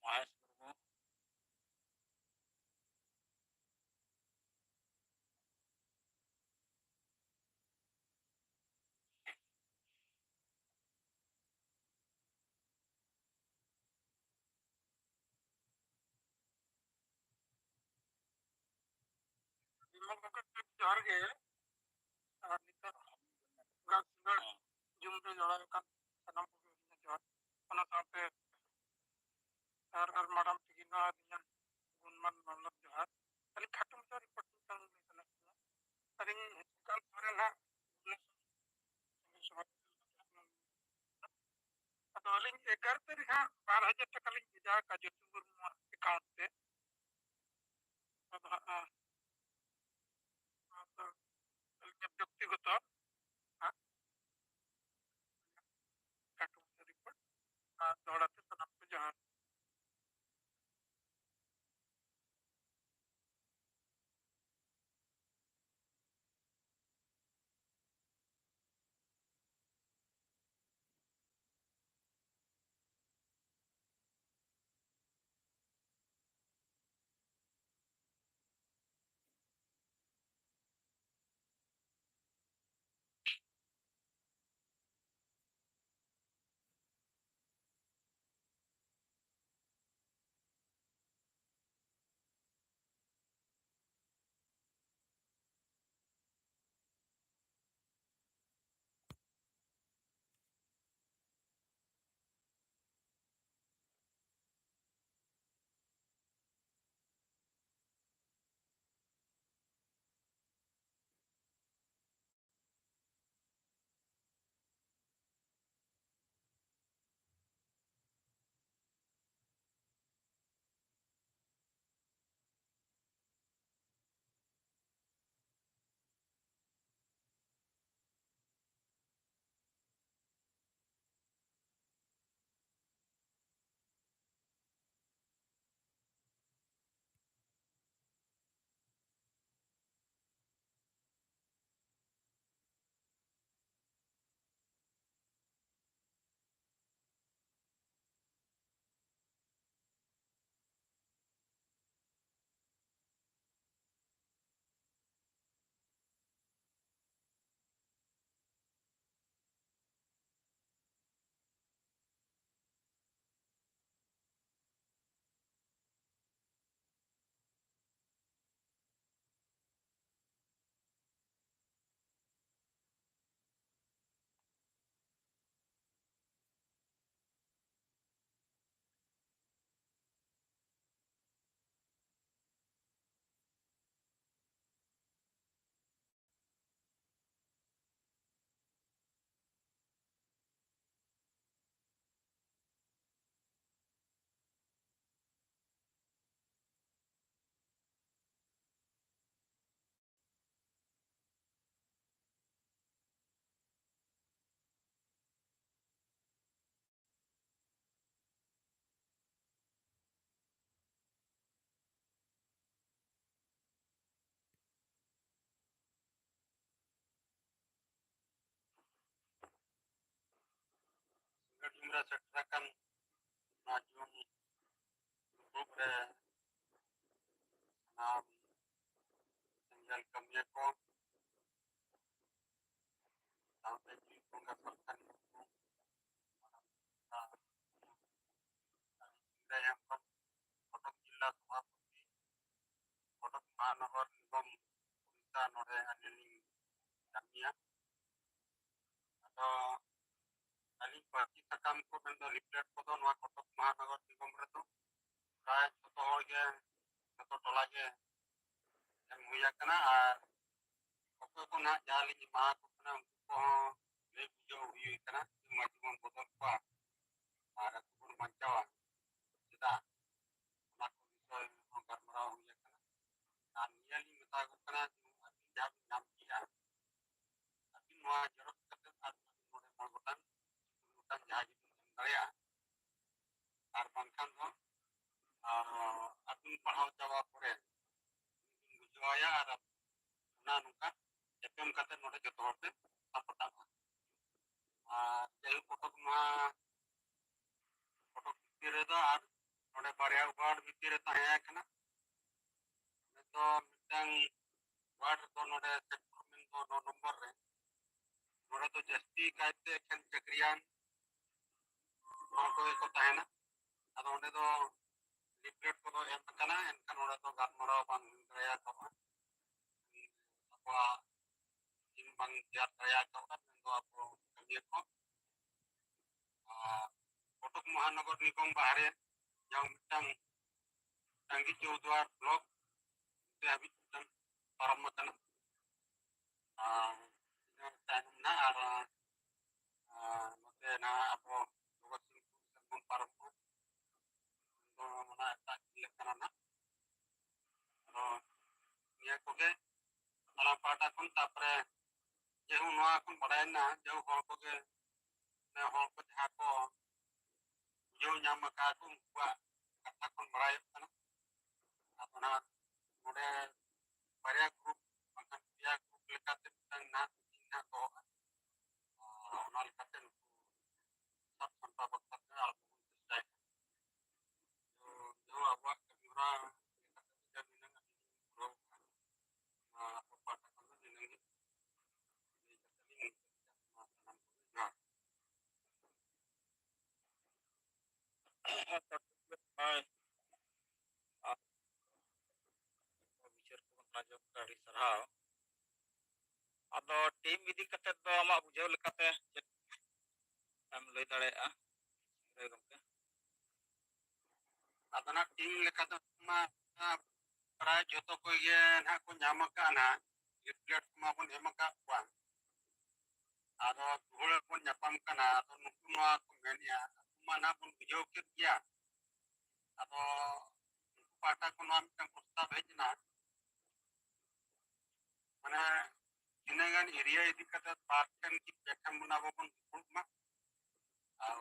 ᱢᱚᱦᱮᱥ ᱢᱩᱨᱢᱩ᱾ ᱵᱤᱢᱚᱞ ᱜᱚᱢᱠᱮ, ᱡᱚᱦᱟᱨ ᱜᱮ᱾ ᱟᱨ ᱱᱤᱛᱚᱜ ᱜᱟᱞ ᱥᱤᱸᱜᱟᱹᱲ ᱡᱩᱢ ᱨᱮ ᱡᱚᱲᱟᱣ ᱟᱠᱟᱱ ᱥᱟᱱᱟᱢ ᱠᱚᱜᱮ ᱟᱹᱞᱤᱧᱟᱜ ᱡᱚᱦᱟᱨ᱾ ᱚᱱᱟ ᱥᱟᱶᱛᱮ ᱟᱨ, ᱟᱨ ᱢᱟᱰᱟᱢ ᱛᱤᱠᱤᱱ ᱦᱚᱸ ᱟᱹᱞᱤᱧᱟᱜ ᱜᱩᱱᱢᱟᱱ ᱢᱟᱱᱚᱛ ᱡᱚᱦᱟᱨ᱾ ᱟᱹᱞᱤᱧ ᱠᱷᱟᱴᱚ ᱢᱟᱪᱷᱟ ᱨᱤᱯᱳᱨᱴ ᱢᱤᱫᱴᱟᱝ ᱞᱤᱧ ᱥᱟᱱᱟᱭᱮᱫ ᱵᱮᱱᱟ᱾ ᱟᱹᱞᱤᱧ ᱦᱤᱡᱩᱜ ᱠᱟᱱ ᱥᱚᱢᱚᱭ ᱨᱮ ᱱᱟᱦᱟᱜ ᱵᱷᱩᱵᱽᱱᱮᱥᱚᱨ ᱥᱚᱸᱜᱮ ᱥᱚᱵᱷᱟ ᱟᱫᱚ ᱟᱹᱞᱤᱧ ᱮᱜᱟᱨᱚ ᱛᱟᱹᱨᱤᱠᱷ ᱦᱟᱸᱜ ᱵᱟᱨ ᱦᱟᱡᱟᱨ ᱴᱟᱠᱟ ᱞᱤᱧ ᱵᱷᱮᱡᱟ ᱟᱠᱟᱫ ᱡᱳᱛᱤ ᱢᱩᱨᱢᱩᱣᱟᱜ ᱮᱠᱟᱣᱩᱱᱴ ᱛᱮ᱾ ᱟᱫᱚ ᱦᱟᱸᱜ, ᱟᱫᱚ ᱡᱚᱠᱛᱤᱜᱚᱛᱚ ᱦᱟᱸᱜ ᱠᱟᱹᱴᱩᱵ ᱨᱤᱯᱳᱨᱴ ᱟᱨ ᱫᱚᱦᱲᱟ ᱛᱮ ᱥᱟᱱᱟᱢ ᱠᱚ ᱡᱚᱦᱟᱨ᱾ ᱴᱤᱢ ᱨᱮ ᱥᱮᱴᱮᱨ ᱟᱠᱟᱱ ᱱᱚᱣᱟ ᱡᱩᱱ ᱫᱩᱯᱩᱵ ᱨᱮ ᱥᱟᱱᱟᱢ ᱥᱮᱸᱜᱮᱞ ᱠᱟᱹᱢᱤᱭᱟᱹ ᱠᱚ, ᱥᱟᱶᱛᱮ ᱡᱤᱣᱤ ᱵᱚᱸᱜᱟ ᱥᱚᱨᱠᱟᱨᱤ ᱱᱩᱠᱩ ᱢᱟᱱᱟᱣ ᱥᱤᱝᱨᱟᱭ ᱦᱮᱢᱵᱨᱚᱢ, ᱠᱚᱴᱚᱠ ᱡᱤᱞᱟ ᱥᱚᱵᱷᱟᱯᱚᱛᱤ, ᱠᱚᱴᱚᱠ ᱢᱚᱦᱟᱱᱚᱜᱚᱨ ᱱᱤᱜᱚᱢ ᱩᱲᱤᱥᱥᱟ, ᱱᱚᱰᱮ ᱟᱹᱞᱤᱧ ᱞᱤᱧ ᱠᱟᱹᱢᱤᱭᱟ᱾ ᱟᱫᱚ ᱟᱹᱞᱤᱧ ᱯᱟᱹᱛᱤ ᱥᱟᱠᱟᱢ ᱠᱚ ᱢᱮᱱᱫᱚ ᱞᱤᱯᱞᱮᱴ ᱠᱚᱫᱚ ᱱᱚᱣᱟ ᱠᱚᱴᱚᱠ ᱢᱚᱦᱟᱱᱚᱜᱚᱨ ᱱᱤᱜᱚᱢ ᱨᱮᱫᱚ ᱯᱨᱟᱭ ᱡᱚᱛᱚ ᱦᱚᱲ ᱜᱮ, ᱡᱚᱛᱚ ᱴᱚᱞᱟ ᱜᱮ ᱮᱢ ᱦᱩᱭ ᱟᱠᱟᱱᱟ᱾ ᱟᱨ ᱚᱠᱚᱭ ᱠᱚ ᱱᱟᱦᱟᱜ ᱡᱟᱦᱟᱸ ᱞᱤᱧ ᱮᱢᱟ ᱠᱚ ᱠᱟᱱᱟ, ᱩᱱᱠᱩ ᱠᱚᱦᱚᱸ ᱞᱟᱹᱭ ᱵᱩᱡᱷᱟᱹᱣ ᱦᱩᱭ ᱟᱠᱟᱱᱟ, ᱢᱟᱹᱡᱷᱤ ᱵᱚᱱ ᱵᱚᱫᱚᱞ ᱠᱚᱣᱟ ᱟᱨ ᱟᱹᱛᱩ ᱵᱚᱱ ᱵᱟᱧᱪᱟᱣᱟ᱾ ᱪᱮᱫᱟᱜ? ᱚᱱᱟ ᱠᱚ ᱵᱤᱥᱚᱭ ᱦᱚᱸ ᱜᱟᱞᱢᱟᱨᱟᱣ ᱦᱩᱭ ᱟᱠᱟᱱᱟ᱾ ᱟᱨ ᱱᱤᱭᱟᱹ ᱞᱤᱧ ᱢᱮᱛᱟ ᱠᱚ ᱠᱟᱱᱟ ᱡᱮ ᱟᱹᱵᱤᱱ ᱡᱟᱦᱟᱸ ᱵᱤᱱ ᱧᱟᱢ ᱠᱮᱜᱼᱟ, ᱟᱹᱵᱤᱱ ᱱᱚᱣᱟ ᱡᱮᱨᱚᱠᱥ ᱠᱟᱛᱮ ᱟᱨ ᱟᱹᱵᱤᱱ ᱱᱚᱰᱮ ᱢᱚᱬᱮ ᱜᱚᱴᱟᱝ, ᱛᱩᱨᱩᱭ ᱜᱚᱴᱟᱝ ᱡᱟᱦᱟᱸ ᱜᱮᱵᱤᱱ ᱮᱢ ᱫᱟᱲᱮᱭᱟᱜᱼᱟ᱾ ᱟᱨ ᱵᱟᱝᱠᱷᱟᱱ ᱫᱚ, ᱟᱨ ᱟᱹᱵᱤᱱ ᱯᱟᱲᱦᱟᱣ ᱪᱟᱵᱟ ᱯᱚᱨᱮ ᱵᱤᱱ ᱵᱩᱡᱷᱟᱹᱣᱟᱭᱟ ᱟᱨ ᱚᱱᱟ ᱱᱚᱝᱠᱟ ᱮᱯᱮᱢ ᱠᱟᱛᱮ ᱱᱚᱰᱮ ᱡᱚᱛᱚ ᱦᱚᱲ ᱯᱮ ᱥᱟᱯᱲᱟᱜᱼᱟ᱾ ᱟᱨ ᱡᱟᱭᱦᱳᱠ, ᱠᱚᱴᱚᱠ ᱱᱚᱣᱟ ᱠᱚᱴᱚᱠ ᱵᱷᱤᱛᱤᱨ ᱨᱮᱫᱚ ᱟᱨ ᱱᱚᱰᱮ ᱵᱟᱨᱭᱟ ᱣᱟᱨᱰ ᱵᱷᱤᱛᱤᱨ ᱨᱮ ᱛᱟᱦᱮᱸ ᱠᱟᱱᱟ᱾ ᱱᱤᱛᱚᱜ ᱢᱤᱫᱴᱟᱝ ᱣᱟᱨᱰ ᱨᱮᱫᱚ ᱱᱚᱰᱮ ᱥᱮᱴᱮᱞᱢᱮᱱᱴ ᱫᱚ ᱱᱚ ᱱᱚᱢᱵᱚᱨ ᱨᱮ, ᱱᱚᱰᱮ ᱫᱚ ᱡᱟᱹᱥᱛᱤ ᱠᱟᱭᱛᱮ ᱮᱠᱷᱮᱱ ᱪᱟᱹᱠᱨᱤᱭᱟᱱ ᱦᱚᱲ ᱠᱚᱜᱮ ᱠᱚ ᱛᱟᱦᱮᱱᱟ᱾ ᱟᱫᱚ ᱚᱸᱰᱮ ᱫᱚ ᱞᱤᱯᱞᱮᱴ ᱠᱚᱫᱚ ᱮᱢ ᱟᱠᱟᱱᱟ, ᱮᱱᱠᱷᱟᱱ ᱚᱸᱰᱮ ᱫᱚ ᱜᱟᱞᱢᱟᱨᱟᱣ ᱵᱟᱝ ᱦᱩᱭ ᱫᱟᱲᱮᱭᱟᱠᱚᱣᱟ᱾ ᱟᱵᱚᱣᱟᱜ ᱴᱤᱢ ᱵᱟᱝ ᱛᱮᱭᱟᱨ ᱫᱟᱲᱮᱭᱟᱠᱚᱣᱟ, ᱢᱮᱱᱫᱚ ᱟᱵᱚ ᱠᱟᱹᱢᱤᱭᱟᱹ ᱠᱚ᱾ ᱟᱨ ᱠᱚᱴᱚᱠ ᱢᱚᱦᱟᱱᱚᱜᱚᱨ ᱱᱤᱜᱚᱢ ᱵᱟᱦᱨᱮ ᱡᱟᱦᱟᱸ ᱢᱤᱫᱴᱟᱝ ᱴᱟᱺᱜᱤ ᱪᱳᱣᱫᱣᱟᱨ ᱵᱞᱚᱠ ᱛᱮ ᱦᱟᱹᱵᱤᱡ ᱢᱤᱫᱴᱟᱝ ᱯᱟᱨᱚᱢ ᱟᱠᱟᱱᱟ᱾ ᱟᱨ ᱤᱱᱟᱹ ᱛᱟᱭᱱᱚᱢ ᱱᱟᱦᱟᱜ ᱟᱨ, ᱟᱨ ᱱᱚᱛᱮ ᱱᱟᱦᱟᱜ ᱟᱵᱚ ᱡᱚᱜᱚᱛ ᱥᱤᱝᱯᱩᱨ ᱥᱮᱫ ᱵᱚᱱ ᱯᱟᱨᱚᱢᱚᱜᱼᱟ᱾ ᱫᱚ ᱚᱱᱟ ᱮᱴᱟᱜ ᱤᱭᱟᱹ ᱠᱟᱱᱟ ᱱᱟᱦᱟᱜ᱾ ᱟᱫᱚ ᱱᱤᱭᱟᱹ ᱠᱚᱜᱮ ᱥᱟᱱᱟᱢ ᱯᱟᱦᱴᱟ ᱠᱷᱚᱱ, ᱛᱟᱨᱯᱚᱨᱮ ᱡᱮᱦᱮᱛᱩ ᱱᱚᱣᱟ ᱠᱷᱚᱱ ᱵᱟᱲᱟᱭᱮᱱᱟ ᱡᱮ ᱦᱚᱲ ᱠᱚᱜᱮ, ᱢᱟᱱᱮ ᱦᱚᱲ ᱠᱚ ᱡᱟᱦᱟᱸ ᱠᱚ ᱵᱩᱡᱷᱟᱹᱣ ᱧᱟᱢ ᱟᱠᱟᱫ ᱠᱚ, ᱩᱱᱠᱩᱣᱟᱜ ᱠᱟᱛᱷᱟ ᱠᱷᱚᱱ ᱵᱟᱲᱟᱭᱚᱜ ᱠᱟᱱᱟ᱾ ᱟᱫᱚ ᱱᱟᱦᱟᱜ ᱱᱚᱰᱮ ᱵᱟᱨᱭᱟ ᱜᱨᱩᱯ ᱵᱟᱝᱠᱷᱟᱱ ᱯᱮᱭᱟ ᱜᱨᱩᱯ ᱞᱮᱠᱟᱛᱮ ᱢᱤᱫᱴᱟᱝ ᱱᱟᱦᱟᱜ ᱢᱤᱴᱤᱝ ᱱᱟᱦᱟᱜ ᱫᱚᱦᱚᱜᱼᱟ᱾ ᱟᱨ ᱚᱱᱟ ᱞᱮᱠᱟᱛᱮ ᱱᱩᱠᱩ ᱥᱟᱵ ᱦᱳᱭ᱾ ᱟᱨ ᱵᱤᱪᱟᱹᱨ ᱠᱚᱵᱚᱱ ᱟᱸᱡᱚᱢ ᱠᱮᱫᱟ, ᱟᱹᱰᱤ ᱥᱟᱨᱦᱟᱣ᱾ ᱟᱫᱚ ᱴᱤᱢ ᱤᱫᱤ ᱠᱟᱛᱮ ᱫᱚ ᱟᱢᱟᱜ ᱵᱩᱡᱷᱟᱹᱣ ᱞᱮᱠᱟᱛᱮ ᱪᱮᱫ ᱮᱢ ᱞᱟᱹᱭ ᱫᱟᱲᱮᱭᱟᱜᱼᱟ, ᱥᱤᱝᱨᱟᱹᱭ ᱜᱚᱢᱠᱮ? ᱟᱫᱚ ᱱᱟᱜ ᱴᱤᱢ ᱞᱮᱠᱟ ᱫᱚ ᱢᱟ ᱯᱨᱟᱭ ᱡᱚᱛᱚ ᱠᱚᱜᱮ ᱱᱟᱜ ᱠᱚ ᱧᱟᱢ ᱟᱠᱟᱫᱼᱟ ᱱᱟᱜ, ᱯᱞᱮᱴ ᱠᱚᱢᱟ ᱵᱚᱱ ᱮᱢ ᱟᱠᱟᱫ ᱠᱚᱣᱟ᱾ ᱟᱫᱚ ᱫᱩᱦᱲᱟᱹ ᱵᱚᱱ ᱧᱟᱯᱟᱢ ᱠᱟᱱᱟ, ᱟᱫᱚ ᱱᱩᱠᱩ ᱱᱚᱣᱟ ᱠᱚ ᱢᱮᱱᱮᱜᱼᱟ, ᱟᱵᱚ ᱢᱟ ᱱᱟᱜ ᱵᱚᱱ ᱵᱩᱡᱷᱟᱹᱣ ᱠᱮᱫ ᱜᱮᱭᱟ᱾ ᱟᱫᱚ ᱩᱱᱠᱩ ᱯᱟᱦᱴᱟ ᱠᱷᱚᱱ ᱱᱚᱣᱟ ᱢᱤᱫᱴᱟᱝ ᱯᱨᱚᱥᱛᱟᱵ ᱦᱮᱡ ᱮᱱᱟ, ᱢᱟᱱᱮ ᱛᱤᱱᱟᱹᱜ ᱜᱟᱱ ᱮᱨᱤᱭᱟ ᱤᱫᱤ ᱠᱟᱛᱮ ᱵᱟᱨ ᱴᱷᱮᱱ ᱠᱤ ᱯᱮ ᱴᱷᱮᱱ ᱵᱚᱱ ᱟᱵᱚ ᱵᱚᱱ ᱫᱩᱯᱲᱩᱵ ᱢᱟ᱾ ᱟᱨ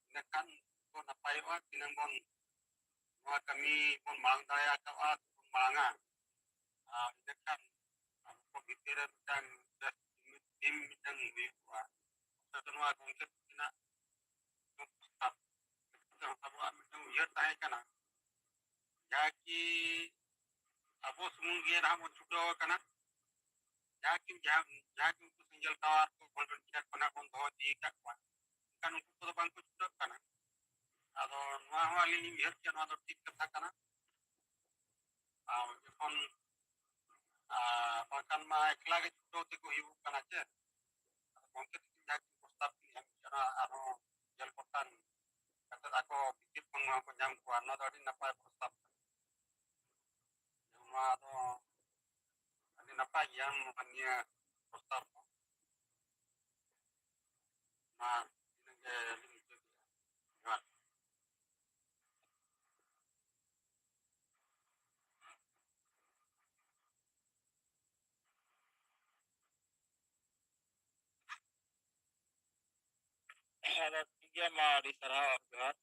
ᱤᱱᱟᱹᱠᱷᱟᱱ ᱠᱚ ᱱᱟᱯᱟᱭᱚᱜᱼᱟ, ᱛᱤᱱᱟᱹᱜ ᱵᱚᱱ ᱱᱚᱣᱟ ᱠᱟᱹᱢᱤ ᱵᱚᱱ ᱢᱟᱲᱟᱝ ᱫᱟᱲᱮ ᱟᱠᱟᱫᱼᱟ, ᱵᱚᱱ ᱢᱟᱲᱟᱝᱟ᱾ ᱟᱨ ᱤᱱᱟᱹᱠᱷᱟᱱ ᱟᱵᱚ ᱠᱚ ᱵᱷᱤᱛᱤᱨ ᱨᱮ ᱢᱤᱫᱴᱟᱝ ᱵᱮᱥ ᱴᱤᱢ ᱢᱤᱫᱴᱟᱝ ᱦᱩᱭᱩᱜᱼᱟ᱾ ᱚᱱᱟ ᱫᱚ ᱱᱚᱣᱟ ᱜᱚᱢᱠᱮ ᱛᱟᱹᱠᱤᱱᱟᱜ ᱟᱵᱚᱣᱟᱜ ᱢᱤᱫᱴᱟᱝ ᱩᱭᱦᱟᱹᱨ ᱛᱟᱦᱮᱸ ᱠᱟᱱᱟ, ᱡᱟᱦᱟᱸ ᱠᱤ ᱟᱵᱚ ᱥᱩᱢᱩᱝ ᱜᱮ ᱱᱟᱦᱟᱜ ᱵᱚᱱ ᱪᱷᱩᱴᱟᱹᱣ ᱟᱠᱟᱱᱟ᱾ ᱡᱟᱦᱟᱸ ᱠᱤ, ᱡᱟᱦᱟᱸ, ᱡᱟᱦᱟᱸ ᱠᱤ ᱩᱱᱠᱩ ᱥᱮᱸᱜᱮᱞ ᱴᱟᱣᱟᱨ ᱠᱚ ᱵᱷᱚᱞᱩᱱᱴᱤᱭᱟᱨ ᱠᱷᱚᱱᱟᱜ ᱵᱚᱱ ᱫᱚᱦᱚ ᱤᱫᱤ ᱟᱠᱟᱫ ᱠᱚᱣᱟ, ᱮᱱᱠᱷᱟᱱ ᱩᱱᱠᱩ ᱠᱚᱫᱚ ᱵᱟᱝ ᱠᱚ ᱪᱷᱩᱴᱟᱹᱜ ᱠᱟᱱᱟ᱾ ᱟᱫᱚ ᱱᱚᱣᱟ ᱦᱚᱸ ᱟᱹᱞᱤᱧ ᱞᱤᱧ ᱩᱭᱦᱟᱹᱨ ᱠᱮᱫᱟ, ᱱᱚᱣᱟ ᱫᱚ ᱴᱷᱤᱠ ᱠᱟᱛᱷᱟ ᱠᱟᱱᱟ᱾ ᱟᱨ ᱡᱚᱠᱷᱚᱱ, ᱟᱨ ᱵᱟᱝᱠᱷᱟᱱ ᱢᱟ ᱮᱠᱞᱟ ᱜᱮ ᱪᱷᱩᱴᱟᱹᱣ ᱛᱮᱠᱚ ᱦᱩᱭᱩᱜ ᱠᱟᱱᱟ ᱪᱮ? ᱟᱫᱚ ᱜᱚᱢᱠᱮ ᱛᱟᱹᱠᱤᱱ ᱡᱟᱦᱟᱸ ᱠᱤᱱ ᱯᱨᱚᱥᱛᱟᱵ ᱠᱤᱱ ᱮᱢ ᱠᱟᱱᱟ, ᱟᱨᱦᱚᱸ ᱧᱮᱞ ᱠᱚ ᱠᱷᱟᱱ ᱠᱟᱛᱮ ᱟᱠᱚ ᱵᱷᱤᱛᱤᱨ ᱠᱷᱚᱱ ᱱᱚᱣᱟ ᱠᱚ ᱧᱟᱢ ᱠᱚᱣᱟ, ᱱᱚᱣᱟ ᱫᱚ ᱟᱹᱰᱤ ᱱᱟᱯᱟᱭ ᱯᱨᱚᱥᱛᱟᱵ ᱠᱟᱱᱟ᱾ ᱱᱚᱣᱟ ᱫᱚ ᱟᱹᱰᱤ ᱱᱟᱯᱟᱭ ᱜᱮᱭᱟ, ᱱᱚᱣᱟ ᱱᱤᱭᱟᱹ ᱯᱨᱚᱥᱛᱟᱵ ᱦᱚᱸ᱾ ᱢᱟ ᱤᱱᱟᱹᱜ ᱜᱮ ᱟᱹᱞᱤᱧ ᱢᱩᱪᱟᱹᱫ ᱮᱫᱟ᱾ ᱡᱚᱦᱟᱨ᱾ ᱦᱮᱸ, ᱴᱷᱤᱠ ᱜᱮᱭᱟ, ᱢᱟ ᱟᱹᱰᱤ ᱥᱟᱨᱦᱟᱣ, ᱡᱚᱦᱟᱨ᱾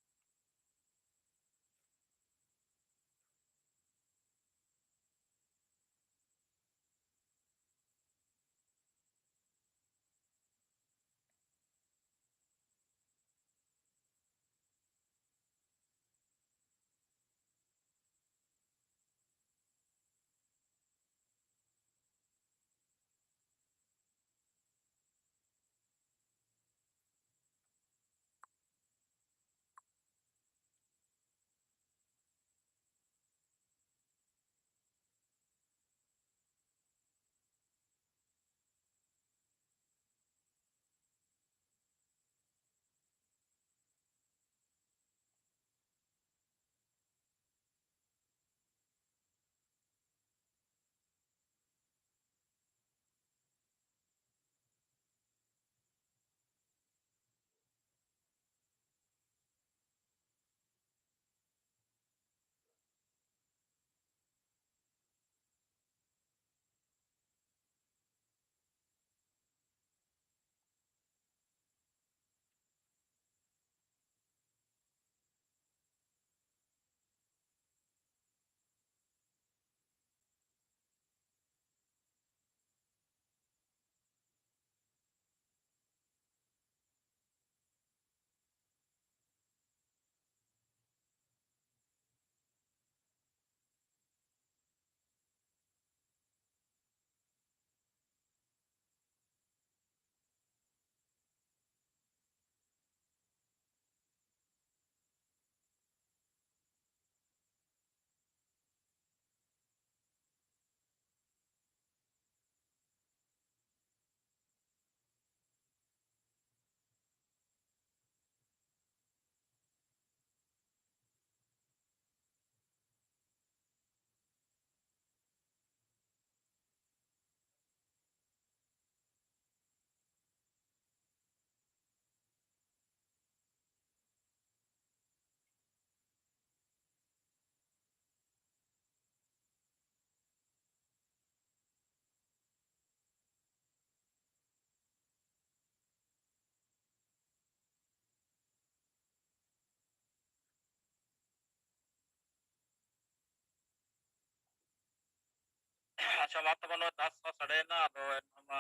ᱟᱪᱪᱷᱟ, ᱢᱟ ᱛᱚᱵᱮ ᱱᱚᱣᱟ ᱫᱟᱥ ᱢᱟ ᱥᱟᱰᱮᱭᱮᱱᱟ, ᱟᱫᱚ ᱮᱱᱦᱚᱸ ᱢᱟ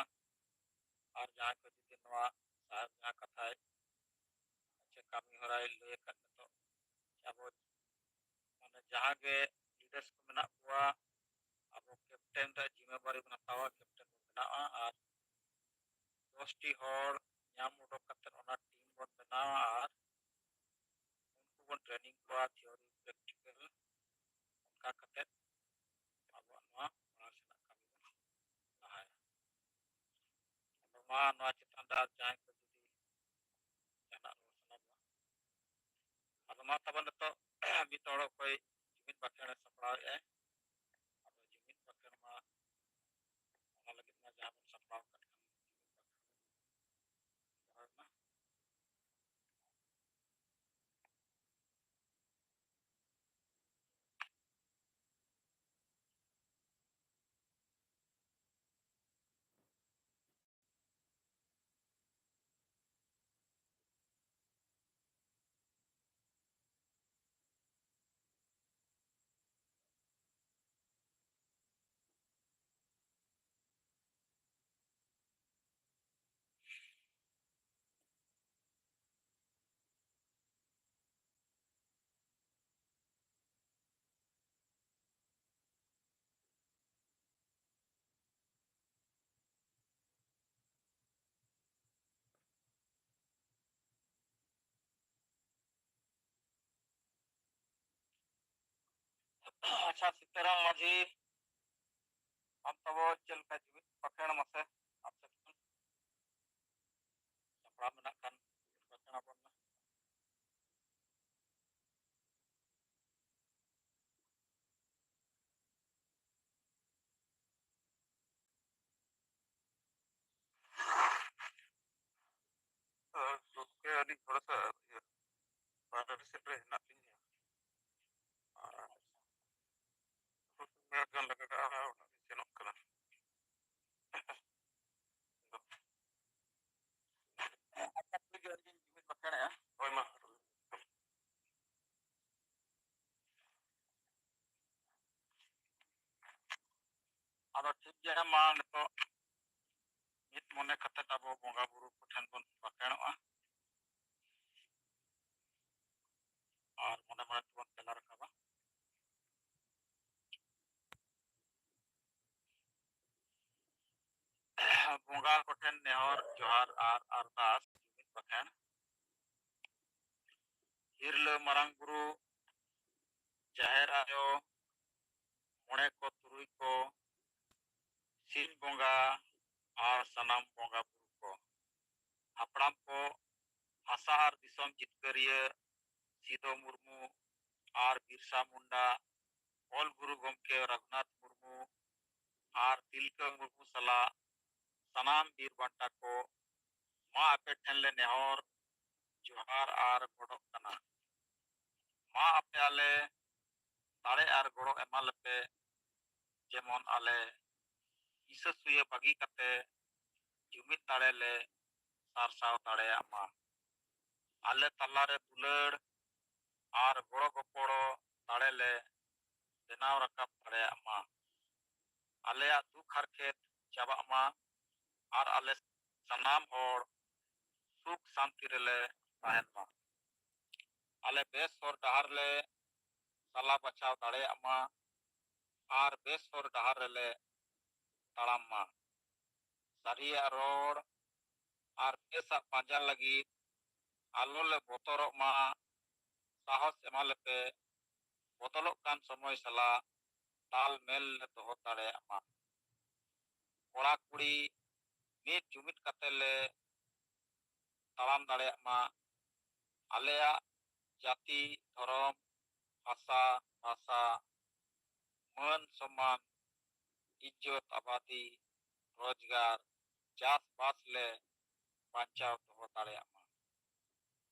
ᱟᱨ ᱡᱟᱦᱟᱸᱭ ᱠᱚ ᱡᱩᱫᱤ ᱱᱚᱣᱟ ᱥᱟᱦᱮᱵᱽ ᱡᱟᱦᱟᱸ ᱠᱟᱛᱷᱟᱭ ᱥᱮ ᱠᱟᱹᱢᱤ ᱦᱚᱨᱟᱭ ᱞᱟᱹᱭ ᱟᱠᱟᱫ ᱱᱤᱛᱚᱜ, ᱟᱵᱚ ᱢᱟᱱᱮ ᱡᱟᱦᱟᱸ ᱜᱮ leaders ᱠᱚ ᱢᱮᱱᱟᱜ ᱠᱚᱣᱟ, ᱟᱵᱚ captain ᱨᱮ ᱡᱤᱢᱢᱮᱵᱟᱨᱤ ᱵᱚᱱ ᱦᱟᱛᱟᱣᱟ, captain ᱵᱚᱱ ᱵᱮᱱᱟᱜᱼᱟ ᱟᱨ ᱫᱚᱥ ᱴᱤ ᱦᱚᱲ ᱧᱟᱢ ᱩᱰᱩᱠ ᱠᱟᱛᱮ ᱚᱱᱟ team ᱵᱚᱱ ᱵᱮᱱᱟᱣᱟ ᱟᱨ ᱩᱱᱠᱩ ᱵᱚᱱ training ᱠᱚᱣᱟ theory practical, ᱚᱱᱠᱟ ᱠᱟᱛᱮ ᱟᱵᱚᱣᱟᱜ ᱱᱚᱣᱟ ᱢᱟᱲᱟᱝ ᱥᱮᱱᱟᱜ ᱠᱟᱹᱢᱤ ᱵᱚᱱ ᱞᱟᱦᱟᱭᱟ᱾ ᱟᱫᱚ ᱢᱟ ᱱᱚᱣᱟ ᱪᱮᱛᱟᱱ ᱨᱮ ᱟᱨ ᱡᱟᱦᱟᱸᱭ ᱠᱚ ᱡᱩᱫᱤ ᱡᱟᱦᱟᱱᱟᱜ ᱨᱚᱲ ᱥᱟᱱᱟ ᱵᱚᱱᱟ, ᱟᱫᱚ ᱢᱟ ᱛᱟᱵᱚᱱ ᱱᱤᱛᱚᱜ ᱢᱤᱫ ᱦᱚᱲ ᱚᱠᱚᱭ ᱡᱩᱢᱤᱫ ᱵᱟᱠᱷᱮᱬ ᱮ ᱥᱟᱯᱲᱟᱣᱮᱫᱼᱟᱭ, ᱟᱫᱚ ᱡᱩᱢᱤᱫ ᱵᱟᱠᱷᱮᱬ ᱢᱟ ᱚᱱᱟ ᱞᱟᱹᱜᱤᱫ ᱢᱟ ᱡᱟᱦᱟᱸ ᱵᱚᱱ ᱥᱟᱯᱲᱟᱣ ᱟᱠᱟᱫ ᱠᱷᱟᱱ ᱡᱩᱢᱤᱫ ᱵᱟᱠᱷᱮᱬ ᱢᱟ᱾ ᱟᱪᱪᱷᱟ, ᱥᱤᱛᱟᱹᱨᱟᱢ ᱢᱟᱹᱡᱷᱤ, ᱟᱢ ᱛᱟᱵᱚ ᱪᱮᱫ ᱞᱮᱠᱟ ᱡᱩᱢᱤᱫ ᱵᱟᱠᱷᱮᱬ ᱢᱟᱥᱮ ᱟᱯᱮ ᱠᱷᱚᱱ ᱥᱟᱯᱲᱟᱣ ᱢᱮᱱᱟᱜ ᱠᱷᱟᱱ ᱡᱩᱢᱤᱫ ᱵᱟᱠᱷᱮᱬ ᱟᱵᱚᱱ ᱢᱮ᱾ ᱟᱨ ᱜᱚᱢᱠᱮ, ᱟᱹᱞᱤᱧ ᱛᱷᱚᱲᱟ ᱥᱟ ᱤᱭᱟᱹ ᱵᱟᱦᱨᱮ ᱥᱮᱫ ᱨᱮ ᱦᱮᱱᱟᱜ ᱞᱤᱧᱟ᱾ ᱟᱨ ᱢᱤᱱᱤᱴ ᱜᱟᱱ ᱞᱟᱜᱟᱜᱼᱟ, ᱚᱲᱟᱜ ᱞᱤᱧ ᱥᱮᱱᱚᱜ ᱠᱟᱱᱟ᱾ ᱟᱪᱪᱷᱟ, ᱴᱷᱤᱠ ᱜᱮᱭᱟ, ᱟᱹᱞᱤᱧ ᱡᱩᱢᱤᱫ ᱵᱟᱠᱷᱮᱬ ᱟᱭᱟ᱾ ᱦᱳᱭ, ᱢᱟ᱾ ᱟᱫᱚ ᱴᱷᱤᱠ ᱜᱮᱭᱟ, ᱢᱟ ᱱᱤᱛᱚᱜ ᱢᱤᱫ ᱢᱚᱱᱮ ᱠᱟᱛᱮ ᱟᱵᱚ ᱵᱚᱸᱜᱟ ᱵᱩᱨᱩ ᱠᱚᱴᱷᱮᱱ ᱵᱚᱱ ᱵᱟᱠᱷᱮᱬᱚᱜᱼᱟ᱾ ᱟᱨ ᱢᱚᱱᱮ ᱢᱚᱱᱮ ᱛᱮᱵᱚᱱ ᱛᱮᱞᱟ ᱨᱟᱠᱟᱵᱟ᱾ ᱵᱚᱸᱜᱟ ᱠᱚᱴᱷᱮᱱ ᱱᱮᱦᱚᱨ ᱡᱚᱦᱟᱨ ᱟᱨ ᱟᱨᱫᱟᱥ ᱡᱩᱢᱤᱫ ᱵᱟᱠᱷᱮᱬ᱾ ᱦᱤᱨᱞᱟᱹ ᱢᱟᱨᱟᱝ ᱵᱩᱨᱩ, ᱡᱟᱦᱮᱨ ᱟᱭᱳ, ᱢᱚᱬᱮ ᱠᱚ ᱛᱩᱨᱩᱭ ᱠᱚ, ᱥᱤᱧ ᱵᱚᱸᱜᱟ ᱟᱨ ᱥᱟᱱᱟᱢ ᱵᱚᱸᱜᱟ ᱵᱩᱨᱩ ᱠᱚ, ᱦᱟᱯᱲᱟᱢ ᱠᱚ, ᱦᱟᱥᱟ ᱟᱨ ᱫᱤᱥᱚᱢ ᱡᱤᱛᱠᱟᱹᱨᱤᱭᱟᱹ ᱥᱤᱫᱚ ᱢᱩᱨᱢᱩ ᱟᱨ ᱵᱤᱨᱥᱟ ᱢᱩᱱᱰᱟ, ᱚᱞ ᱜᱩᱨᱩ ᱜᱚᱢᱠᱮ ᱨᱟᱹᱜᱷᱩᱱᱟᱛᱷ ᱢᱩᱨᱢᱩ ᱟᱨ ᱛᱤᱞᱠᱟᱹ ᱢᱩᱨᱢᱩ ᱥᱟᱞᱟᱜ ᱥᱟᱱᱟᱢ ᱵᱤᱨ ᱵᱟᱱᱴᱟ ᱠᱚ, ᱢᱟ ᱟᱯᱮ ᱴᱷᱮᱱ ᱞᱮ ᱱᱮᱦᱚᱨ ᱡᱚᱦᱟᱨ ᱟᱨ ᱜᱚᱰᱚᱜ ᱠᱟᱱᱟ᱾ ᱢᱟ ᱟᱯᱮ ᱟᱞᱮ ᱫᱟᱲᱮ ᱟᱨ ᱜᱚᱲᱚ ᱮᱢᱟ ᱞᱮᱯᱮ, ᱡᱮᱢᱚᱱ ᱟᱞᱮ ᱦᱤᱥᱟᱹ ᱥᱩᱭᱟᱹ ᱵᱟᱹᱜᱤ ᱠᱟᱛᱮ ᱡᱩᱢᱤᱫ ᱫᱟᱲᱮ ᱞᱮ ᱥᱟᱨᱥᱟᱣ ᱫᱟᱲᱮᱭᱟᱜ ᱢᱟ᱾ ᱟᱞᱮ ᱛᱟᱞᱟᱨᱮ ᱫᱩᱞᱟᱹᱲ ᱟᱨ ᱜᱚᱲᱚ ᱜᱚᱯᱚᱲᱚ ᱫᱟᱲᱮ ᱞᱮ ᱵᱮᱱᱟᱣ ᱨᱟᱠᱟᱵ ᱫᱟᱲᱮᱭᱟᱜ ᱢᱟ᱾ ᱟᱞᱮᱭᱟᱜ ᱫᱩᱠ ᱦᱟᱨᱠᱮᱛ ᱪᱟᱵᱟᱜ ᱢᱟ ᱟᱨ ᱟᱞᱮ ᱥᱟᱱᱟᱢ ᱦᱚᱲ ᱥᱩᱠ ᱥᱟᱱᱛᱤ ᱨᱮᱞᱮ ᱛᱟᱦᱮᱱ ᱢᱟ᱾ ᱟᱞᱮ ᱵᱮᱥ ᱦᱚᱨ ᱰᱟᱦᱟᱨ ᱞᱮ ᱥᱟᱞᱟ ᱵᱟᱪᱷᱟᱣ ᱫᱟᱲᱮᱭᱟᱜ ᱢᱟ ᱟᱨ ᱵᱮᱥ ᱦᱚᱨ ᱰᱟᱦᱟᱨ ᱨᱮᱞᱮ ᱛᱟᱲᱟᱢ ᱢᱟ᱾ ᱥᱟᱹᱨᱤᱭᱟᱜ ᱨᱚᱲ ᱟᱨ ᱵᱮᱥᱟᱜ ᱯᱟᱸᱡᱟ ᱞᱟᱹᱜᱤᱫ ᱟᱞᱚ ᱞᱮ ᱵᱚᱛᱚᱨᱚᱜ ᱢᱟ᱾ ᱥᱟᱦᱚᱥ ᱮᱢᱟ ᱞᱮᱯᱮ, ᱵᱚᱫᱚᱞᱚᱜ ᱠᱟᱱ ᱥᱚᱢᱚᱭ ᱥᱟᱞᱟᱜ ᱛᱟᱞ ᱢᱮᱞ ᱞᱮ ᱫᱚᱦᱚ ᱫᱟᱲᱮᱭᱟᱜ ᱢᱟ᱾ ᱠᱚᱲᱟ ᱠᱩᱲᱤ ᱢᱤᱫ ᱡᱩᱢᱤᱫ ᱠᱟᱛᱮ ᱞᱮ ᱛᱟᱲᱟᱢ ᱫᱟᱲᱮᱭᱟᱜ ᱢᱟ᱾ ᱟᱞᱮᱭᱟᱜ ᱡᱟᱹᱛᱤ, ᱫᱷᱚᱨᱚᱢ, ᱵᱷᱟᱥᱟ, ᱵᱷᱟᱥᱟ, ᱢᱟᱹᱱ ᱥᱚᱢᱢᱟᱱ, ᱤᱡᱽᱡᱚᱛ ᱟᱵᱟᱫᱤ, ᱨᱳᱡᱽᱜᱟᱨ, ᱪᱟᱥᱵᱟᱥ ᱞᱮ ᱵᱟᱧᱪᱟᱣ ᱫᱚᱦᱚ ᱫᱟᱲᱮᱭᱟᱜ ᱢᱟ᱾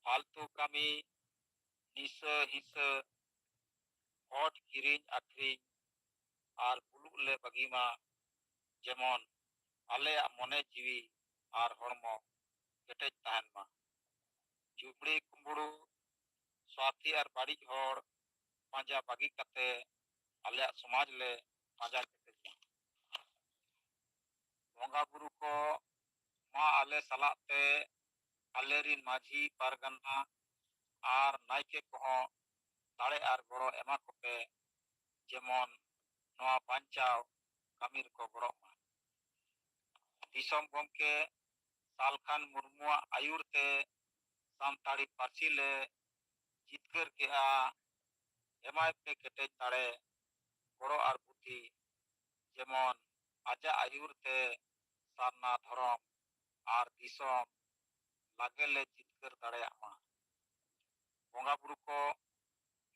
ᱯᱷᱟᱞᱛᱩ ᱠᱟᱹᱢᱤ, ᱱᱤᱥᱟᱹ ᱦᱤᱸᱥᱟᱹ, ᱵᱷᱳᱴ ᱠᱤᱨᱤᱧ ᱟᱹᱠᱷᱨᱤᱧ ᱟᱨ ᱵᱩᱞᱩᱜ ᱞᱮ ᱵᱟᱹᱜᱤ ᱢᱟ, ᱡᱮᱢᱚᱱ ᱟᱞᱮᱭᱟᱜ ᱢᱚᱱᱮ ᱡᱤᱣᱤ ᱟᱨ ᱦᱚᱲᱢᱚ ᱠᱮᱴᱮᱡ ᱛᱟᱦᱮᱱ ᱢᱟ᱾ ᱡᱩᱵᱽᱲᱤ ᱠᱩᱢᱵᱽᱲᱩ, ᱥᱣᱟᱨᱛᱷᱤ ᱟᱨ ᱵᱟᱹᱲᱤᱡ ᱦᱚᱲ ᱯᱟᱸᱡᱟ ᱵᱟᱹᱜᱤ ᱠᱟᱛᱮ ᱟᱞᱮᱭᱟᱜ ᱥᱚᱢᱟᱡᱽ ᱞᱮ ᱯᱟᱸᱡᱟ ᱠᱮᱴᱮᱡ ᱢᱟ᱾ ᱵᱚᱸᱜᱟ ᱵᱩᱨᱩ ᱠᱚ, ᱢᱟ ᱟᱞᱮ ᱥᱟᱞᱟᱜ ᱛᱮ ᱟᱞᱮ ᱨᱤᱱ ᱢᱟᱹᱡᱷᱤ ᱯᱟᱨᱜᱟᱱᱟ ᱟᱨ ᱱᱟᱭᱠᱮ ᱠᱚᱦᱚᱸ ᱫᱟᱲᱮ ᱟᱨ ᱜᱚᱲᱚ ᱮᱢᱟ ᱠᱚᱯᱮ, ᱡᱮᱢᱚᱱ ᱱᱚᱣᱟ ᱵᱟᱧᱪᱟᱣ ᱠᱟᱹᱢᱤ ᱨᱮᱠᱚ ᱜᱚᱲᱚᱜ ᱢᱟ᱾ ᱫᱤᱥᱚᱢ ᱜᱚᱢᱠᱮ ᱥᱟᱞᱠᱷᱟᱱ ᱢᱩᱨᱢᱩᱣᱟᱜ ᱟᱹᱭᱩᱨ ᱛᱮ ᱥᱟᱱᱛᱟᱲᱤ ᱯᱟᱹᱨᱥᱤ ᱞᱮ ᱡᱤᱛᱠᱟᱹᱨ ᱠᱮᱜᱼᱟ᱾ ᱮᱢᱟᱭ ᱯᱮ ᱠᱮᱴᱮᱡ ᱫᱟᱲᱮ, ᱜᱚᱲᱚ ᱟᱨ ᱵᱩᱫᱷᱤ, ᱡᱮᱢᱚᱱ ᱟᱡᱟᱜ ᱟᱹᱭᱩᱨ ᱛᱮ ᱥᱟᱨᱱᱟ ᱫᱷᱚᱨᱚᱢ ᱟᱨ ᱫᱤᱥᱚᱢ ᱞᱟᱜᱮ ᱞᱮ ᱡᱤᱛᱠᱟᱹᱨ ᱫᱟᱲᱮᱭᱟᱜ ᱢᱟ᱾ ᱵᱚᱸᱜᱟ ᱵᱩᱨᱩ ᱠᱚ,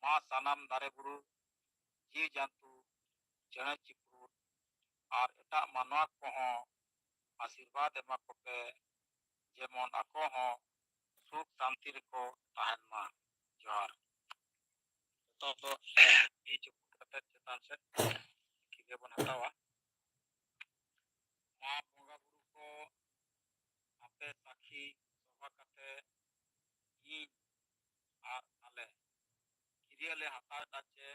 ᱢᱟ ᱥᱟᱱᱟᱢ ᱫᱟᱨᱮ ᱵᱩᱨᱩ, ᱡᱤᱣᱤ ᱡᱟᱱᱛᱩ, ᱪᱮᱬᱮ ᱪᱤᱯᱨᱩᱫ ᱟᱨ ᱮᱴᱟᱜ ᱢᱟᱱᱣᱟ ᱠᱚᱦᱚᱸ ᱟᱥᱤᱨᱵᱟᱫᱽ ᱮᱢᱟ ᱠᱚᱯᱮ, ᱡᱮᱢᱚᱱ ᱟᱠᱚ ᱦᱚᱸ ᱥᱩᱠ ᱥᱟᱱᱛᱤ ᱨᱮᱠᱚ ᱛᱟᱦᱮᱱ ᱢᱟ᱾ ᱡᱚᱦᱟᱨ᱾ ᱱᱤᱛᱚᱜ ᱫᱚ ᱛᱤ ᱪᱩᱯᱩᱫ ᱠᱟᱛᱮ ᱪᱮᱛᱟᱱ ᱥᱮᱫ ᱠᱤᱨᱭᱟᱹ ᱵᱚᱱ ᱦᱟᱛᱟᱣᱟ᱾ ᱢᱟ ᱵᱚᱸᱜᱟ ᱵᱩᱨᱩ ᱠᱚ, ᱟᱯᱮ ᱥᱟᱹᱠᱷᱤ ᱥᱚᱵᱷᱟ ᱠᱟᱛᱮ ᱤᱧ ᱟᱨ ᱟᱞᱮ ᱠᱤᱨᱭᱟᱹ ᱞᱮ ᱦᱟᱛᱟᱣ ᱮᱫᱟ ᱡᱮ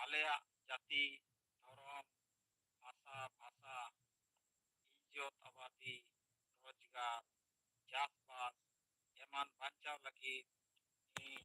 ᱟᱞᱮᱭᱟᱜ ᱡᱟᱹᱛᱤ, ᱫᱷᱚᱨᱚᱢ, ᱵᱷᱟᱥᱟ, ᱵᱷᱟᱥᱟ, ᱤᱡᱽᱡᱚᱛ ᱟᱵᱟᱫᱤ, ᱨᱳᱡᱽᱜᱟᱨ, ᱪᱟᱥᱵᱟᱥ ᱮᱢᱟᱱ ᱵᱟᱧᱪᱟᱣ ᱞᱟᱹᱜᱤᱫ ᱤᱧ